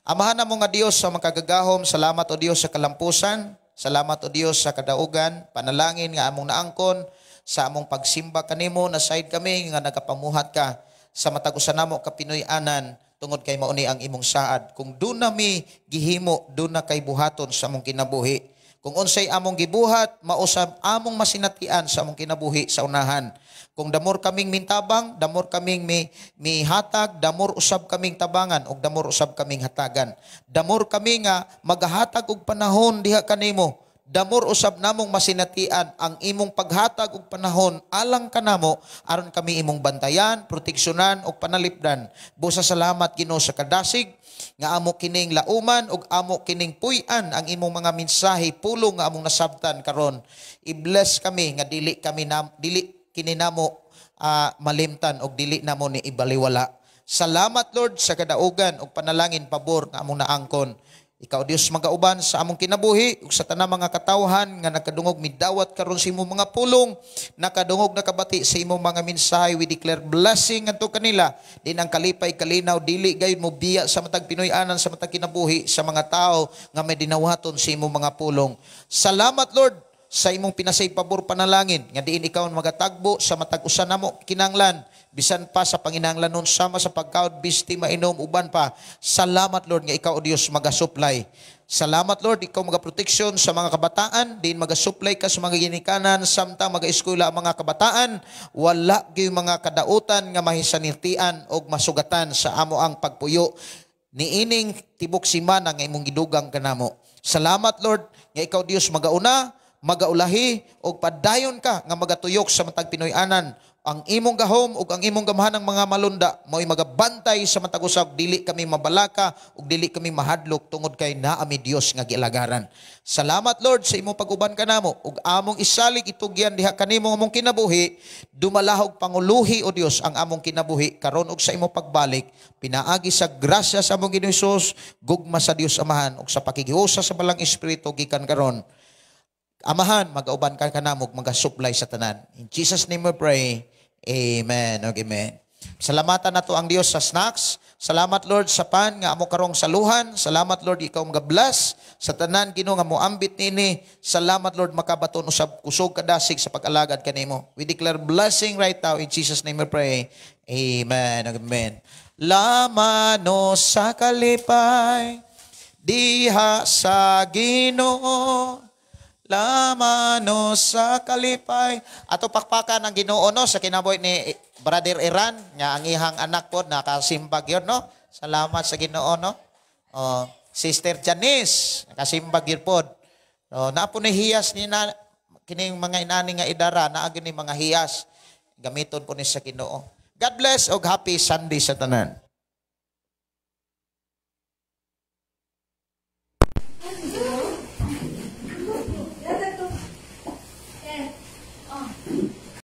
Amahan namo nga Dios sa makagagahom, salamat o Dios sa kalampusan, salamat o Dios sa kadaugan, panalangin nga among naangkon sa among pagsimba kanimo, na side kami nga nagapamuhat ka sa matag usa namo ka Pinoy-anan tungod kay mauni ang imong saad. Kung doon na mi gihimo, doon na kay buhaton sa among kinabuhi. Kung unsay among gibuhat, mausab among masinatian sa among kinabuhi sa unahan. Kung damor kaming mintabang, damor kaming mihatag, damor usab kaming tabangan, ug damor usab kaming hatagan. Damor kami nga magahatag og panahon diha kanimo. Damor usab namong masinatian ang imong paghatag og panahon alang kanamo aron kami imong bantayan, proteksyonan ug panalipdan. Busa salamat Ginoo sa kadasig nga amo kining lauman ug amo kining puy-an ang imong mga mensahe pulong nga among nasabtan karon. I-bless kami nga dili kami dili kini namo malimtan og dili namo ni ibaliwala. Salamat Lord sa kadaugan ug panalangin pabor nga among naangkon. Ikaw Dios magauban sa among kinabuhi ug sa tanang mga katawhan nga nakadungog midawat karon sa imong mga pulong, nakadungog nakabati sa imong mga mensahe. We declare blessing ngadto kanila. Din ang kalipay kalinaw dili gayud mo biya sa matag Pinoy-anan sa matag kinabuhi sa mga tawo nga may dinawaton sa imong mga pulong. Salamat Lord sa imong pinasay pabor panalangin nga diin ikaw ang magatagbo sa matag usa namo kinanglan bisan pa sa panginahanglanon sama sa pagkaon, bisti, mainom, uban pa. Salamat Lord nga ikaw o Dios magasupply. Salamat, Lord, ikaw magaproteksyon sa mga kabataan, din magasupply ka sa mga ginikanan samtang magaeskwela ang mga kabataan, wala gyud mga kadautan nga mahisanitian og masugatan sa amo ang pagpuyo niining tibok simana nga imong gidugang kanamo. Salamat, Lord, nga ikaw Dios magauna, magaulahi og padayon ka nga magatuyok sa matag Pinoy-anan. Ang imong gahom ug ang imong gamhanang mga malunda mao'y magabantay sa matag usa, dili kami mabalaka ug dili kami mahadlok tungod kay naa mi Dios nga gialagaran. Salamat, Lord, sa imong pag-uban kanamo ug among isalig itugyan diha kanimo among kinabuhi. Dumalahog panguluhi, o Dios, ang among kinabuhi karon ug sa imong pagbalik pinaagi sa grasya sa among Ginoong Hesus, gugma sa Dios Amahan ug sa pakikiusa sa Balang Espiritu gikan karon. Amahan, magauban ka kanamo, magasupply sa tanan. In Jesus' name we pray. Amen. Okay, amen. Salamatan nato ang Dios sa snacks. Salamat, Lord, sa pan nga amo karong saluhan. Salamat, Lord, ikaw mga-bless sa tanan, Ginoo, nga moambit nini. Salamat, Lord, makabaton usab kusog kadasig sa pag-alagad kanimo. We declare blessing right now. In Jesus' name we pray. Amen. Amen. Lamano sa kalipay diha sa Ginoo. Lamano sa kalipay. Ato pakpakan ang Ginoo, no, sa kinabuhi ni Brother Iran nga ang ihang anak po nakasimbag yun, no. Salamat sa Ginoo, no. Oh, Sister Janice nakasimbag yun pod. Oh, naa po ni hiyas ni na kining mga inani nga idara, naa ni mga hiyas gamiton po ni sa Ginoo. God bless og happy Sunday sa tanan.